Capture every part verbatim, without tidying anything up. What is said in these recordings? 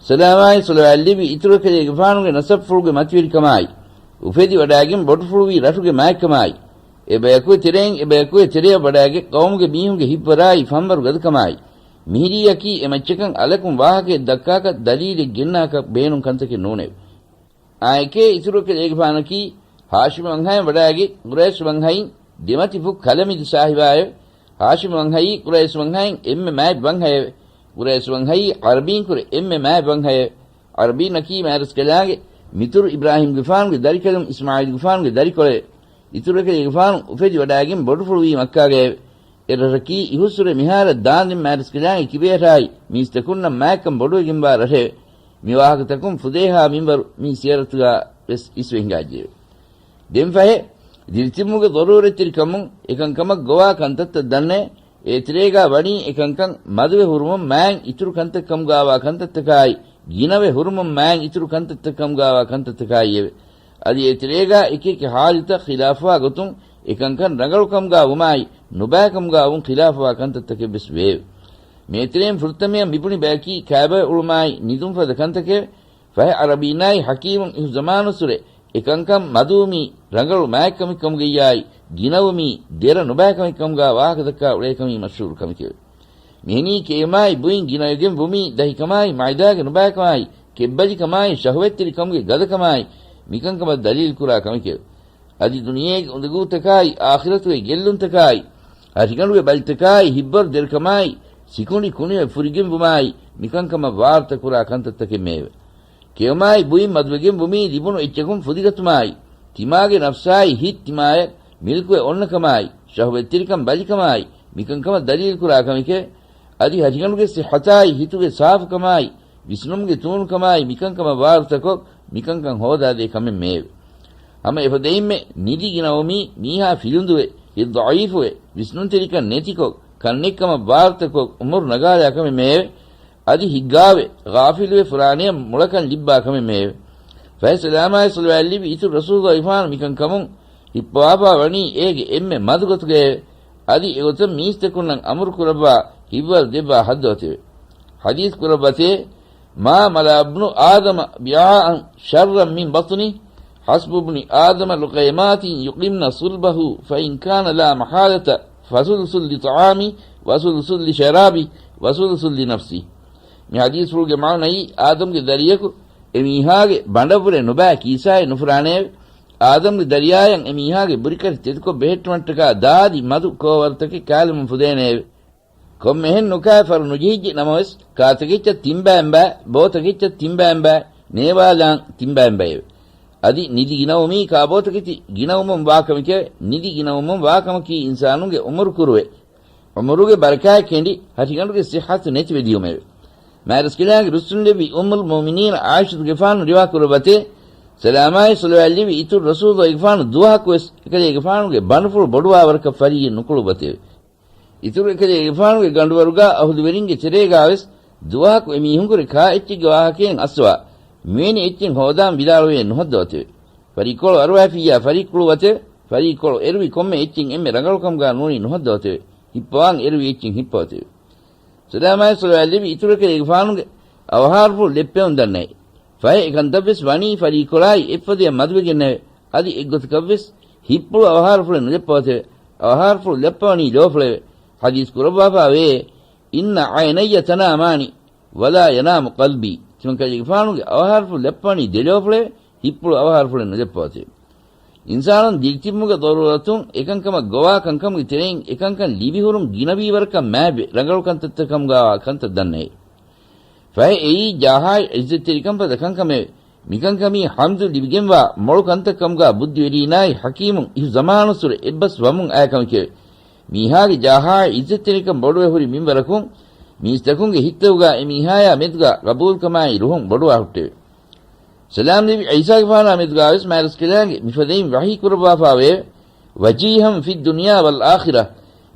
ސަލާމާއި ޞަލަވާތް ލިބި އިތުރު އެކަލޭގެފާނުގެ ނަސަބުފުޅުގެ މަތިވެރިކަމާއި، އުފެދި ވަޑައިގެން ބޮޑުފުޅުވީ ރަށުގެ މާތްކަމާއި، އެ ބަޔަކުގެ ތެރެއިން އެ ބަޔަކުގެ ތެރެއަށް ވަޑައިގެން ޤައުމުގެ މީހުންގެ ހިތްވަރާއި ފަންވަރު ގަދަކަމާއި، މިހިރީއަކީ އެ މައްޗަކަށް އަލަކުން ވާހަކައެއް ދައްކާކަށް ދަލީލެއް ގެންނާކަށް ބޭނުން ކަންތަކެއް ނޫނެވެ. އާއެކޭ އިތުރު އެކަލޭގެފާނަކީ ހާޝިމް ވަންހައިން ވަޑައިގެން ޤުރައިޝް ވަންހައިން ދެމަތި ފުށް ކަލަމިދި ސާހިބާއެވެ. ހާޝިމް ވަންހައީ ޤުރައިޝް ވަންހައިން އެންމެ މާތް ވަންހައެވެ. ޤުރައިޝް ވަންހައީ ޢަރަބީންކުރެ އެންމެ މާތް ވަންހައެވެ. ޢަރަބީންނަކީ މާތްރަސްކަލާނގެ މިތުރު އިބްރާހީމްގެފާނުގެ ދަރިކަލުން އިސްމާޢީލްގެފާނުގެ ދަރިކޮޅެވެ. އިތުރު އެކަލޭގެފާނު އުފެދި ވަޑައިގެން ބޮޑުފުޅުވީ މައްކާގައެވެ. އެ ރަށަކީ އިހުއްސުރެ މިހާރަށް ދާންދެން މާތްރަސްކަލާނގެ ކިބައިރާއި މީސްތަކުންނަށް މާތްކަން ބޮޑުވެގެންވާ ރަށެވެ. މި ވާހަކަތަކުން ފުދޭހާ މިންވަރު މި ސިޔަރަތުގަ ވެސް އިސްވެ ހިނގާއްޖެއެވެ. ދެން ފަހެ، ދިރިތިބުމުގެ ޟަރޫރަތްތެރިކަމުން އެކަންކަމަށް ގޮވާ ކަންތައްތައް ދަންނައެވެ. އޭތެރޭގާ ވަނީ އެކަންކަން މަދުވެ ހުރުމުން މާތް އިތުރު ކަންތައް ކަމުގާވާ ކަންތައްތަކާއި، ގިނަވެ ހުރުމުން މާތް އިތުރު ކަންތައްތައް ކަމުގާވާ ކަންތައްތަކާއިއެވެ. އަދި އޭތެރޭގާ އެކިއެކި ހާލަތަށް ޚިލާފުވާ ގޮތުން އެކަންކަން ރަނގަޅު ކަމުގާ ވުމާއި، ނުބައި ކަމުގާ ވުން ޚިލާފުވާ ކަންތައްތަކެއް ވެސް ވެއެވެ. މޭތެރެއިން ފުރަތަމަޔަށް މިބުނި ބަޔަކީ ކައިބަވެ އުޅުމާއި ނިދުން ފަދަ ކަންތަކެވެ. ފަހެ ޢަރަބީންނާއި ޙަކީމުން އިހު ޒަމާނުއްސުރެ އެކަންކަން މަދުވުމީ ރަނގަޅު މާތްކަމެއްކަމުގައްޔާއި، ގިނަވުމީ ދެރަ ނުބައިކަމެއްކަމުގާ ވާހަކަދައްކާ އުޅޭކަމީ މަޝްހޫރު ކަމެކެވެ. މިހެނީ ކެއުމާއި ބުއިން ގިނަވެގެން ވުމީ ދަހިކަމާއި މައިދާގެ ނުބައިކަމާއި، ކެތްބަލިކަމާއި، ޝަހުވަތްތެރިކަމުގެ ގަދަކަމާއި، މިކަންކަމަށް ދަލީލުކުރާ ކަމެކެވެ. އަދި ދުނިޔޭގެ އުނދަގޫތަކާއި، އާޚިރަތުގެ ގެއްލުންތަކާއި، ހަށިގަނޑުގެ ބަލިތަކާއި، ހިތްވަރު ދެރަކަމާއި، ސިކުނޑި ކުނިވެ ފުރިގެން ވުމާއި، މިކަންކަމަށް ވާރުތަ ކުރާ ކަންތައްތަކެއް މެއެވެ. ކެއުމާއި ބުއިން މަދުވެގެން ވުމީ ލިބުނު އެއްޗަކުން ފުދިގަތުމާއި، ތިމާގެ ނަފްސާއި ހިތް ތިމާޔަށް މިލްކުވެ އޮންނަކަމާއި، ޝަހުވަތްތެރިކަން ބަލިކަމާއި، މިކަންކަމަށް ދަލީލުކުރާ ކަމެކެވެ. އަދި ހަށިގަނޑުގެ ޞިއްޙަތާއި ހިތުގެ ސާފުކަމާއި، ވިސްނުމުގެ ތޫނުކަމާއި، މިކަންކަމަށް ވާރުތަކޮށް، މިކަންކަން ހޯދާދޭ ކަމެއް މެއެވެ. ހަމަ އެފަދައިންމެ ނިދި ގިނަވުމީ، މީހާ ފިލުނދުވެ، ހިތް ޟަޢީފުވެ، ވިސްނުންތެރިކަން ނެތިކޮށް، ކަންނެއްކަމަށް ވާރުތަކޮށް، އުމުރު ނަގާލާ ކަމެއް މެއެވެ. އަދި ހިއްގާވެ، ޣާފިލުވެ ފުރާނަޔަށް މުޅަކަން ލިއްބާ ކަމެއް މެއެވެ. ފަހެ ސަލާމާއި ޞަލަވާތް ލިބި އިތުރު ރަސޫލުﷲ މިކަންކަމުން ހިއްޕަވާފާ ވަނީ އޭގެ އެންމެ މަދު ގޮތުގައެވެ. އަދި އެގޮތަށް މީސްތަކުންނަށް އަމުރު ކުރައްވާ ހިތްވަރު ދެއްވާ ހައްދަވަތެވެ. ޙަދީޘް ކުރައްވަތޭ، ما ملأ ابن آدم وعاء شرا من بطنه، حسب ابن آدم لقيمات يقمن صلبه، فإن كان لا محالة فثلث لطعامه وثلث لشرابه وثلث لنفسه. މި ޙަދީޘްފުޅުގެ މާނައީ، އާދަމްގެ ދަރިޔަކު އެމީހާގެ ބަނޑަށްވުރެ ނުބައި ކީސާއެއް ނުފުރާނެއެވެ. އާދަމްގެ ދަރިޔާޔަށް އެމީހާގެ ބުރިކަށި ތެދުކޮށް ބެހެއްޓުމަށްޓަކާ ދާދި މަދު ކޯވަރުތަކެއް ކާލެމުން ފުދޭނެއެވެ. ކޮންމެހެން ނުކާ ފަރު ނުޖެހިއްޖެ ނަމަވެސް، ކާތަކެއްޗަށް ތިންބައިންބައި، ބޯތަކެއްޗަށް ތިންބައިންބައި، ނޭވާލާން ތިންބައިންބައެވެ. އަދި ނިދި ގިނަވުމީ ކާބޯތަކެތި ގިނަވުމުން ވާކަމެކެވެ. ނިދި ގިނަވުމުން ވާކަމަކީ އިންސާނުންގެ އުމުރު ކުރުވެ، އުމުރުގެ ބަރަކާތް ކެނޑި، ހަށިގަނޑުގެ ޞިއްޙަތު ނެތިވެ ދިޔުމެވެ. މާތްރަސްކަލާނގެ ރުއްސުންލެއްވި އުއްމުލް މުއުމިނީން ޢާއިޝަތުގެފާނު ރިވާކުރައްވަތޭ، ސަލާމާއި ޞަލަވާތް ލިބި އިތުރު ރަސޫލުﷲގެފާނު ދުވަހަކުވެސް އެކަލޭގެފާނުގެ ބަނޑުފުޅު ބޮޑުވާވަރަކަށް ފަރިއްޔެއް ނުކުޅުއްވަތެވެ. އިތުރު އެކަލޭގެފާނުގެ ގަނޑުވަރުގާ އަހުލުވެރިންގެ ތެރޭގާވެސް ދުވަހަކު އެމީހުންކުރެ ކާ އެއްޗެއްގެ ވާހަކައެއް އައްސަވާ، މިވެނި އެއްޗެއް ހޯދާން ވިދާޅުވެ ނުހައްދަވަތެވެ. ފަރިއްކޮޅު އަރުވާފިއްޔާ ފަރިއްކުޅުވަތެވެ. ފަރިއްކޮޅު އެރުވި ކޮންމެ އެއްޗެއް އެންމެ ރަނގަޅުކަމުގާ ނޫނީ ނުހައްދަވަތެވެ. ހިއްޕަވާން އެރުވި އެއްޗެއް ހިއްޕަވަތެވެ. ސަލާމާއި ޞަލަވާތް ލިބި އިތުރު އެކަލޭގެފާނުގެ އަވަހާރަފުޅު ލެއްޕެވުން ދަންނައެވެ. ފަހެ އެކަންތައްވެސް ވަނީ ފަރިއްކޮޅާއި އެއްފަދަޔަށް މަދުވެގެންނެވެ. އަދި އެއްގޮތަކަށްވެސް ހިއްޕުޅު އަވަހާރަފުޅެއް ނުލެއްޕަވަތެވެ. އަވަހާރަފުޅު ލެއްޕަވަނީ ލޯފުޅެވެ. ޙަދީޘް ކުރައްވާފާވޭ، إن عيني تنامان ولا ينام قلبي. ތިމަންކަލޭގެފާނުގެ އަވަހާރަފުޅު ލެއްޕަވަނީ ދެލޯފުޅެވެ. ހިއްޕުޅު އަވަހާރަފުޅެއް ނުލެއްޕަވަތެވެ. އިންސާނުން ދިރިތިބުމުގެ ޟަރޫރަތުން އެކަންކަމަށް ގޮވާ ކަންކަމުގެ ތެރެއިން އެކަންކަން ލިބިހުރުން ގިނަވީވަރަކަށް މާތްވެ ރަނގަޅު ކަންތައްތައް ކަމުގާވާ ކަންތައް ދަންނައެވެ. ފަހެ އެއީ ޖާހާއި ޢިއްޒަތްތެރިކަން ފަދަ ކަންކަމެވެ. މިކަންކަމީ ޙަމްދު ލިބިގެންވާ މޮޅު ކަންތައް ކަމުގާ ބުއްދިވެރީންނާއި ޙަކީމުން އިހު ޒަމާނުއްސުރެ އެއްބަސް ވަމުން އައި ކަމެކެވެ. މީހާގެ ޖާހާއި ޢިއްޒަތްތެރިކަން ބޮޑުވެ ހުރި މިންވަރަކުން، މީސްތަކުންގެ ހިތްތަކުގާ އެމީހާޔާ މެދުގާ ގަބޫލުކަމާއި ރުހުން ބޮޑުވާ ހުއްޓެވެ. ސަލާމް ލިބި ޢީސާގެފާނާ މެދުގާވެސް މާތްރަސްކަލާނގެ މިފަދައިން ވަޙީ ކުރައްވާފާވެއެވެ. وجيها في الدنيا والآخرة.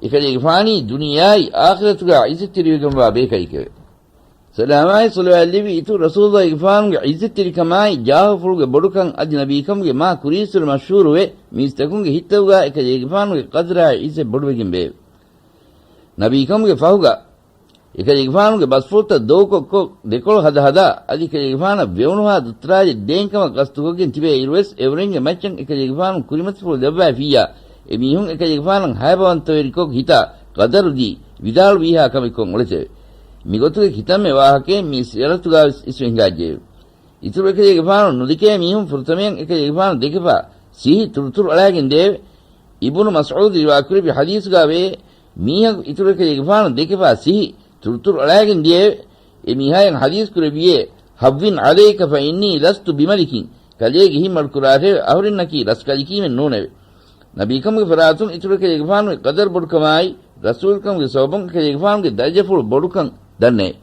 އެކަލޭގެފާނީ ދުނިޔެއާއި އާޚިރަތުގާ ޢިއްޒަތްތެރިވެގެންވާ ބޭކަލެކެވެ. ސަލާމާއި ޞަލަވާތް ލިބި އިތުރު ރަސޫލުﷲގެފާނުގެ ޢިއްޒަތްތެރިކަމާއި ޖާހުފުޅުގެ ބޮޑުކަން އަދި ނަބީކަމުގެ މާ ކުރީއްސުރެ މަޝްހޫރުވެ، މީސްތަކުންގެ ހިތްތަކުގާ އެކަލޭގެފާނުގެ ޤަދްރާއި ޢިއްޒަތް ބޮޑުވެގެން ބެއެވެ. ނަބީކަމުގެ ފަހުގާ އެކަލޭގެފާނުގެ ބަސްފުޅުތައް ދޮގުކޮށް ދެކޮޅު ހަދަ ހަދާ، އަދި އެކަލޭގެފާނަށް ވެވުނުހާ ދުއްތުރާޖެއް ދޭންކަމަށް ގަސްތުކޮށްގެން ތިބޭ އިރުވެސް، އެއުރެންގެ މައްޗަށް އެކަލޭގެފާނު ކުރިމަތިފުޅު ލައްވައިފިއްޔާ، އެމީހުން އެކަލޭގެފާނަށް ހައިބަވަންތަވެރިކޮށް ހިތާ ޤަދަރުދީ، ވިދާޅުވީހާ ކަމެއްކޮށް އުޅެތެވެ. މިގޮތުގެ ކިތަންމެ ވާހަކައެއް މި ސިޔަރަތުގާވެސް އިސްވެ ހިނގާއްޖެއެވެ. އިތުރު އެކަލޭގެފާނު ނުދެކޭ މީހުން ފުރަތަމަޔަށް އެކަލޭގެފާނު ދެކެފާ ސިހި ތުރުތުރު އަޅާގެން ދެއެވެ. އިބުނު މަސްޢޫދު ރިވާކުރެއްވި ޙަދީޘުގާ ވޭ، މީހަކު އިތުރު އެކަލޭގެފާނު ދެކެފާ ސިހި ތުރުތުރު އަޅާގެން ދިޔައެވެ. އެ މީހާޔަށް ޙަދީޘް ކުރެއްވިއޭ، "ހައްވިން ޢަލައިކަ ފައިންނީ ލަސްތު ބިމަލިކިން." ކަލޭ ގެހިން މަޑުކުރާށެވެ، އަހުރެންނަކީ ރަސްކަލިކީމެއް ނޫނެވެ. ނަބީކަމުގެ ފަރާތުން އިތުރު އެކަލޭގެފާނުގެ ޤަދަރު ބޮޑުކަމާއި، ރަސޫލުކަމުގެ ސަބަބުން އެކަލޭގެފާނުގެ ދަރަޖަފުޅު ބޮޑުކަން ދަންނައެވެ.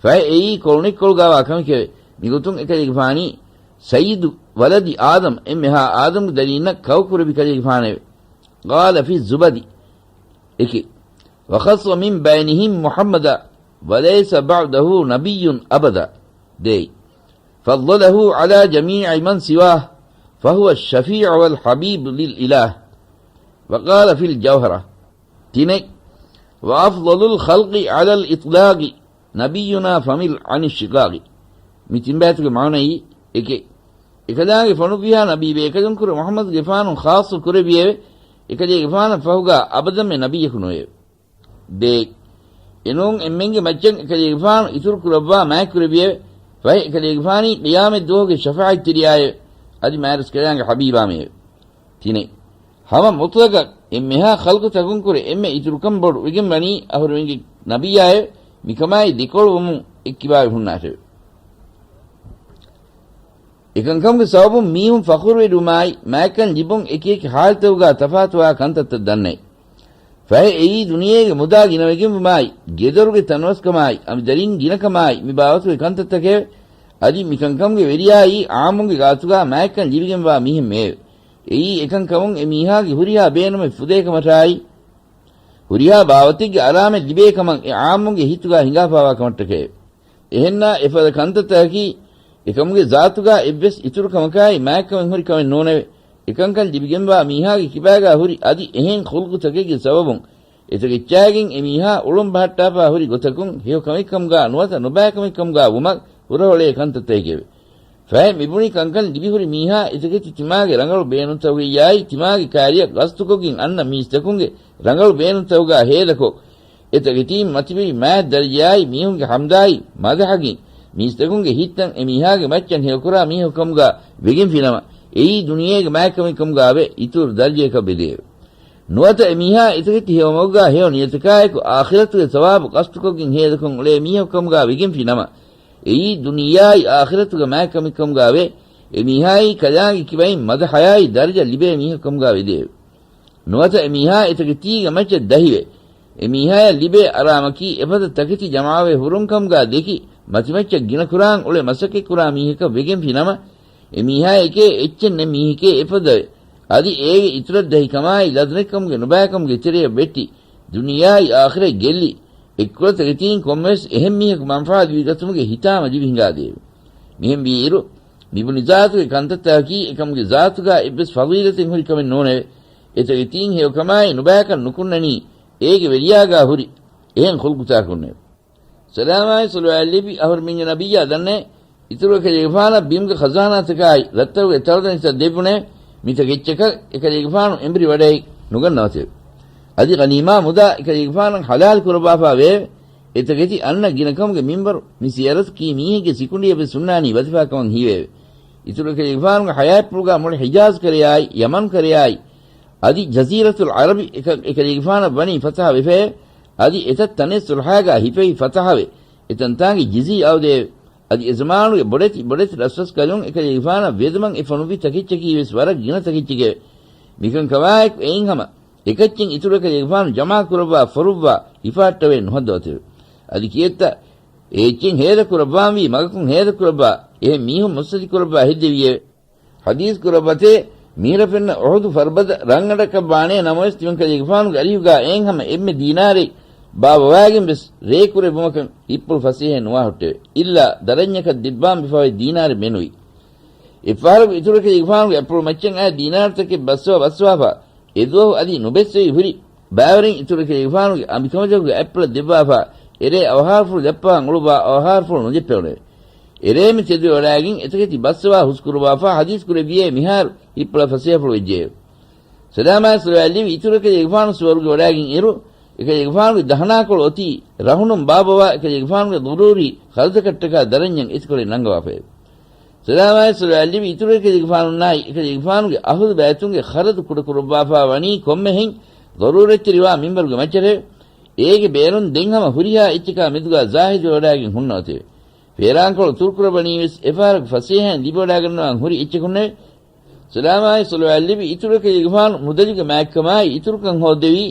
ފަހެ އެއީ ކޮޅުނެތްކޮޅުގާވާ ކަމެކެވެ. މިގޮތުން އެކަލޭގެފާނީ ސައްޔިދު ވަލަދި އާދަމް، އެންމެހާ އާދަމްގެ ދަރީންނަށް ކައު ކުރެއްވި ކަލޭގެފާނެވެ. ޤާލަ ފި ޒުބަދި އެކެއް، "ވަޚައްޞަ މިން ބައިނިހިމް މުޙައްމަދަ، ވަލައިސަ ބަޢުދަހު ނަބިއްޔުން އަބަދަ." ދޭއް، "ފަޟަّލަހު ޢަލާ ޖަމީޢި މަން ސިވާހް، ފަހުވަ ޝަފީޢު ވަލް ޙަބީބު ލިލް އިލާހް." ވަޤާލަ ފިލް ޖައުހަރަ. ތިނެއް، "ވައަފްޟަލުލް ޚަލްޤި ޢަލަލް އިޠްލާޤި، ނަބިއްޔުނާ ފަމިލް ޢަނިއް ޝިޤާޤި." މި ތިން ބައިތުގެ މާނައީ އެކެއް. އެކަލާނގެ ފޮނުއްވިހާ ނަބީ ބޭކަލުންކުރެ މުޙައްމަދުގެފާނު ޚާއްޞަ ކުރެއްވިއެވެ. އެކަލޭގެފާނަށް ފަހުގާ އަބަދަށްމެ ނަބިއްޔަކު ނުވެއެވެ. ދޭއް، އެނޫން އެންމެންގެ މައްޗަށް އެކަލޭގެފާނު އިތުރު ކުރައްވާ މާތްކުރެއްވިއެވެ. ފަހެ އެކަލޭގެފާނީ ޤިޔާމަތް ދުވަހުގެ ޝަފާޢަތްތެރިޔާއެވެ. އަދި މާތްރަސްކަލާނގެ ޙަބީބާމެއެވެ. ތިނެއް، ހަމަ މުޠްލަޤަށް އެންމެހާ ޚަލްޤުތަކުންކުރެ އެންމެ އިތުރުކަން ބޮޑު ވެގެން ވަނީ އަހުރެމެންގެ ނަބިއްޔާއެވެ. މިކަމާއި ދެކޮޅުވުމުން އެއްކިބާވެ ހުންނާށެވެ. އެކަންކަމުގެ ސަބަބުން މީހުން ފަޚުރުވެރިވުމާއި، މާތްކަން ލިބުން އެކިއެކި ޙާލަތަކުގާ ތަފާތުވާ ކަންތައްތައް ދަންނައެވެ. ފަހެ އެއީ ދުނިޔޭގެ މުދާ ގިނަވެގެންވުމާއި، ގެދޮރުގެ ތަނަވަސްކަމާއި، އަނބިދަރިން ގިނަކަމާއި، މި ބާވަތުގެ ކަންތައްތަކެވެ. އަދި މިކަންކަމުގެ ވެރިޔާއީ އާއްމުންގެ ގާތުގާ މާތްކަން ލިބިގެންވާ މީހެއްމެއެވެ. އެއީ އެކަންކަމުން އެ މީހާގެ ހުރިހާ ބޭނުމެއް ފުދޭކަމަށާއި، ހުރިހާ ބާވަތެއްގެ އަރާމެއް ލިބޭކަމަށް އެ އާއްމުންގެ ހިތުގާ ހިނގާފާވާ ކަމަށްޓަކައެވެ. އެހެންނާ އެފަދަ ކަންތައްތަކަކީ އެކަމުގެ ޒާތުގާ އެއްވެސް އިތުރުކަމަކާއި މާތްކަމެއް ހުރި ކަމެއް ނޫނެވެ. އެކަންކަން ލިބިގެންވާ މީހާގެ ކިބާގާ ހުރި އަދި އެހެން ޚުލްޤުތަކެއްގެ ސަބަބުން އެތަކެއްޗާގެން އެ މީހާ އުޅުން ބަހައްޓާފާ ހުރި ގޮތަކުން ހެޔޮ ކަމެއްކަމުގާ ނުވަތަ ނުބައިކަމެއްކަމުގާ ވުމަށް ހުރަހޮޅޭ ކަންތައްތަކެކެވެ. ފަހެ މިބުނި ކަންކަން ލިބިހުރި މީހާ އެތަކެތި ތިމާގެ ރަނގަޅު ބޭނުންތަކުގައްޔާއި ތިމާގެ ކާރިޔަށް ގަސްތުކޮށްގެން އަންނަ މީސްތަކުންގެ ރަނގަޅު ބޭނުންތަކުގާ ހޭދަކޮށް، އެތަކެތީން މަތިވެރި މާތް ދަރަޖަޔާއި މީހުންގެ ހަމްދާއި މަދަޙަކީ މީސްތަކުންގެ ހިތްތައް އެ މީހާގެ މައްޗަށް ހެޔޮކުރާ މީހަކު ކަމުގާ ވެގެންފިނަމަ، އެއީ ދުނިޔޭގެ މާތްކަމެއް ކަމުގާވެ އިތުރު ދަރަޖަޔަކަށް ވެދެއެވެ. ނުވަތަ އެ މީހާ އެތަކެތި ހެޔޮމަގުގާ ހެޔޮ ނިޔަތަކާއެކު އާޚިރަތުގެ ސަވާބު ގަސްތުކޮށްގެން ހޭދަކޮށް އުޅޭ މީހަކު ކަމުގާ ވެގެންފި ނަމަ، އެއީ ދުނިޔެއާއި އާޚިރަތުގެ މާތްކަމެއްކަމުގާވެ، އެ މީހާއީ ކަލާނގެ ކިބައިން މަދަޙަޔާއި ދަރަޖަ ލިބޭ މީހަކު ކަމުގާ ވެދެއެވެ. ނުވަތަ އެ މީހާ އެތަކެތީގެ މައްޗަށް ދަހިވެ، އެ މީހާޔަށް ލިބޭ އަރާމަކީ އެފަދަ ތަކެތި ޖަމާވެ ހުރުން ކަމުގާ ދެކި، މަތިމައްޗަށް ގިނަކުރާން އުޅެ މަސައްކަތްކުރާ މީހަކަށް ވެގެންފި ނަމަ، އެ މީހާޔެކޭ އެއްޗެއް ނެތް މީހެކޭ އެފަދަވެ، އަދި އޭގެ އިތުރަށް ދަހިކަމާއި ލަދުނެއްކަމުގެ ނުބައިކަމުގެ ތެރެޔަށް ވެއްޓި، ދުނިޔެއާއި އާޚިރަތް ގެއްލި، އެއްކުޅަތަކެތީން ކޮންމެވެސް އެހެން މީހަކު މަންފާ ލިބިގަތުމުގެ ހިތާމަ ލިބި ހިނގާދެއެވެ. މިހެން ވީއިރު، މިބުނި ޒާތުގެ ކަންތައްތަކަކީ އެކަމުގެ ޒާތުގާ އެއްވެސް ފަޟީލަތެއް ހުރި ކަމެއް ނޫނެވެ. އެތަކެތީން ހެޔޮކަމާއި ނުބައިކަން ނުކުންނަނީ، އޭގެ ވެރިޔާގާ ހުރި އެހެން ޚުލްޤުތަކުންނެވެ. ސަލާމާއި ޞަލަވާތް ލިބި އަހުރެމެންގެ ނަބިއްޔާ ދަންނައެވެ. އިތުރު އެކަލޭގެފާނަށް ބިމުގެ ޚަޒާނާތަކާއި ރަށްތަކުގެ ތަޅުދަނޑިތައް ދެއްވުނެވެ. މިތަކެއްޗަކަށް އެކަލޭގެފާނު އެނބުރި ވަޑައެއް ނުގަންނަވަތެވެ. އަދި ޣަނީމާ މުދާ އެކަލޭގެފާނަށް ޙަލާލު ކުރައްވާފާ ވެއެވެ. އެތަކެތި އަންނަ ގިނަކަމުގެ މިންވަރު މި ސިޔަރަތު ކީ މީހެއްގެ ސިކުނޑިއެއް ވެސް ހުންނާނީ ވަޒީފާ ކަމަށް ހީވެއެވެ. އިތުރު އެކަލޭގެފާނުގެ ޙަޔާތްޕުޅުގާ މުޅި ޙިޖާޒް ކަރަޔާއި، ޔަމަން ކަރަޔާއި، އަދި ޖަޒީރަތުލް ޢަރަބި އެކަ-، އެކަލޭގެފާނަށް ވަނީ ފަތަޙަ ވެފައެވެ. އަދި އެތައް ތަނެއް ޞުލްޙާގާ ހިފެވި ފަތަޙަވެ، އެތަންތާނގެ ޖިޒީ އައުދެއެވެ. އަދި އެޒަމާނުގެ ބޮޑެތި ބޮޑެތި ރަސްރަސްކަލުން އެކަލޭގެފާނަށް ވެދުމަށް އެ ފޮނުއްވި ތަކެއްޗަކީ ވެސް ވަރަށް ގިނަ ތަކެއްޗެކެވެ. މިކަން ކަމާއެކު އެއިން ހަމަ އެކައްޗެއް އިތުރު އެކަލޭގެފާނު ޖަމާ ކުރައްވާ ފޮރުއްވާ ހިފާއްޓަވައެއް ނުހައްދަވަތެވެ. އަދި ކިއެއްތަ އެ އެއްޗެއް ހޭދަ ކުރައްވާންވީ މަގަކުން ހޭދަ ކުރައްވާ އެހެން މީހުން މުއްސަތި ކުރައްވާ ހެއްދެވިއެވެ. ޙަދީޘް ކުރައްވަތޭ، މީރަ ފެންނަ އުޙުދު ފަރުބަދަ ރަންގަނޑަކަށް ވާނޭ ނަމަވެސް ތިމަންކަލޭގެފާނުގެ އަރިހުގާ އެއިން ހަމަ އެންމެ ދީނާރެއް ބާއްވަވާގެން ވެސް ރޭ ކުރެއްވުމަކަށް ހިތްޕުޅު ފަސޭހައެއް ނުވާ ހުއްޓެވެ. އިއްލާ ދަރަންޏަކަށް ދެއްވާން ބިފާވެ ދީނާރެއް މެނުވި. އެއްފަހަރަކު އިތުރު އެކަލޭގެފާނުގެ އަތްޕުޅު މައްޗަށް އައި ދީނާރުތަކެއް ބައްސަވާ ބައްސަވާފާ، އެ ދުވަހު އަދި ނުބެއްސެވި ހުރި ބައިވަރެއް އިތުރު އެކަލޭގެފާނުގެ އަނބިކަމަޖަކުގެ އަތްޕުޅަށް ދެއްވާފާ، އެރޭ އަވަހާރަފުޅު ލައްޕަވާން އުޅުއްވާ އަވަހާރަފުޅު ނުލައްޕެވުނެވެ. އެރޭމެ ތެދުވެވަޑައިގެން އެތަކެތި ބައްސަވާ ހުސްކުރައްވާފާ ހަދީސް ކުރެއްވިއޭ މިހާރު ހިތްޕުޅަށް ފަސޭހަފުޅު ވެއްޖެއެވެ. ސަލާމާއި ޞަލަވާތް ލެއްވި އިތުރު އެކަލޭގެފާނު ސުވަރުގެ ވަޑައިގެން އިރު، އެކަލޭގެފާނުގެ ދަހަނާކޮޅު އޮތީ ރަހުނުން ބާއްވަވާ އެކަލޭގެފާނުގެ ޟުރޫރީ ޚަރަދަކަށްޓަކާ ދަރަންޏަށް އެތިކޮޅެއް ނަންގަވާފައެވެ. ސަލާމާއި ޞަލަވާތް ލެއްވި އިތުރު އެކަލޭގެފާނުންނާއި އެކަލޭގެފާނުގެ އަހުލު ބައިތުންގެ ޚަރަދު ކުޑަކުރައްވާފާ ވަނީ ކޮންމެހެން ޟަރޫރަތްތެރިވާ މިންބަރުގެ މައްޗަށެވެ. އޭގެ ބޭރުން ދެން ހަމަ ހުރިހާ އެއްޗަކާ މެދުގާ ޒާހިދުވެވަޑައިގެން ހުންނަ އޮތެވެ. ފޭރާންކޮޅު ތުރުކުރައްވަނީވެސް އެފަހަރަކު ފަސޭހައިން ލިބިވަޑައިގަންނަވާން ހުރި އެއްޗަކުންނެވެ. ސަލާމާއި ޞަލަވާތް ލެއްވި އިތުރު އެކަލޭގެފާނު މުދަލުގެ މާތްކަމާއި އިތުރުކަން ހޯއްދެވީ،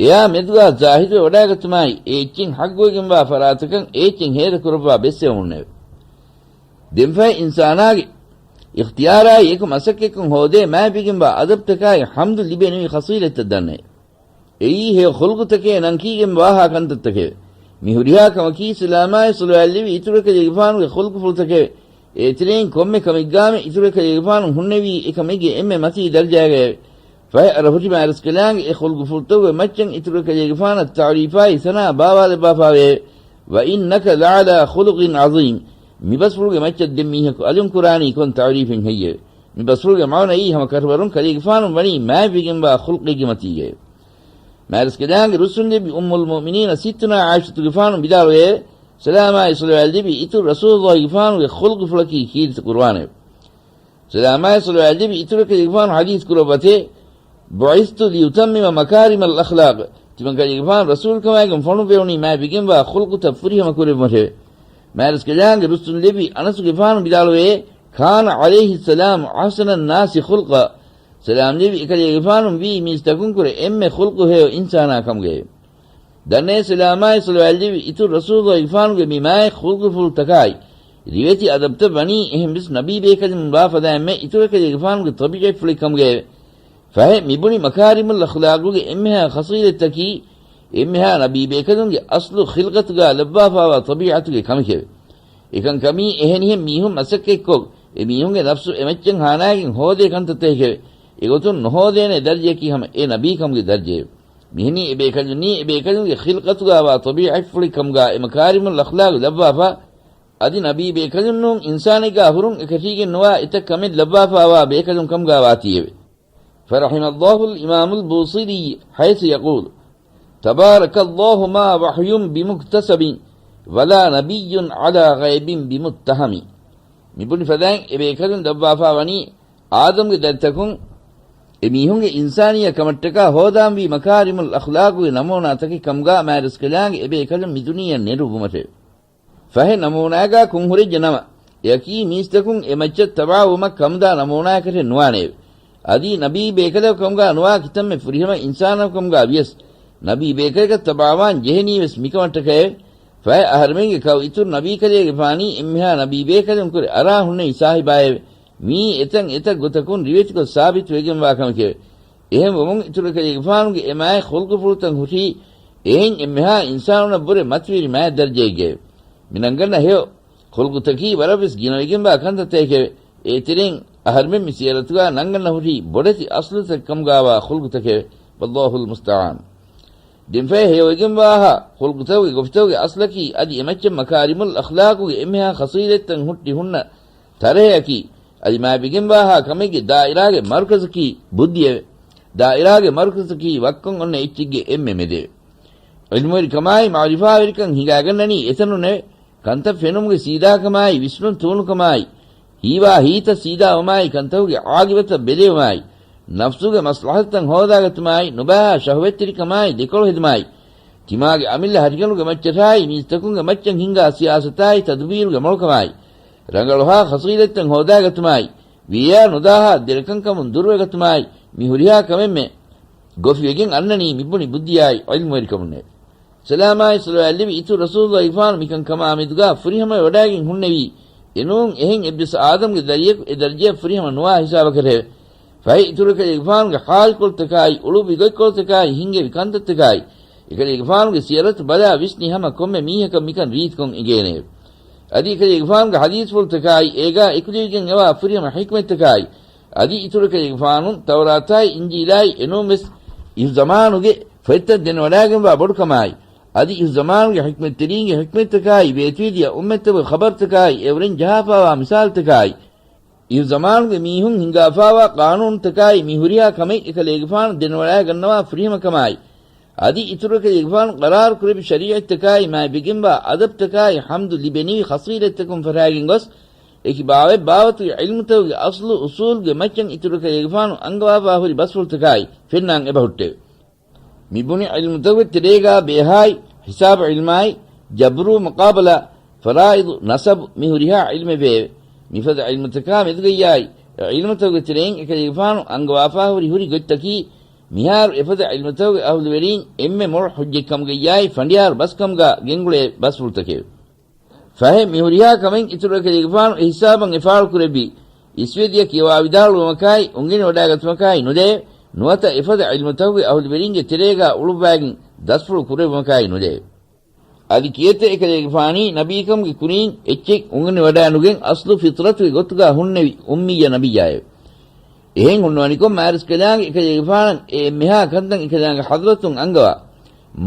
އެއާ މެދުގާ ޒާހިދުވެ ވަޑައިގަތުމާއި އެ އެއްޗެއް ހައްގުވެގެންވާ ފަރާތަކަށް އެ އެއްޗެއް ހޭދަކުރައްވާ ބެއްސެވުމުންނެވެ. ދެންފަހެ އިންސާނާގެ އިޚްތިޔާރާއި އެކު މަސައްކަތްކޮށް ހޯދޭ މާތްވެގެންވާ އަދަބުތަކާއި ޙަމްދު ލިބޭނެވި ޚަޞީލަތްތައް ދަންނައެވެ. އެއީ ހެޔޮ ޚުލްޤުތަކޭ ނަންކީގެން ވާހާ ކަންތައްތަކެވެ. މި ހުރިހާ ކަމަކީ ސަލާމާއި ޞަލަވާތް ލެއްވި އިތުރު އެކަލޭގެފާނުގެ ޚުލްޤުފުޅުތަކެވެ. އޭތެރެއިން ކޮންމެ ކަމެއްގާމެ އިތުރު އެކަލޭގެފާނު ހުންނެވީ އެކަމެއްގެ އެންމެ މަތީ ދަރަޖާގައެވެ. ފަހެ އަރަހުށި މާތްރަސްކަލާނގެ އެ ޚުލްޤުފުޅުތައް މައްޗަށް އިތުރު އެކަލޭގެފާނަށް ތަޢުރީފާއި ސަނާ ބާވާލައްވާފާވެއެވެ. وإنك لعلى خلق عظيم. މިބަސްފުޅުގެ މައްޗަށް ދެން މީހަކު އަލުން ކުރާނީ ކޮން ތަޢުރީފެއް ހެއްޔެވެ؟ މި ބަސްފުޅުގެ މާނައީ ހަމަ ކަށަވަރުން ކަލޭގެފާނުން ވަނީ މާތްވެގެންވާ ޚުލްޤެއްގެ މަތީގައެވެ. މާތްރަސްކަލާނގެ ރުއްސުން ލެއްވި އުއްމުލް މުއުމިނީނަ ސިއްތުނާ ޢާއިޝަތުގެފާނު ވިދާޅުވެއެވެ. ސަލާމާއި ޞަލަވާތް ލެއްވި އިތުރު ރަސޫލުއްލާހިގެފާނުގެ ޚުލްޤުފުޅަކީ ކީރިތި ޤުރުއާނެވެ. ސަލާމާއި ޞަލަވާތް ލެއްވި އިތުރު އެކަލޭގެފާނު ޙަދީޘް ކުރައްވަތޭ، بعثت لأتمم مكارم الأخلاق. ތިމަންކަލޭގެފާނު ރަސޫލުކަމާއިގެން ފޮނުއްވެވުނީ މާތްވެގެންވާ ޚުލްޤުތައް ފުރިހަމަ ކުރެއްވުމަށެވެ. މާތްރަސްކަލާނގެ ރުއްސުން ލެއްވި އަނަސުގެފާނު ވިދާޅުވެއޭ، كان عليه السلام أحسن الناس خلقا. ސަލާމް ލެއްވި އެކަލޭގެފާނު ވީ މީސްތަކުންކުރެ އެންމެ ޚުލްޤު ހެޔޮ އިންސާނާ ކަމުގައެވެ. ދަންނައޭ ސަލާމާއި ޞަލަވާތް ލެއްވި އިތުރު ރަސޫލުއްލާހިގެފާނުގެ މި މާތް ޚުލްޤުފުޅުތަކާއި ރިވެތި އަދަބުތައް ވަނީ އެހެންވެސް ނަބީ ބޭކަލުން ވާ ފަދައިންމެ އިތުރު އެކަލޭގެފާނުގެ ޠަބީޢަތްފުޅެއް ކަމުގައެވެ. ފަހެ މިބުނި މަކާރިމުލް އަޚްލާޤުގެ އެންމެހާ ޚަޞީލަތްތަކީ އެންމެހާ ނަބީ ބޭކަލުންގެ އަސްލު ޚިލްޤަތުގާ ލައްވާފާވާ ޠަބީޢަތުގެ ކަމެކެވެ. އެކަންކަމީ އެހެނިހެން މީހުން މަސައްކަތްކޮށް، އެ މީހުންގެ ނަފްސު އެމައްޗަށް ހާނާގެން ހޯދޭ ކަންތައްތަކެކެވެ. އެގޮތުން ނުހޯދޭނެ ދަރަޖަޔަކީ ހަމަ އެ ނަބީކަމުގެ ދަރަޖައެވެ. މިހެނީ އެބޭކަލުންނީ އެބޭކަލުންގެ ޚިލްޤަތުގާވާ ޠަބީޢަތްފުޅެއް ކަމުގާ އެ މަކާރިމުލް އަޚްލާޤު ލައްވާފާ، އަދި ނަބީ ބޭކަލުންނޫން އިންސާނެއްގާ ހުރުން އެކަށީގެން ނުވާ އެތައް ކަމެއް ލައްވާފާވާ ބޭކަލުން ކަމުގާ ވާތީއެވެ. فرحم الله الإمام البوصيري حيث يقول، تبارك الله ما وحي بمكتسب ولا نبي على غيب بمتهم. މިބުނި ފަދައިން އެބޭކަލުން ލައްވާފާ ވަނީ އާދަމްގެ ދަރިތަކުން އެ މީހުންގެ އިންސާނިއްޔަތް ކަމަށްޓަކާ ހޯދާންވީ މަކާރިމުލް އަޚްލާޤުގެ ނަމޫނާތަކެއް ކަމުގާ މާތްރަސްކަލާނގެ އެބޭކަލުން މިދުނިޔެއަށް ނެރުއްވުމަށެވެ. ފަހެ ނަމޫނާގާ ކޮން ހުރެއްޖެ ނަމަ، އެއަކީ މީސްތަކުން އެ މައްޗަށް ތަބާވުމަށް ކަމުދާ ނަމޫނާއަކަށެއް ނުވާނެއެވެ. އަދި ނަބީ ބޭކަލަކު ކަމުގާ ނުވާ ކިތަންމެ ފުރިހަމަ އިންސާނަކު ކަމުގާ ވިޔަސް، ނަބީ ބޭކަލަކަށް ތަބާވާން ޖެހެނީވެސް މިކަމަށްޓަކައެވެ. ފަހެ އަހަރެމެންގެ ކައު އިތުރު ނަބީކަލޭގެފާނީ އެންމެހާ ނަބީ ބޭކަލުންކުރެ އަރާ ހުންނެވި ސާހިބާއެވެ. މިއީ އެތަން އެތައް ގޮތަކުން ރިވެތިކޮށް ސާބިތުވެގެންވާ ކަމެކެވެ. އެހެންވުމުން އިތުރު އެކަލޭގެފާނުގެ އެ މާތް ޚުލްޤުފުޅުތައް ހުށީ އެހެން އެންމެހާ އިންސާނުންނަށްވުރެ މަތިވެރި މާތް ދަރަޖައެއްގައެވެ. މިނަންގަންނަ ހެޔޮ ޚުލްޤުތަކީ ވަރަށްވެސް ގިނަވެގެންވާ ކަންތައްތަކެކެވެ. އޭތެރެއިން އަހަރުމެން މި ސިޔަރަތުގާ ނަންގަންނަ ހުރީ ބޮޑެތި އަސްލުތަކެއް ކަމުގާވާ ޚުލްޤުތަކެވެ. والله المستعان. ދެންފަހެ ހެޔޮވެގެންވާހާ ޚުލްޤުތަކުގެ ގޮފިތަކުގެ އަސްލަކީ އަދި އެމައްޗަށް މަކާރިމުލް އަޚްލާޤުގެ އެންމެހާ ޚަޞީލަތްތައް ހުއްޓި ހުންނަ ތަރަހެއަކީ، އަދި މާތްވެގެންވާހާ ކަމެއްގެ ދާއިރާގެ މަރުކަޒަކީ ބުއްދިއެވެ. ދާއިރާގެ މަރުކަޒަކީ ވައްކަން އޮންނަ އެއްޗެއްގެ އެންމެ މެދެވެ. ޢިލްމުވެރިކަމާއި މަޢުރިފާވެރިކަން ހިނގާގަންނަނީ އެތަނުންނެވެ. ކަންތައް ފެނުމުގެ ސީދާކަމާއި، ވިސްނުން ތޫނުކަމާއި، ހީވާ ހީތައް ސީދާވުމާއި، ކަންތަކުގެ ޢާގިބަތަށް ބެލެވުމާއި، ނަފްސުގެ މަސްލަހަތުތައް ހޯދާގަތުމާއި، ނުބައިހާ ޝަހުވަތްތެރިކަމާއި، ދެކޮޅު ހެދުމާއި، ތިމާގެ އަމިއްލަ ހަށިގަނޑުގެ މައްޗަށާއި، މީސްތަކުންގެ މައްޗަށް ހިންގާ ސިޔާސަތާއި، ތަދުބީރުގެ މޮޅުކަމާއި، ރަނގަޅުހާ ޚަޞީލަތްތައް ހޯދާގަތުމާއި، ވިޔަޔާ ނުދާހާ ދެރަކަންކަމުން ދުރުވެގަތުމާއި، މި ހުރިހާ ކަމެއްމެ ގޮފިވެގެން އަންނަނީ މިބުނި ބުއްދިއާއި ޢިލްމުވެރިކަމުންނޭ. ސަލާމާއި ޞަލަވާތްލެއްވި އިތުރު ރަސޫލުއްލާހިގެފާނު މިކަން ކަމާމެދުގާ ފުރިހަމަވެވަޑައިގެން ހުންނެވީ، އެނޫން އެހެން އެއްވެސް އާދަމްގެ ދަރިޔަކު އެ ދަރަޖަޔަށް ފުރިހަމަ ނުވާ ހިސާބަކަށެވެ. ފަހެ އިތުރު އެކަލޭގެފާނުގެ ޙާލުކޮޅުތަކާއި، އުޅުއްވި ގޮތްކޮޅުތަކާއި، ހިންގެވި ކަންތައްތަކާއި، އެކަލޭގެފާނުގެ ސިޔަރަތު ބަލާ ވިސްނި ހަމަ ކޮންމެ މީހަކަށް މިކަން ރީތިކޮށް އެނގޭނެއެވެ. އަދި އެކަލޭގެފާނުގެ ޙަދީޘްފުޅުތަކާއި، އޭގާ އެކުލެވިގެން އެވާ ފުރިހަމަ ޙިކްމަތްތަކާއި، އަދި އިތުރު އެކަލޭގެފާނު ތައުރާތާއި އިންޖީލާއި އެނޫންވެސް އިހު ޒަމާނުގެ ފޮތްތައް ދެނެވަޑައިގެންވާ ބޮޑުކަމާއި، އަދި އިހު ޒަމާނުގެ ޙިކްމަތްތެރީންގެ ޙިކްމަތްތަކާއި، ބޭތުވެދިޔަ އުއްމަތްތަކުގެ ޚަބަރުތަކާއި، އެއުރެން ޖަހާފާވާ މިސާލުތަކާއި، އިހު ޒަމާނުގެ މީހުން ހިންގާފާވާ ޤާނޫނުތަކާއި، މި ހުރިހާ ކަމެއް އެކަލޭގެފާނު ދެނެވަޑައިގަންނަވާ ފުރިހަމަކަމާއި، އަދި އިތުރު އެކަލޭގެފާނު ޤަރާރު ކުރެއްވި ޝަރީޢަތްތަކާއި، މާތްވެގެންވާ އަދަބުތަކާއި، ޙަމްދު ލިބެނިވި ޚަޞީލަތްތަކުން ފަށާގެން ގޮސް، އެކި ބާވަތް ބާވަތުގެ ޢިލްމުތަކުގެ އަޞްލު އުޞޫލުގެ މައްޗަށް އިތުރު އެކަލޭގެފާނު އަންގަވާފާ ހުރި ބަސްފުޅުތަކާއި ފެންނާން އެބަހުއްޓެވެ. މި ބުނި ޢިލްމުތަކުގެ ތެރޭގާ ބޭހާއި، ޙިސާބު ޢިލްމާއި، ޖަބްރު މުޤާބަލާ، ފަރާއިޟު، ނަސަބު، މި ހުރިހާ ޢިލްމެވެއެވެ. މިފަދަ ޢިލްމުތަކާ މެދުގައްޔާއި، ޢިލްމުތަކުގެ ތެރެއިން އެކަލޭގެފާނު އަންގަވާފާ ހުރި ހުރި ގޮތްތަކީ، މިހާރު އެފަދަ ޢިލްމުތަކުގެ އަހުލުވެރީން އެންމެ މޮޅު ޙުއްޖަތްކަމުގައްޔާއި، ފަނޑިޔާރު ބަސްކަމުގާ ގެންގުޅޭ ބަސްފުޅުތަކެވެ. ފަހެ މި ހުރިހާ ކަމެއް އިތުރު އެކަލޭގެފާނު އެ ހިސާބަށް އެ ފާޅު ކުރެއްވީ، އިސްވެދިޔަ ކިޔަވާވިދާޅުވުމަކާއި، އުނގެނިވަޑައިގަތުމަކާއި ނުލެވެ، ނުވަތަ އެފަދަ ޢިލްމުތަކުގެ އަހުލުވެރިންގެ ތެރޭގާ އުޅުއްވައިގެން ދަސްފުޅު ކުރެއްވުމަކާއި ނުލެވެ. އަދި ކިއެތަ އެކަލޭގެފާނީ ނަބީކަމުގެ ކުރީން އެއްޗެއް އުނގެނިވަޑައިނުގެން އަސްލު ފިޠްރަތުގެ ގޮތުގާ ހުންނެވި އުއްމިއްޔަ ނަބިއްޔާއެވެ. އެހެން ހުންނަވަނިކޮށް މާތްރަސްކަލާނގެ އެކަލޭގެފާނަށް އެ އެންމެހާ ކަންތައް އެކަލާނގެ ޙަޟްރަތުން އަންގަވާ،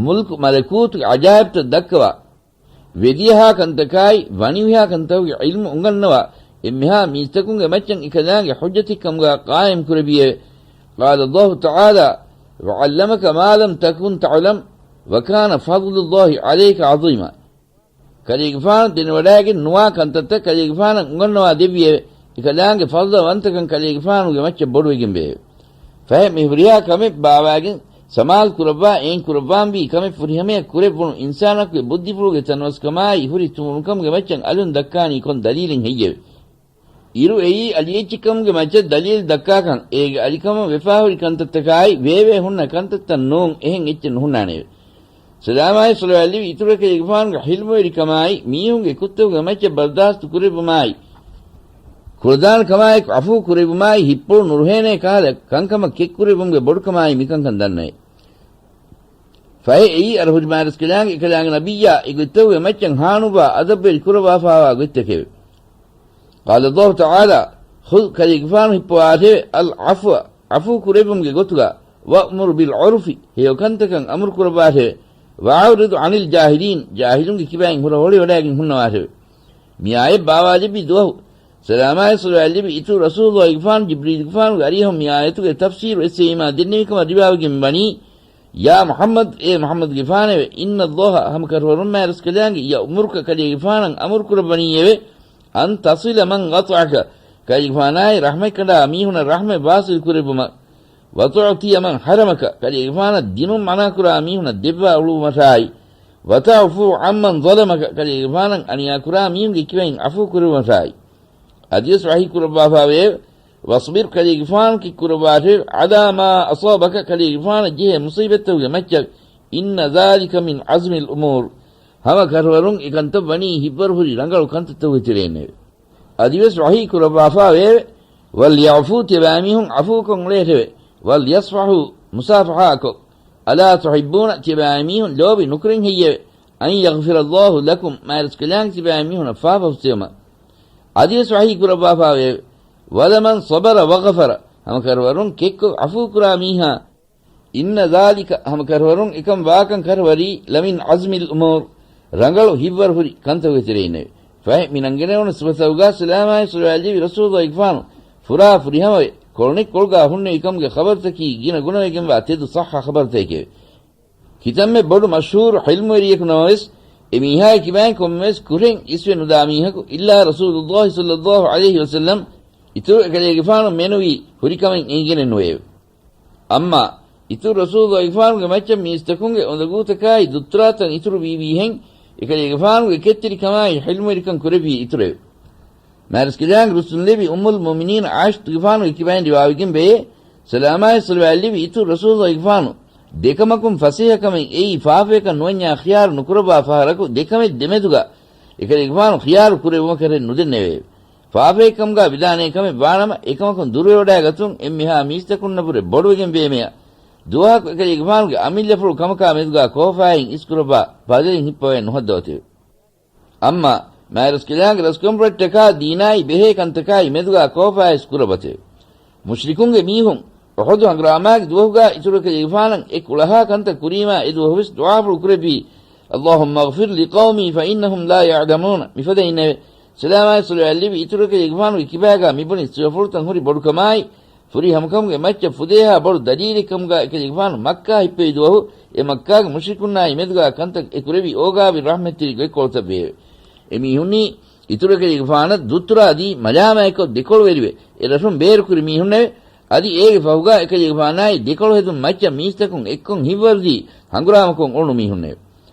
މުލްކު މަލަކޫތުގެ ޢަޖާއިބްތައް ދައްކަވާ، ވެދިޔަހާ ކަންތަކާއި، ވަނިވިހާ ކަންތަކުގެ ޢިލްމު އުނގަންނަވާ، އެންމެހާ މީސްތަކުންގެ މައްޗަށް އެކަލާނގެ ޙުއްޖަތެއް ކަމުގާ ޤާއިމް ކުރެއްވިއެވެ. قال الله تعالى، وعلمك ما لم تكن تعلم، وكان فضل الله عليك عظيما. ކަލޭގެފާނު ދެނެވަޑައިގެން ނުވާ ކަންތައްތައް ކަލޭގެފާނަށް އުނގަންނަވާ ދެއްވިއެވެ. އެކަލާނގެ ފަޟްލުވަންތަކަން ކަލޭގެފާނުގެ މައްޗަށް ބޮޑުވެގެންވެއެވެ. ފަހެ މި ހުރިހާ ކަމެއް ބާވާގެން ސަމާލު ކުރައްވާ، އެއިން ކުރައްވާންވީ ކަމެއް ފުރިހަމަޔަށް ކުރެއްވުނު އިންސާނަކުގެ ބުއްދިފުޅުގެ ތަނަވަސްކަމާއި ހުރި ތުނބުނުކަމުގެ މައްޗަށް އަލުން ދައްކާނީ ކޮން ދަލީލެއް ހެއްޔެވެ؟ އިރު އެއީ އަލިއެއްޗެއްކަމުގެ މައްޗަށް ދަލީލު ދައްކާކަން، އޭގެ އަލިކަމަށް ވެފާހުރި ކަންތައްތަކާއި ވޭވޭ ހުންނަ ކަންތައްތައް ނޫން، އެހެން އެއްޗެއް ނުހުންނާނެއެވެ. ސަލާމާއި ޞަލަވާތް ލެއްވި އިތުރު އެކަލޭގެފާނުގެ ޙިލްމުވެރިކަމާއި، މީހުންގެ ކުށްތަކުގެ މައްޗަށް ބަރްދާސްތު ކުރެއްވުމާއި، ކުޅަދާނަކަމާއެކު ޢަފޫ ކުރެއްވުމާއި، ހިއްޕުޅު ނުރުހޭނޭ ކަހަލަ ކަންކަމަށް ކެތްކުރެއްވުމުގެ ބޮޑުކަމާއި މިކަންކަން ދަންނައެވެ. ފަހެ އެއީ އަރަހުރި މާތްރަސްކަލާނގެ އެކަލާނގެ ނަބިއްޔާ އެ ގޮތްތަކުގެ މައްޗަށް ހާނުއްވާ އަދަބުވެރި ކުރައްވާފާވާ ގޮތްތަކެވެ. قال الله تعالى، خذ، ކަލޭގެފާނު ހިއްޕަވާށެވެ، العفو، ޢަފޫ ކުރެއްވުމުގެ ގޮތުގަ، وأمر بالعرف، ހެޔޮކަންތަކަށް އަމުރު ކުރައްވާށެވެ، وأعرض عن الجاهلين، ޖާހިލުންގެ ކިބައިން ހުރަހޮޅިވަޑައިގެން ހުންނަވާށެވެ. މި އާޔަތް ބާވާލެއްވި ދުވަހު، ސަލާމާއި ޞަލަވާތް ލެއްވި އިތުރު ރަސޫލުއްލާހިގެފާނު ޖިބްރީލުގެފާނުގެ އަރިހަށް މި އާޔަތުގެ ތަފްސީރު އެއްސެވީމާ ދެންނެވި ކަމަށް ރިވާވެގެން ވަނީ، يا محمد، އޭ މުޙައްމަދުގެފާނެވެ، إن الله، ހަމަ ކަށަވަރުން މާތްރަސްކަލާނގެ، يأمرك، ކަލޭގެފާނަށް އަމުރު ކުރައްވަނީއެވެ، أن تصل من قطعك، ކަލޭގެފާނާއި ރަޙްމަތްކަނޑާ މީހުނަށް ރަޙްމަތް ވާޞިލް ކުރެއްވުމަށް، وتعطي من حرمك، ކަލޭގެފާނަށް ދިނުން މަނާކުރާ މީހުނަށް ދެއްވާ އުޅުއްވުމަށާއި، وتعفو عمن ظلمك، ކަލޭގެފާނަށް އަނިޔާކުރާ މީހުންގެ ކިބައިން ޢަފޫ ކުރެއްވުމަށާއި. އަދިވެސް ވަޙީ ކުރައްވާފާވެއެވެ. واصبر، ކަލޭގެފާނު ކިއްކުރައްވާށެވެ. على ما أصابك، ކަލޭގެފާނަށް ޖެހޭ މުޞީބަތްތަކުގެ މައްޗަށް. إن ذلك من عزم الأمور، ހަމަ ކަށަވަރުން އެކަންތައް ވަނީ ހިތްވަރު ހުރި ރަނގަޅު ކަންތައްތަކުގެ ތެރެއިންނެވެ. އަދިވެސް ވަޙީ ކުރައްވާފާވެއެވެ. وليعفوا، ތިޔަބައިމީހުން ޢަފޫކޮށް އުޅޭށެވެ. وليصفحوا، މުޞާފަޙާކޮށް. ألا تحبون، ތިޔަބައިމީހުން ލޯބި ނުކުރަން ހެއްޔެވެ؟ أن يغفر الله لكم، މާތްރަސްކަލާނގެ ތިޔަބައިމީހުނަށް ފާފަ ފުއްސެވުމަށް. އަދިވެސް ވަޙީ ކުރައްވާފާވެއެވެ. ولمن صبر وغفر، ހަމަ ކަށަވަރުން ކެތްކޮށް ޢަފޫކުރާ މީހާ، إن ذلك، ހަމަ ކަށަވަރުން އެކަން ވާކަން ކަށަވަރީ، لمن عزم الأمور، ރަނގަޅު ހިތްވަރު ހުރި ކަންތަކުގެ ތެރެއިންނެވެ. ފަހެ މި ނަންގެނެވުނު ސިފަތަކުގާ ސަލާމާއި ޞަލަވާތް ލެއްވި ރަސޫލުއްލާހިގެފާނު ފުރާ ފުރިހަމަވެ، ކޮޅުނެތްކޮޅުގާ ހުންނެވި ކަމުގެ ޚަބަރުތަކީ ގިނަ ގުނަވެގެންވާ ތެދު ޞައްޙަ ޚަބަރުތަކެކެވެ. ކިތަންމެ ބޮޑު މަޝްހޫރު ޢިލްމުވެރިޔަކު ނަމަވެސް، އެ މީހާގެ ކިބައިން ކޮންމެވެސް ކުށެއް އިސްވެ ނުދާ މީހަކު އިއްލާ ރަސޫލުއްލާހި ޞައްލައްލާހު ޢަލައިހި ވަސައްލަމް އިތުރު އެކަލޭގެފާނު މެނުވީ ހުރިކަމެއް އެނގިގެނެއް ނުވެއެވެ. އައްމާ، އިތުރު ރަސޫލުއްލާހިގެފާނުގެ މައްޗަށް މީސްތަކުންގެ އުނދަގޫތަކާއި ދުއްތުރާތައް އިތުރު ވީވީހެން، އެކަލޭގެފާނުގެ ކެތްތެރިކަމާއި ޙިލްމުވެރިކަން ކުރެއްވީ އިތުރެވެ. މާތްރަސްކަލާނގެ ރުއްސުންލެއްވި އުއްމުލް މުއުމިނީން ޢާއިޝަތުގެފާނުގެ ކިބައިން ރިވާވެގެން ވެއޭ، ސަލާމާއި ޞަލަވާތް ލެއްވި އިތުރު ރަސޫލުއްލާހިގެފާނު ދެކަމަކުން ފަސޭހަކަމެއް އެއީ ފާފަޔަކަށް ނުވަންޏާ ޚިޔާރު ނުކުރައްވާ ފަހަރަކު ދެކަމެއް ދެމެދުގަ އެކަލޭގެފާނު ޚިޔާރު ކުރެއްވުމަކަށް ނުދެންނެވެއެވެ. ފާފައެއްކަމުގާ ވިދާނޭ ކަމެއް ވާނަމަ، އެކަމަކުން ދުރުވެވަޑައިގަތުން އެންމެހާ މީސްތަކުންނަށްވުރެ ބޮޑުވެގެން ވޭމެޔަ. ދުވަހަކު އެކަލޭގެފާނުގެ އަމިއްލަފުޅު ކަމަކާ މެދުގާ ކޯފާއިން އިސްކުރައްވާ ބަދަލެއް ހިއްޕަވައެއް ނުހައްދަވަތެވެ. އައްމާ، މާތްރަސްކަލާނގެ ރަސްކަންފުޅަށްޓަކާ ދީނާއި ބެހޭ ކަންތަކާއި މެދުގާ ކޯފާއިސް ކުރައްވަތެވެ. މުޝްރިކުންގެ މީހުން އުޙުދު ހަނގުރާމާގެ ދުވަހުގާ އިތުރު އެކަލޭގެފާނަށް އެ ކުޅަހާ ކަންތައް ކުރީމާ އެ ދުވަހުވެސް ދުޢާފުޅު ކުރެއްވީ، اللهم اغفر لقومي فإنهم لا يعلمون. މިފަދައިންނެވެ. ސަލާމާއި ޞަލަވާތް ލެއްވި އިތުރު އެކަލޭގެފާނުގެ ކިބާގާ މިބުނި ސިފަފުޅުތައް ހުރި ބޮޑުކަމާއި، ފުރިހަމަކަމުގެ މައްޗަށް ފުދޭހާ ބޮޑު ދަލީލެއް ކަމުގާ އެކަލޭގެފާނު މައްކާ ހިއްޕެވި ދުވަހު، އެ މައްކާގެ މުޝްރިކުންނާއި މެދުގާ ކަންތައް އެ ކުރެއްވި އޯގާވި ރަޙްމަތްތެރި ގޮތްކޮޅުތައް ވެއެވެ. އެ މީހުންނީ އިތުރު އެކަލޭގެފާނަށް ދުއްތުރާދީ މަލާމާތްކޮށް ދެކޮޅުވެރިވެ، އެ ރަށުން ބޭރުކުރި މީހުންނެވެ. އަދި އޭގެ ފަހުގާ އެކަލޭގެފާނާއި ދެކޮޅު ހެދުން މައްޗަށް މީސްތަކުން އެއްކޮށް ހިތްވަރުދީ ހަނގުރާމަކޮށް އުޅުނު މީހުންނެވެ.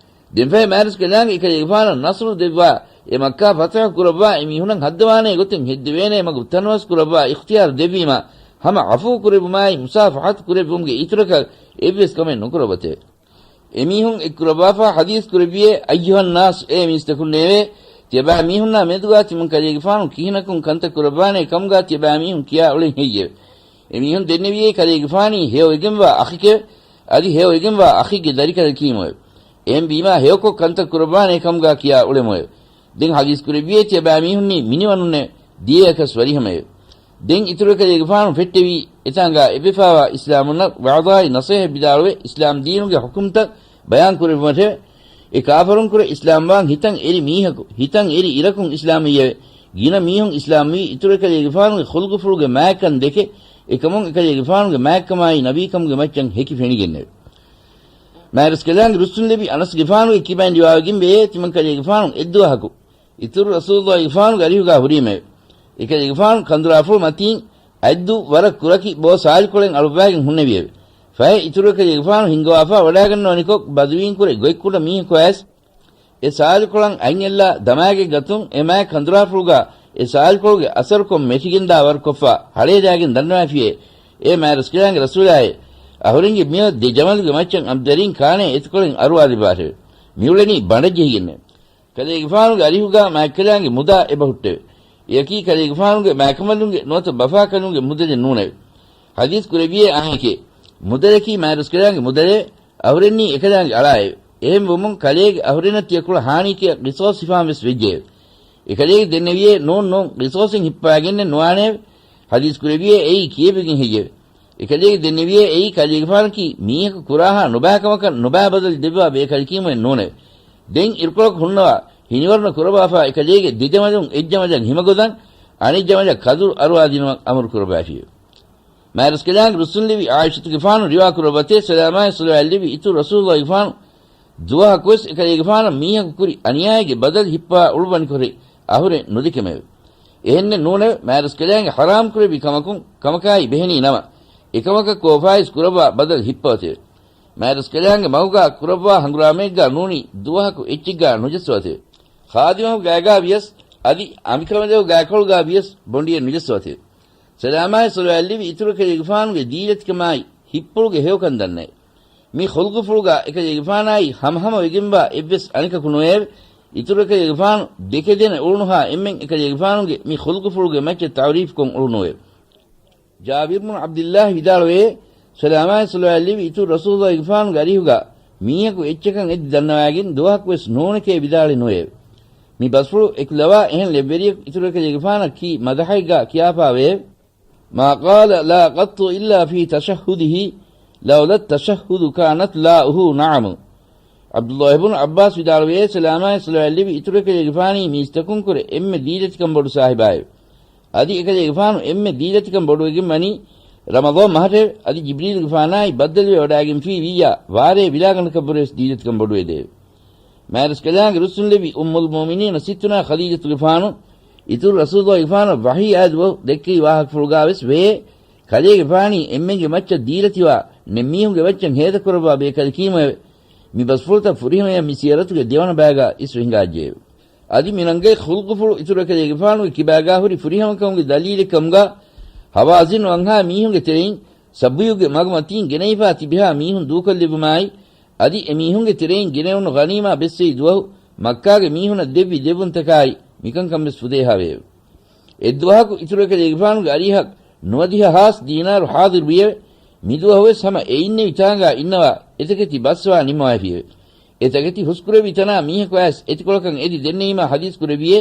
ދެންފަހެ މާތްރަސްކަލާނގެ އެކަލޭގެފާނަށް ނަޞްރު ދެއްވާ، އެ މައްކާ ފަތަޙު ކުރައްވާ، އެ މީހުނަށް ހައްދަވާނޭ ގޮތެއް ހެއްދެވޭނޭ މަގު ތަނަވަސް ކުރައްވާ އިޚްތިޔާރު ދެއްވީމާ، ހަމަ ޢަފޫ ކުރެއްވުމާއި މުޞާފަޙަތު ކުރެއްވުމުގެ އިތުރަކަށް އެއްވެސް ކަމެއް ނުކުރައްވަތެވެ. އެމީހުން އެއްކުރައްވާފާ ޙަދީޘް ކުރެއްވިއޭ، އައްޔުހައްނާސް، އޭ މީސްތަކުންނޭވެ! ތިޔަބައިމީހުންނާ މެދުގާ ތިމަން ކަލޭގެފާނު ކިހިނަކުން ކަންތައް ކުރައްވާނޭ ކަމުގާ ތިޔަބައިމީހުން ކިޔާ އުޅެން ހެއްޔެވެ؟ އެމީހުން ދެންނެވިއޭ ކަލޭގެފާނީ ހެޔޮވެގެންވާ އަޚެކެވެ. އަދި ހެޔޮވެގެންވާ އަޚެއްގެ ދަރިކަލަކީމުއެވެ. އެހެންވީމާ ހެޔޮކޮށް ކަންތައް ކުރައްވާނޭ ކަމުގާ ކިޔާ އުޅެމުއެވެ. ދެން ޙަދީޘް ކުރެއްވިއޭ ތިޔަބައިމީހުންނީ މިނިވަނުންނެވެ. ދިޔައަކަސް ވަރިހަމައެވެ. ދެން އިތުރު އެކަލޭގެފާނު ފެއްޓެވީ އެތާނގާ އެއްބަފާވާ އިސްލާމުންނަށް ވަޢުޡާއި ނަޞޭޙަތް ވިދާޅުވެ، އިސްލާމް ދީނުގެ ޙުކުމްތައް ބަޔާން ކުރެއްވުމަށެވެ. އެ ކާފަރުންކުރެ އިސްލާމްވާން ހިތަށް އެރި މީހަކު، ހިތަށް އެރި އިރަކުން އިސްލާމްވިއެވެ. ގިނަ މީހުން އިސްލާމްވީ އިތުރު އެކަލޭގެފާނުގެ ޚުލްޤުފުޅުގެ މާތްކަން ދެކެ، އެކަމުން އެކަލޭގެފާނުގެ މާތްކަމާއި ނަބީކަމުގެ މައްޗަށް ހެކި ފެނިގެންނެވެ. މާތްރަސްކަލާނގެ ރުއްސުންލެއްވި އަނަސްގެފާނުގެ ކިބައިން ރިވާވެގެންވެއޭ، ތިމަން ކަލޭގެފާނު އެއްދުވަހަކު އިތުރު ރަސޫލުއްލާހިގެފާނުގެ އަރިހުގާ ހުރީމެވެ. އެކަލޭގެފާނު ކަނދުރާފުޅު މަތީން އަތްދު ވަރަށް ކުރަކި ބޯ ސާލިކޮޅެއް އަޅުއްވާގެން ހުންނެވިއެވެ. ފަހެ އިތުރު އެކަލޭގެފާނު ހިންގަވާފާ ވަޑާގަންނަވަނިކޮށް، ބަދުވީންކުރެ ގޮތްކުޑަ މީހަކު އައިސް އެ ސާލިކޮޅަށް އަތްއެއްލާ ދަމާގެން ގަތުން، އެ މާތް ކަނދުރާފުޅުގާ އެ ސާލިކޮޅުގެ އަސަރުކޮށް މެޓިގެންދާ ވަރުކޮށްފާ ހަޅޭލާގެން ދަންނަވާފިއޭ، އޭ މާތްރަސްކަލާނގެ ރަސޫލާއޭ! އަހުރެންގެ މިއޮތް ދެ ޖަމަލުގެ މައްޗަށް އަނބުދަރީން ކާނޭ އެތިކޮޅެއް އަރުވާލެއްވާށެވެ. މިއުޅެނީ ބަނޑަށް ޖެހިގެންނެވެ. ކަލޭގެފާނުގެ އަރިހުގާ މާތްކަލާނގެ މުދާ އެބަހުއްޓެވެ. އެއަކީ ކަލޭގެފާނުގެ މާތްކަނބަލުންގެ ނުވަތަ ބަފާކަލުންގެ މުދަލެއް ނޫނެވެ. ޙަދީޘް ކުރެއްވިއޭ އާނއެކޭ. މުދަލަކީ މާތްރަސްކަލާނގެ މުދަލެވެ. އަހުރެންނީ އެކަލާނގެ އަޅާއެވެ. އެހެންވުމުން ކަލޭގެ އަހުރެންނަށް ތިޔަ ކުޅަ ހާނީކިޔަ ޤިޞާޞް ހިފާން ވެސް ވެއްޖެއެވެ. އެކަލޭގެ ދެންނެވިއޭ، ނޫން ނޫން، ޤިޞާޞެއް ހިއްޕަވާގެންނެއް ނުވާނެއެވެ. ޙަދީޘް ކުރެއްވިއޭ އެއީ ކިޔެވިގެން ހެއްޔެވެ؟ އެކަލޭގެ ދެންނެވިއޭ އެއީ ކަލޭގެފާނަކީ މީހަކު ކުރާހާ ނުބާކަމަކަށް ނުބާ ބަދަލު ދެއްވާ ބޭކަލަކީމުއެއް ނޫނެވެ. ދެން އިރުކޮޅަކު ހުންނަވާ، ހިނިވަރުނަ ކުރައްވާފާ އެކަލޭގެ ދެ ޖަމަލުން އެއް ޖަމަލަށް ހިމަގޮދަން، އަނެއް ޖަމަލަށް ކަދުރު އަރުވާދިނުމަށް އަމުރު ކުރައްވާފިއެވެ. މާތްރަސްކަލާނގެ ރުއްސުންލެވި ޢާއިޝަތުގެފާނު ރިވާ ކުރައްވަތޭ، ސަލާމާއި ޞަލަވާތްލެވި އިތުރު ރަސޫލުއްލާހިގެފާނު ދުވަހަކުވެސް އެކަލޭގެފާނަށް މީހަކު ކުރި އަނިޔާއެއްގެ ބަދަލު ހިއްޕާ އުޅުއްވަނިކޮށް އަހުރެން ނުދެކެމެވެ. އެހެންނެއް ނޫނެވެ. މާތްރަސްކަލާނގެ ޙަރާމް ކުރެއްވި ކަމަކުން ކަމަކާއި ބެހެނީ ނަމަ، އެކަމަކަށް ކޯފާއިސް ކުރައްވާ ބަދަލު ހިއްޕަވަތެވެ. މާތްރަސްކަލާނގެ މަގުގާ ކުރައްވާ ހަނގުރާމައެއްގާ ނޫނީ ދުވަހަކު އެއްޗެއްގާ ނުޖައްސަވަތެވެ. ޚާދިމަކު ގާގާ ވިޔަސް އަދި އަނބިކަނބަލެއްގެ ގާކޮޅުގާ ވިޔަސް ބޮނޑިއެއް ނުޖައްސަވަތެވެ. ސަލާމާއި ޞަލަވާތްލެއްވި އިތުރު އެކަލޭގެފާނުގެ ދީލަތިކަމާއި ހިއްޕުޅުގެ ހެޔޮކަން ދަންނައެވެ. މި ޚުލްޤުފުޅުގާ އެކަލޭގެފާނާއި ހަމަހަމަ ވެގެންވާ އެއްވެސް އަނެކަކު ނުވެއެވެ. އިތުރު އެކަލޭގެފާނު ދެކެދެނެ އުޅުނުހާ އެންމެން އެކަލޭގެފާނުގެ މި ޚުލްޤުފުޅުގެ މައްޗަށް ތަޢުރީފުކޮށް އުޅުނުއެވެ. ޖާބިރު ބުނު ޢަބްދިއްލާހި ވިދާޅުވޭ، ސަލާމާއި ޞަލަވާތްލެއްވި އިތުރު ރަސޫލުއްލާހިގެފާނުގެ އަރިހުގާ މީހަކު އެއްޗަކަށް އެދި ދަންނަވާގެން ދުވަހަކުވެސް ނޫނެކޭ ވިދާޅެއް ނުވެއެވެ. މި ބަސްފުޅު އެކުލަވާ އެހެން ލެއްވެރިޔަކު އިތުރު އެކަލޭގެފާނަށް ކީ މަދަޙައެއްގާ ކިޔާފާވެއެވެ. ما قال لا قط إلا في تشهده، لولا التشهد كانت لاؤه نعم. ޢަބްދުﷲ ބުނު ޢައްބާސް ވިދާޅުވޭ، ސަލާމާއި ޞަލަވާތްލެއްވި އިތުރު އެކަލޭގެފާނީ މީސްތަކުންކުރެ އެންމެ ދީލަތިކަން ބޮޑު ސާހިބާއެވެ. އަދި އެކަލޭގެފާނު އެންމެ ދީލަތިކަން ބޮޑުވެގެން ވަނީ ރަމަޟާން މަހަށެވެ. އަދި ޖިބްރީލުގެފާނާއި ބައްދަލުވެ ވަޑާގެންފީ ވިއްޔާ ވާރޭ ވިލާގަނޑަކަށްވުރެވެސް ދީލަތިކަން ބޮޑުވެދެއެވެ. މާތްރަސްކަލާނގެ ރުއްސުންލެއްވި އުއްމުލް މުއުމިނީނަ ސިއްތުނާ ޚަދީޖަތުގެފާނު އިތުރު ރަސޫލުއްލާހިގެފާނަށް ވަޙީ އާދުވަހު ދެއްކެވި ވާހަކަފުޅުގާވެސް ވެއޭ، ކަލޭގެފާނީ އެންމެންގެ މައްޗަށް ދީލަތިވާ ނެތް މީހުންގެ މައްޗަށް ހޭދަކުރައްވާ ބޭކަލަކީމުއެވެ. މި ބަސްފުޅުތައް ފުރިހަމަޔަށް މި ސިޔަރަތުގެ ދެވަނަ ބައިގާ އިސްވެ ހިނގާއްޖެއެވެ. އަދި މި ރަނގަޅި ޚުލްޤުފުޅު އިތުރު އެކަލޭގެފާނުގެ ކިބާގާ ހުރި ފުރިހަމަކަމުގެ ދަލީލެއް ކަމުގާ ހަވާޒިން ވަންހާ މީހުންގެ ތެރެއިން ސަބުޔުގެ މަގުމަތީން ގެނައިފާ ތިބިހާ މީހުން ދޫކޮށްލެއްވުމާއި، އަދި އެމީހުންގެ ތެރެއިން ގެނެވުނު ޣަނީމާ ބެއްސެވި ދުވަހު މައްކާގެ މީހުނަށް ދެއްވި ދެއްވުންތަކާއި މިކަންކަން ވެސް ފުދޭހާވެއެވެ. އެއްދުވަހަކު އިތުރު އެކަލޭގެފާނުގެ އަރިހަށް ނުވަދިހަ ހާސް ދީނާރު ޙާޟިރުވިއެވެ. މިދުވަހުވެސް ހަމަ އެ އިންނެވި ތާނގާ އިންނަވާ އެތަކެތި ބަސްވާ ނިންމަވައިފިއެވެ. އެ ތަކެތި ހުސްކުރެއްވި ތަނާ މީހަކު އައިސް އެތިކޮޅަކަށް އެދި ދެންނެވީމާ ޙަދީޘް ކުރެއްވިއޭ،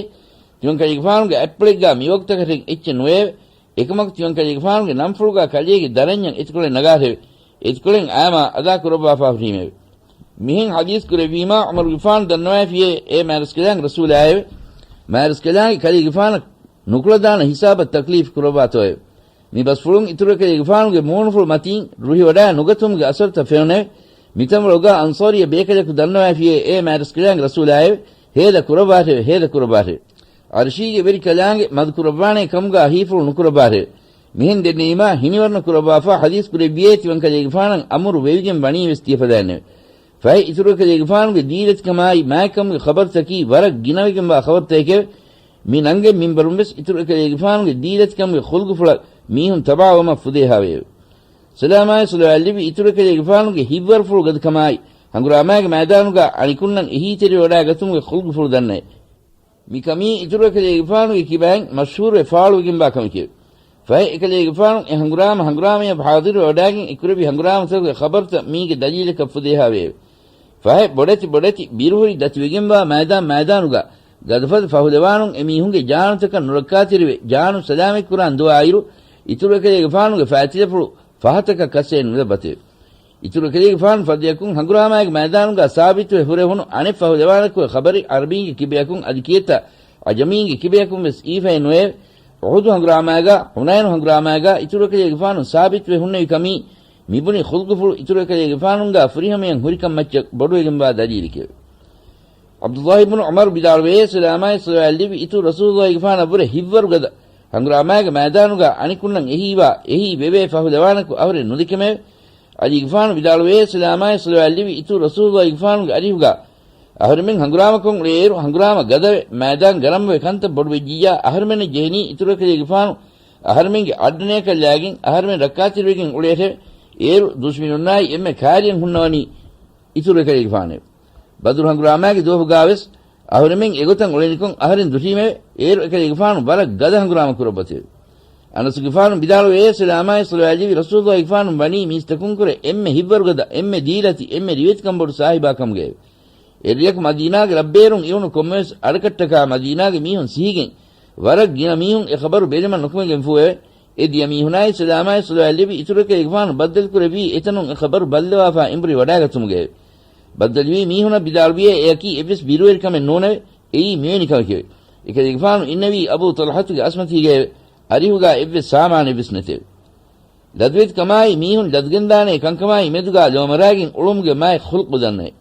ތިމަން ކަލޭގެފާނުގެ އަތްޕުޅެއްގާ މިވަގުތަކަށް އެއްޗެއް ނުވެއެވެ. އެކަމަކު ތިމަން ކަލޭގެފާނުގެ ނަންފުޅުގާ ކަލޭގެ ދަރަންޏަށް އެތިކޮޅެއް ނަގާށެވެ. އެތިކޮޅެއް އައިމާ އަދާ ކުރައްވާފާ ހުރީމެވެ. މިހެން ޙަދީޘް ކުރެއްވީމާ ޢުމަރުގެފާނު ދަންނަވައިފިއޭ، އޭ މާތްރަސްކަލާނގެ ރަސޫލާއެވެ! މާތްރަސްކަލާނގެ ކަލޭގެފާނަށް ނުކުޅަދާނަ ހިސާބަށް ތަކްލީފް ކުރައްވާތޯއެވެ! މި ބަސްފުޅުން އިތުރުއެކަލޭގެފާނުގެ މޫނުފުޅު މަތީން ރުހިވަޑާ ނުގަތުމުގެ އަސަރުތައް ފެނުނެވެ. މިތަންވަޅުގާ އަންޞާރީ ބޭކަލަކު ދަންނަވައިފިއޭ، އޭ މާތްރަސްކަލާނގެ ރަސޫލާއެވެ! ހޭދަ ކުރައްވާށެވެ! ހޭދަ ކުރައްވާށެވެ! ޢަރްޝީގެ ވެރި ކަލާނގެ މަދު ކުރައްވާނޭ ކަމުގާ ހީފުޅު ނުކުރައްވާށެވެ! މިހެން ދެންނެވީމާ ހިނިވަރުނަ ކުރައްވާފާ ޙަދީޘް ކުރެއްވިއޭ ތިމަން ކަލޭގެފާނަށް އަމުރު ވެވިގެން ވަނީވެސް ތިޔަފަދައިންނެވެ. ފަހެ އިތުރުއެކަލޭގެފާނުގެ ދީލަތިކަމާއި މާތްކަމުގެ ޚަބަރުތަކީ ވަރަށް ގިނަވެގެންވާ ޚަބަރުތަކެކެވެ. މި ނަންގެން މިންބަރުން ވެސް އިތުރުއެކަލޭގެފާނުގެ ދީލަތިކަމުގެ ޚުލްގުފުޅަށް މީހުން ތަބާވުމަށް ފުދޭހާވެއެވެ. ސަލާމާއި ޞަލަވާތްލެއްވި އިތުރުއެކަލޭގެފާނުގެ ހިތްވަރުފުޅު ގަދަކަމާއި، ހަނގުރާމާގެ މައިދާނުގާ އަނިކުންނަށް އެހީތެރިވެވަޑާގަތުމުގެ ޚުލްގުފުޅު ދަންނައެވެ. މިކަމީ އިތުރުއެކަލޭގެފާނުގެ ކިބައިން މަޝްހޫރުވެ ފާޅުވެގެންވާ ކަމެކެވެ. ފަހެ އެކަލޭގެފާނު އެ ހަނގުރާމަ ހަނގުރާމަޔަށް ޙާޟިރުވެވަޑާގެން އެކުރެއްވި ހަނގުރާމަތަކުގެ ޚަބަރުތައް މީގެ ދަލީލަކަށް ފުދޭހާވެއެވެ. ފަހެ ބޮޑެތި ބޮޑެތި ބިރުހުރި ދަތިވެގެންވާ މައިދާން މައިދާނުގާ ގަދަފަދަ ފަހުލަވާނުން އެމީހުންގެ ޖާނުތަކަށް ނުރައްކާތެރިވެ، ޖާނު ސަލާމަތްކުރާން ދުވާއިރު، އިތުރުއެކަލޭގެފާނުގެ ފައިތިލަފުޅު ފަހަތަކަށް ކަސްއެއް ނުލައްވަތެވެ. އިތުރު އެކަލޭގެފާނު ފަދަޔަކުން ހަނގުރާމާގެ މައިދާނުގާ ސާބިތުވެ ހުރެވުނު އަނެއް ފަހުލަވާނަކުގެ ޚަބަރެއް ޢަރަބީންގެ ކިބަޔަކުން އަދި ކިއެއްތަ ޢަޖަމީންގެ ކިބަޔަކުން ވެސް އީފައެއް ނުވެއެވެ. އުޙުދު ހަނގުރާމާގާ، ޙުނައިނު ހަނގުރާމާގާ އިތުރު އެކަލޭގެފާނު ސާބިތުވެ ހުންނެވި ކަމީ، މިބުނި ޚުލްގުފުޅު އިތުރު އެކަލޭގެފާނުގާ ފުރިހަމަޔަށް ހުރިކަން މައްޗަށް ބޮޑުވެގެންވާ ދަލީލެކެވެ. ޢަބްދުﷲ އިބްނު ޢުމަރު ވިދާޅުވޭ، ސަލާމާއި ޞަލަވާތްލެއްވި އިތުރު ރަސޫލުﷲގެފާނަށްވުރެ ހިތްވަރުގަދަ ހަނގުރާމާގެ މައިދާނުގާ އަނިކުންނަށް އެހީވާ، އެހީ ވެވޭ ފަހުލަވާނަކު އަހުރެން ނުދެކެމެވެ. ޢަލީގެފާނު ވިދާޅުވޭ، ސަލާމާއި ޞަލަވާތްލެއްވި އިތުރު ރަސޫލުﷲގެފާނުގެ އަރިހުގާ އަހުރެމެން ހަނގުރާމަކޮށް އުޅޭއިރު، ހަނގުރާމަ ގަދަވެ، މައިދާން ގަރަމްވެ ކަންތައް ބޮޑުވެއްޖިއްޔާ، އަހަރުމެންނަށް ޖެހެނީ އިތުރު އެކަލޭގެފާނު އަހަރުމެންގެ އަޑްޑަނަޔަކަށް ލާގެން އަހަރުމެން ރައްކާތެރިވެގެން އުޅޭށެވެ. އޭރު ދުޝްމިނުންނާއި އެންމެ ކާރިޔަން ހުންނަވަނީ އިތުރު އެކަލޭގެފާނެވެ. ބަދުރު ހަނގުރާމާގެ ދުވަހުގާވެސް އަހުރެމެން އެގޮތަށް އުޅެނިކޮށް އަހަރެން ދުށީމެވެ. އޭރު އެކަލޭގެފާނު ވަރަށް ގަދަ ހަނގުރާމަ ކުރައްވަތެވެ. އަނަސުގެފާނު ވިދާޅުވޭ، ސަލާމާއި ޞަލަވާތްލެއްވި ރަސޫލުﷲގެފާނު ވަނީ މީސްތަކުންކުރެ އެންމެ ހިތްވަރުގަދަ، އެންމެ ދީލަތި، އެންމެ ރިވެތިކަންބޮޑު ސާހިބާ ކަމުގައެވެ. އެއްރެއަކު މަދީނާގެ ރަށްބޭރުން އިވުނު ކޮންމެވެސް އަޑަކަށްޓަކާ މަދީނާގެ މީހުން ސިހިގެން ވަރަށް ގިނަ މީހުން އެ ޚަބަރު ބެލުމަށް ނުކުމެގެންފޫއެވެ. އެ ދިޔަ މީހުނާއި ސަލާމާއި ޞަލަވާތްލެއްވި އިތުރު އެކަލޭގެފާނު ބައްދަލުކުރެއްވީ އެތަނުން އެ ޚަބަރު ބައްލަވާފާ އެނބުރި ވަޑާގަތުމުގައެވެ. ބައްދަލުވީ މީހުނަށް ވިދާޅުވިއޭ އެއަކީ އެއްވެސް ބިރުވެރިކަމެއް ނޫނެވެ. އެއީ މިވެނި ކަމެކެވެ. އެކަލޭގެފާނު އިންނެވީ އަބޫ ޠަލްޙަތުގެ އަސްމަތީގައެވެ. އަރިހުގާ އެއްވެސް ސާމާނެއްވެސް ނެތެވެ. ލަދުވެތިކަމާއި މީހުން ލަދުގެންދާނޭ ކަންކަމާއި މެދުގާ ލޯމަރާގެން އުޅުމުގެ މާތް ޚުލްޤު ދަންނައެވެ.